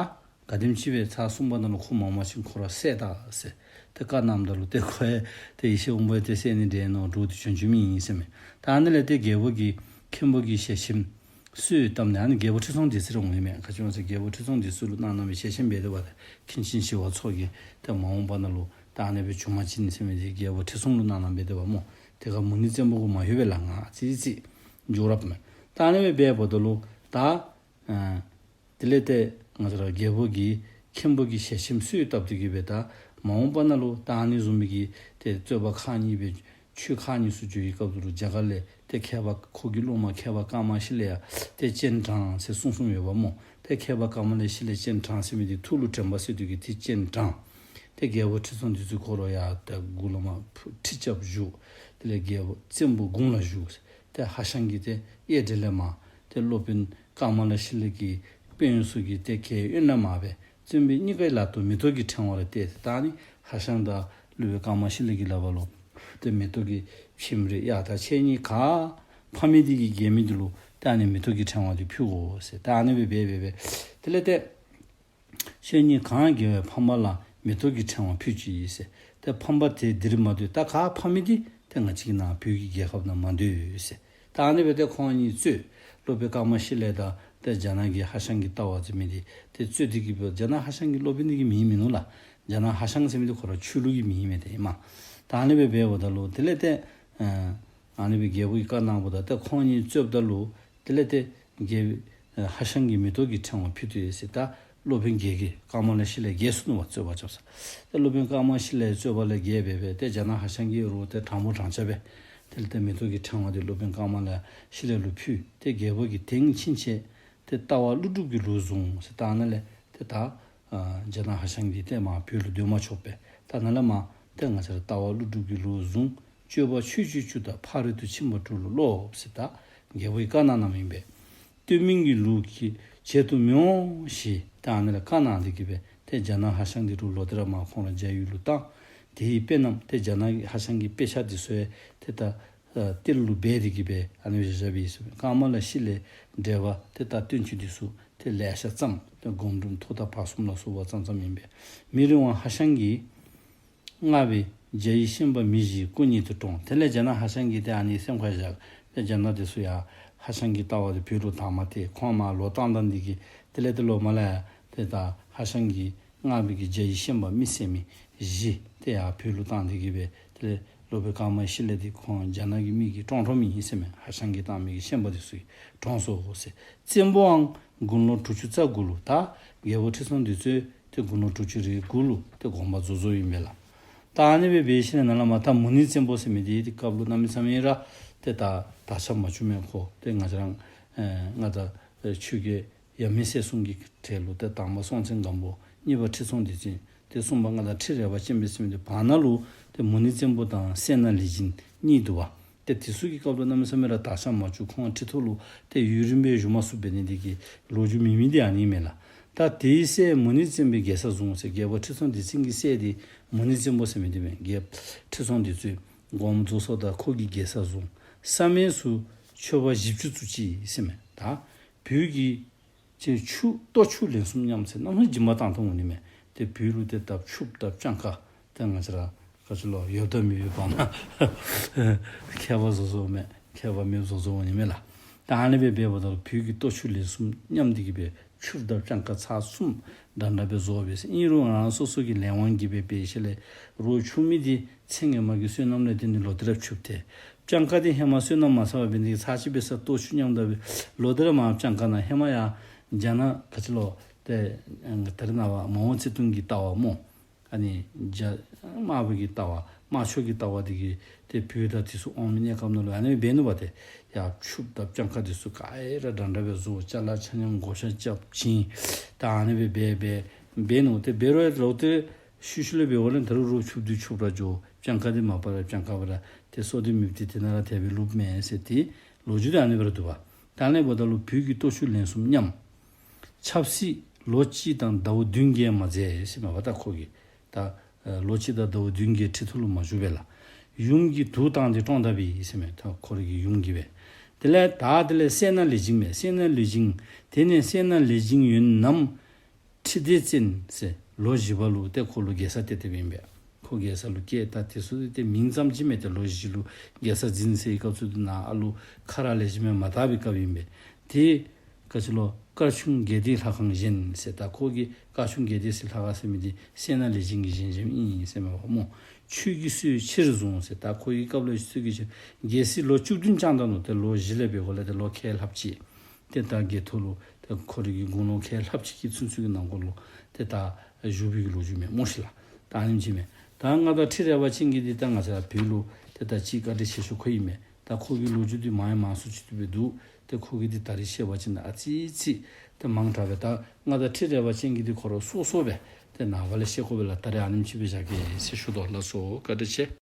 ག་དེམ་ཅིག་སྦེ་ཚར་གསུམ་པ་ནང་ལུ་ཁོ་མ་འོང་པ་ཅིན་ཁོ་ར་བསད་ད་ཟེར་ཏེ་བཀའ་གནངམ་ད་ལུ་ཏེ་ཁོ་ཡང་ཏེ་ཡེ་ཤེས་དབང་པོ་ཡང་ཏེ་བསད་ནི་འདྲས་མནོ་འདྲོག་སྟེ་བྱོན་བྱོནམ་ཨིན་ཟེར་མས། ད་ཨ་ནི་ལས་ཏེ་རྒྱལ་པོ་གིས་མཁན་པོ་གི་ཞལ་ཆེམས་སུས་བཏབ་ནས་ཨ་ནི་རྒྱལ་པོ་ཁྲི་སྲོང་ལྡེ་བཙན་ར་འོང་ཡི་མས། ག་ཅི་སྨོ་ཟེར་རྒྱལ་པོ་ཁྲི་སྲོང་ལྡེ་བཙན་ལུ་གནང་གནངམ་སྦེ་ཞལ་ཆེམས་འབད་དེ་འབདཝ་ད་མཁན་ཆེན་ཞི་བ་འཚོ་གིས་ཏེ་མ་འོངས་པ་ནང་ལུ་ད་ཨ་ནི་སྦེ་བྱུང་པ་ཅིན་ཟེར་མི་འདི་རྒྱལ་པོ་ཁྲི་སྲོང་ལུ་གནང་གནངམ་འབད་དེ་འབདཝ་སྨོ། དེ་ཁར་མུ་ནེ་བཙན་པོ་གུ་མ་ལྷོད་པས་ལགས། ང་ཙི་ཙི་འགྱོ་ར་མས། ད་ཨ་ནི་སྦེ་འབདཝ་ད་ལུ་ད་ཨ་དེ་ལས་ཏེ་ང་བཅས་ར་རྒྱལ་པོ་གིས་མཁན་པོ་གི་ཞལ་ཆེམས་སུས་བཏབ་སྟེ་གི་སྦེ་ད་མ་འོངས་པ་ནང་ལུ་ད་ཨ་ནི་བཟུམ་མའི་གི་ཏེ་རྩོད་པ་ཁག་གཉིས་སྦེ་ཆོས་ཁག་གཉིས་ཚུ་འགྱོ་བའི་སྐབས་དེ་ལུ་རྒྱ་གར་ལས་ཏེ་མཁས་པ་ཁོ་གི་སློབ་མ་མཁས་པ་ཀ་མ་ཤི་ལ་ཡ་ཏེ་སྤྱན་དྲངས་ཟེར་གསུངས་གསུངསམ་ཡོདཔ་སྨོ། ཏེ་མཁས་པ་ཀ་མ་ལ་ཤི་ལ་སྤྱན་དྲངས་ཟེར་མི་འདི་ཐུགས་ལུ་དྲན་པ་སད་དེ་གི་ཏེ་སྤྱན་དྲངས། ཏེ་རྒྱལ་པོ་ཁྲི་སྲོང་ལྡེ་བཙན་ཁོ་ར་ཡང་ཏེ་གུ་ལས་མར་ཁྲི་རྐྱབ་བཞུགས། དེ་ལས་རྒྱལ་པོ་བཙན་པོ་དགུང་ལ་བཞུགས། ཏེ་ཧྭ་ཤང་གི་ཏེ་གཡས་གྲལ་ལས་མར་ཏེ་སློབ་དཔོན་ཀ་མ་ལ་ཤི་ལ་གི་དཔོན་ཚུ་གི་ཏེ་གྱལ་གཡོན་ལས་མར་སྦེ་བཙན་པོ་གཉིས་ཀའི་ལག་ཏུ་མེ་ཏོག་གི་ཕྲེང་བ་རེ་གཏད། ད་ཨ་ནི་ཧྭ་ཤང་དང་སློབ་དཔོན་ཀ་མ་ཤི་ལ་གི་ལགཔ་ལུ་ཏེ་མེ་ཏོག་གི་ཕྲེང་བ་རེ་གཡར། ད་ཁྱེད་གཉིས་ག་ཕམ་མི་འདི་གིས་རྒྱལ་མི་འདི་ལུ་ད་ཨ་ནི་མེ་ཏོག་གི་ཕྲེང་བ་འདི་ཕུལ་དགོ་ཟེར། ད་ཨ་ནི་སྦེ་འབད་འབད་འབད་དེ་ལས་ཏེ་ཁྱེད་གཉིས་གང་རྒྱལ་བའི་ཕམ་པ་ལ་མེ་ཏོག་གི་ཕྲེང་བ་ཕུལ་ཅིག་ཟེར། ཏེ་ཕམ་པ་དེ་འདིར་མ་སྡོད། ད་ག་ཕམ་མི་འདི་ཏེ་ང་བཅས་ཀྱི་ནཱ་བོད་ཀྱི་རྒྱལ་ཁབ་ནང་མ་སྡོད་ཟེར། ད་ཨ་ནི་སྦེ་ཏེ་ཁོང་གཉིས་རྩོད། སློབ་དཔོན་ཀ་མ་ཤི་ལ་དང་ཏེ་རྒྱ་ནག་གི་ཧྭ་ཤང་གི་ལྟ་བ་འཛིན་མི་འདི་ཏེ་རྩོད་དེ་གི་སྦེ་རྒྱ་ནག་ཧྭ་ཤང་གི་སློབ་དཔོན་འདི་གི་མིང་མིན་ནུག་ལགས། རྒྱ་ནག་ཧྭ་ཤང་ཟེར་མི་འདི་ཁོ་ར་ཆོས་ལུགས་ཀྱི་མིང་ཨིན་མས་ཏེ་ཨིན་མས། ད་ཨ་ནི་སྦེ་འབདཝ་ད་ལུ་དེ་ལས་ཏེ་ཨ་ཨ་ནི་སྦེ་རྒྱལ་པོ་གིས་བཀའ་གནངམ་ད་ཏེ་ཁོང་གཉིས་རྩོདཔ་ད་ལུ་དེ་ལས་ཏེ་རྒྱལ་ཧྭ་ཤང་གིས་མེ་ཏོག་གི་ཕྲེང་བ་ཕུལ་ཏེ་ཡོད་ཟེར། ད་སློབ་དཔོན་རྒྱལ་གྱིས་ཀ་མ་ལ་ཤི་ལ་རྒྱལ་སོ་ནུག་པ་རྩོད་པ་རྐྱབ་ས། ཏེ་སློབ་དཔོན་ཀ་མ་ཤི་ལ་རྩོད་པ་ལས་རྒྱལ་འབད་འབད་ཏེ་རྒྱ་ནག་ཧྭ་ཤང་གིས་རོགས་ཏེ་དྲང་པོ་དྲང་བཞག་སྦེ་དེ་ལས་ཏེ་མེ་ཏོག་གི་ཕྲེང་བ་འདི་སློབ་དཔོན་ཀ་མ་ལ་ཤི་ལ་ལུ་ཕུལ། ཏེ་རྒྱལ་པོ་གིས་དེང་ཕྱིན་ཆད་ཏེ་ལྟ་བ་ཀླུ་སྒྲུབ་ཀྱི་ལུགས་བཟུང་ཟེར། ད་ཨ་ནཱ་ལས་ཏེ་ད་ཨ་རྒྱ་ནག་ཧྭ་ཤང་གིས་ཏེ་མར་བོད་ལུ་སྡོད་མ་ཆོག་པས། ད་ནཱ་ལས་མར་ཏེ་ང་བཅས་ར་ལྟ་བ་ཀླུ་སྒྲུབ་ཀྱི་ལུགས་བཟུང་། སྤྱོད་པ་ཆོས་སྤྱོད་བཅུ་དང་ཕ་རོལ་ཏུ་ཕྱིན་པ་དྲུག་ལ་སློབས་ཟེར། ད་རྒྱལ་པོ་གིས་བཀའ་གནང་གནངམ་ཨིན་པས། སྟོན་མིན་གྱི་ལུགས་ཀྱི་བྱེད་དུ་མི་འོང་ཞེས་ད་ཨ་ནཱ་ལས་བཀའ་གནང་སྟེ་གི་སྦེ་ཏེ་རྒྱ་ནག་ཧྭ་ཤང་འདི་ལུ་ལོག་སྟེ་ར་མར་ཁོང་ར་རྒྱ་ཡུལ་ལུ་བཏང་། དེའི་དཔེ་རྣམས་ཏེ་རྒྱ་ནག་ཧྭ་ཤང་གི་དཔེ་ཆ་འདི་ཚུ་ཡང་ཏེ་ད་ཨ་གཏེར་ལུ་སྦས་ཏེ་གི་སྦེ་ཨ་ནི་སྦེ་བཞག་བཞགཔ་ཨིན་ཟེར། ཀ་མ་ལ་ཤི་ལའི་འགྲེལ་པ་ཏེ་ད་བསྟན་བཅོས་འདི་ཚུ་ཏེ་ལེ་ཤ་བརྩམས། ཏེ་སྒོམ་སྒྲུབ་ཐོག་མཐའ་བར་གསུམ་ལ་སོགས་པ་བརྩམས་བརྩམསཔ་ཨིན་པས། མི་རིང་བར་ཧྭ་ཤང་གིས་མངགས་པའི་རྒྱ་ཡི་ཤན་པ་མི་བཞི་སྐུ་ཉིད་དུ་བཀྲོངས། དེ་ལས་རྒྱ་ནག་ཧྭ་ཤང་གིས་ཏེ་ཨ་ནི་སེམས་ཁར་བཞག་ཏེ་རྒྱ་ནག་འདི་ཚུ་ཡང་ཧྭ་ཤང་གི་ལྟ་བ་འདི་བོད་ལུ་དར་མ་སྟེར། ཁོང་མར་ལོག་བཏང་བཏངམ་འདི་གིས་དེ་ལས་ཏེ་ལོག་མར་ལས་ཡར་ཏེ་ད་ཧྭ་ཤང་གིས་མངགས་པའི་གི་རྒྱ་ཡི་ཤན་པ་མི་བསད་མི་བཞི་ ཏེ་ཡར་བོད་ལུ་བཏང་སྟེ་གི་སྦེ་དེ་ལས་སློབ་དཔོན་ཀ་མ་ཤཱི་ལ་འདི་ཁོང་རྒྱ་ནག་གི་མི་གིས་བཀྲོངས་བཀྲོངསམ་ཨིན་ཟེར་མས། ཧ་ཤང་གིས་བཏང་མི་གི་ཤན་པ་འདི་ཚུ་གིས་བཀྲོངས་སོ་ཟེར། བཙན་པོའང་དགུང་ལོ་དྲུག་ཅུ་རྩ་དགུ་ལུ། ད་རྒྱལ་པོ་ཁྲི་སྲོང་ལྡེ་བཙན་ཏེ་དགུང་ལོ་དྲུག་ཅུ་རེ་དགུ་ལུ་ཏེ་དགོངས་པ་རྫོགས་རྫོགསཔ་ཨིན་པས་ལགས། ད་ཨ་ནི་སྦེ་འབད་ཞིནམ་ལས་ནཱ་ལས་མར་ད་མུ་ནེ་བཙན་པོ་ཟེར་མི་འདི་དེ་སྐབས་ལུ་གནམ་མེད་ས་མེད་ར་ཏེ་ད་དར་ཁྱབ་མ་བྱུང་མས། ཁོ་ཏེ་ང་བཅས་ར་ཨེ་མངའ་བདག་ཨེ་ཆོས་རྒྱལ་ཡབ་མེས་སྲས་གསུམ་གྱི་གྲས་ལུ་ཏེ་དང་པ་སྲོང་བཙན་སྒམ་པོ། གཉིས་པ་ཁྲི་སྲོང་ལྡེ་བཙན། ཏེ་གསུམ་པ་མངའ་བདག་ཁྲི་རལ་པ་ཅན་འབད་ཟེར་མི་འདི་བར་ན་ལུ་ཏེ་མུ་ནེ་བཙན་པོ་དང་སད་ན་ལེགས་མཇིང་གཉིས་འདུག་པ། ཏེ་དེ་ཚུ་གི་སྐབས་ལུ་གནམ་མེད་ས་མེད་ར་དར་ཁྱབ་མ་བྱུང་། ཁོང་ཁྲི་ཐོག་ལུ་ཏེ་ཡུན་རིངམོ་སྦེ་བཞུགས་མ་ཚུགསཔ་འབད་ནི་འདི་གིས་ལོ་རྒྱུས་མེད་མི་འདི་ཨ་ནི་མས་ལགས། ད་དེའི་སྲས་མུ་ནེ་བཙན་པོའི་རྒྱལ་ས་བཟུང་ཟེར། རྒྱལ་པོ་ཁྲི་སྲོང་ལྡེ་བཙན་གྱི་སྲས་འདི་མུ་ནེ་བཙན་པོ་ཟེར་མི་འདི་མས། རྒྱལཔོ་ཁྲི་སྲོང་ལྡེ་བཙན་དགོངས་རྫོགས་སོ། ད་ཁོ་གིས་རྒྱལ་ས་བཟུང་། བསམ་ཡས་སུ་ཆོས་པ་བཞི་བཅུ་བཙུགས་ཅི་ཟེར་མས། ད་བོད་ཀྱི་ཅིག་ཕྱུགཔོ་སྟོབས་ཕྱུག་ལེགས་གསུམ་མཉམ་ཟེར་གནམ་མེད་སྦྱིན་པ་བཏང་བཏངམ་འོང་ནི་མས། ཏེ་བོད་ལུ་ཏེ་ད་ཕྱུགཔོ་དང་སྤྱང་ཀ་ཏེ་ང་བཅས་ར་ག་ཅི་ལོ་ཡོདཔ་དང་མེདཔ་བར་ན་ཁྱད་པར་བཟོ་བཟོཝ་མས། ཁྱད་པར་མེདཔ་བཟོ་བཟོཝ་འོང་ནི་མས་ལགས། ད་ཨ་ནི་སྦེ་འབདཝ་ད་ལུ་བོད་ཀྱི་སྟོབས་ཕྱུག་ལེགས་གསུམ་མཉམ་འདི་གིས་སྦེ་ཕྱུགཔོ་དང་སྤྱང་ཀ་ཚར་གསུམ་འདྲན་འདྲ་སྦེ་བཟོ་བས་ཟེར། ཨིན་རུང་རང་སོ་སོ་གི་ལས་དབང་གིས་སྦེ་འབད་ཞིནམ་ལས་རོགས་ཕྱུག་མི་འདི་ཚེ་སྔོན་མ་གི་བསོད་ནམས་ལས་བརྟེན་ཏེ་ལོག་སྟེ་ར་ཕྱུགཔོ་ཐལ། སྤྱང་ཀ་འདི་ཧེ་མ་བསོད་ནམས་མ་བསགས་པར་འབད་ནི་འདི་གིས་ཚར་གཅིག་འབད་ས་སྟོབས་ཕྱུག་མཉམ་དང་སྦེ་ལོག་སྟེ་ར་མར་སྤྱང་ཀ་ནང་། ཧེ་མ་ཡར་རྒྱ་ནག་ག་ཅི་ལོ་ཏེ་ད་རེས་ནངས་པ་མའོ་ཙེ་ཏུང་གི་ལྟ་བ་སྨོ། ཨ་ནི་རྒྱ་དམར་པོ་གི་ལྟ་བ་དམར་ཕྱོགས་ཀྱི་ལྟ་བ་འདི་གིས་ཏེ་བོད་དང་དེ་ཚུ་དབང་མི་གནས་སྐབས་ནང་ལུ་ཨ་ནི་འབད་ནུག་པ། ཏེ་ཡར་ཕྱུགཔོ་དང་སྤྱང་ཀ་འདི་ཚུ་ག་ར་འདྲན་འདྲ་སྦེ་བཟོ། ཅ་ལ་ཆ་མཉམ་བགོ་བཤའ་རྐྱབ་བྱིན། ད་ཨ་ནི་སྦེ་འབད་འབད་འབད་ནུག། ཏེ་འབད་རུང་ལོག་སྟེ་ཤུལ་ཤུལ་ལས་འབདཝ་ལས་ད་རུང་རོགས་ཕྱུགཔོ་འདི་ཕྱུགཔོ་ར་འགྱོ། སྤྱང་ཀ་འདི་མ་པ་ར་སྤྱང་ཀ་པ་ར། ཏེ་སྲོག་འདི་མེདཔ་འདི་དེ་ནང་ར་དེ་སྦེ་ལུསཔ་མས་ཟེར་ཏེ་ལོ་རྒྱུས་འདི་ཨ་ནི་སྦེ་ར་འདུག་པ། ད་ཨ་ནི་འབདཝ་ད་ལུ་བོད་ཀྱི་སྟོབས་ཕྱུག་ལེགས་གསུམ་མཉམ། ཆབ་སྲིད་ལོ་གཅིག་དང་ཟླཝ་བདུན་བརྒྱད་མ་མཛད་ཟེར་མས་པ། ད་ཁོ་གིས་ད་ཨེ་ལོ་གཅིག་དང་ཟླཝ་བདུན་བརྒྱད་ཁྲི་ཐོག་ལུ་མ་བཞུགས་པས་ལགས། ཡུམ་གྱིས་དུག་བཏང་སྟེ་བཀྲོངས་ད་པས་ཟེར་མས། ད་ཁོ་རའི་གི་ཡུམ་གྱིས་སྦེ། དེ་ལས་ད་དེ་ལས་སད་ན་ལེགས་མཇིང་མས། སད་ན་ལེགས་མཇིང་། དེ་ནས་སད་ན་ལེགས་མཇིང་ཡོན་ནམ་ཁྲི་ལྡེ་བཙན་ཟེར་ལོ་བཞི་པ་ལུ་ཏེ་ཁོ་ལུ་རྒྱལ་ས་གཏད་གཏདཔ་ཨིན་པས། ཁོ་རྒྱལ་ས་ལུ་བསྐྱལ། ད་དེ་ཚུ་ཏེ་མིང་ཙམ་ཅིག་མས། ཏེ་ལོ་བཞི་ལུ་རྒྱལ་ས་འཛིན་ཟེར་བའི་སྐབས་སུ་ཏེ་ནཱ་ཨ་ལུ་ཁ་ར་ལེགས་ཤོམ་སྦེ་མ་དར་བའི་སྐབས་ཨིན་པས། ཏེ་ག་ཅི་ལོ་དཀར་ཆུང་དགེ་སྡིག་ལྷ་ཁང་བཞེངས་ཟེར། ད་ཁོ་གིས་དཀར་ཆུང་དགེ་སྡིག་ཟེར་ལྷ་ཁང་ཟེར་མི་འདི་སད་ན་ལེགས་མཇིང་གིས་བཞེངས་བཞེངསམ་ཨིན་ཟེར་མས་པ་སྨོ། ཆོས་ཀྱི་སྲོལ་ཆེར་བཟུང་ཟེར། ད་ཁོ་གི་སྐབས་ལུ་ཆོས་ཀྱི་སྲོལ་རྒྱལ་སྲིད་ལོ་བཅུ་བདུན་བསྐྱངས་ད་ནུག། ཏེ་ལོ་བཞི་ལས་འབད་འགོ་ལས་ཏེ་ལོ་ཁལ་ལྷགཔ་ཅིག་ཏེ་ད་རྒྱལ་ཐོག་ལུ་ཏེ་ཁོ་རའི་གི་དགུང་ལོ་ཁལ་ལྷགཔ་ཅིག་གི་ཚུན་ཚོད་ཀྱི་ནང་འཁོད་ལུ་ཏེ་ད་བཞུགས་པའི་གི་ལོ་རྒྱུས་མས་སྨོ་ཤིག་ལགས། ད་ཨ་ནེམ་ཅིག་མས། ད་མངའ་བདག་ཁྲི་རལ་པ་ཅན་གྱི་འདི་ད་ང་བཅས་ར་བོད་ལུ་ཏེ་ད་ཅིག་བཀའ་དྲིན་ཆེ་ཤོས་ཁོ་ཨིན་མས། ད་ཁོ་གི་ལོ་རྒྱུས་འདི་མང་ཡང་མང་སུ་ཅིག་འདུག་པས་འདུག། ཏེ་ཁོ་གི་འདི་ད་རིས་བཤད་པ་ཅིན་ཨ་ཙི་ཙི་ཏེ་མང་དྲགས་པས། ད་མངའ་བདག་ཁྲི་རལ་པ་ཅན་གྱི་འདི་ཁོ་ར་སོ་སོ་སྦེ་ཏེ་ནངས་པ་ལས་བཤད་དགོ་པས་ལགས། ད་རིས་ཨ་ནེམ་ཅིག་སྦེ་བཞག་གེ་ཟེར་ཞུ་དོ་ལགས་སོ། བཀའ་དྲིན་ཆེ།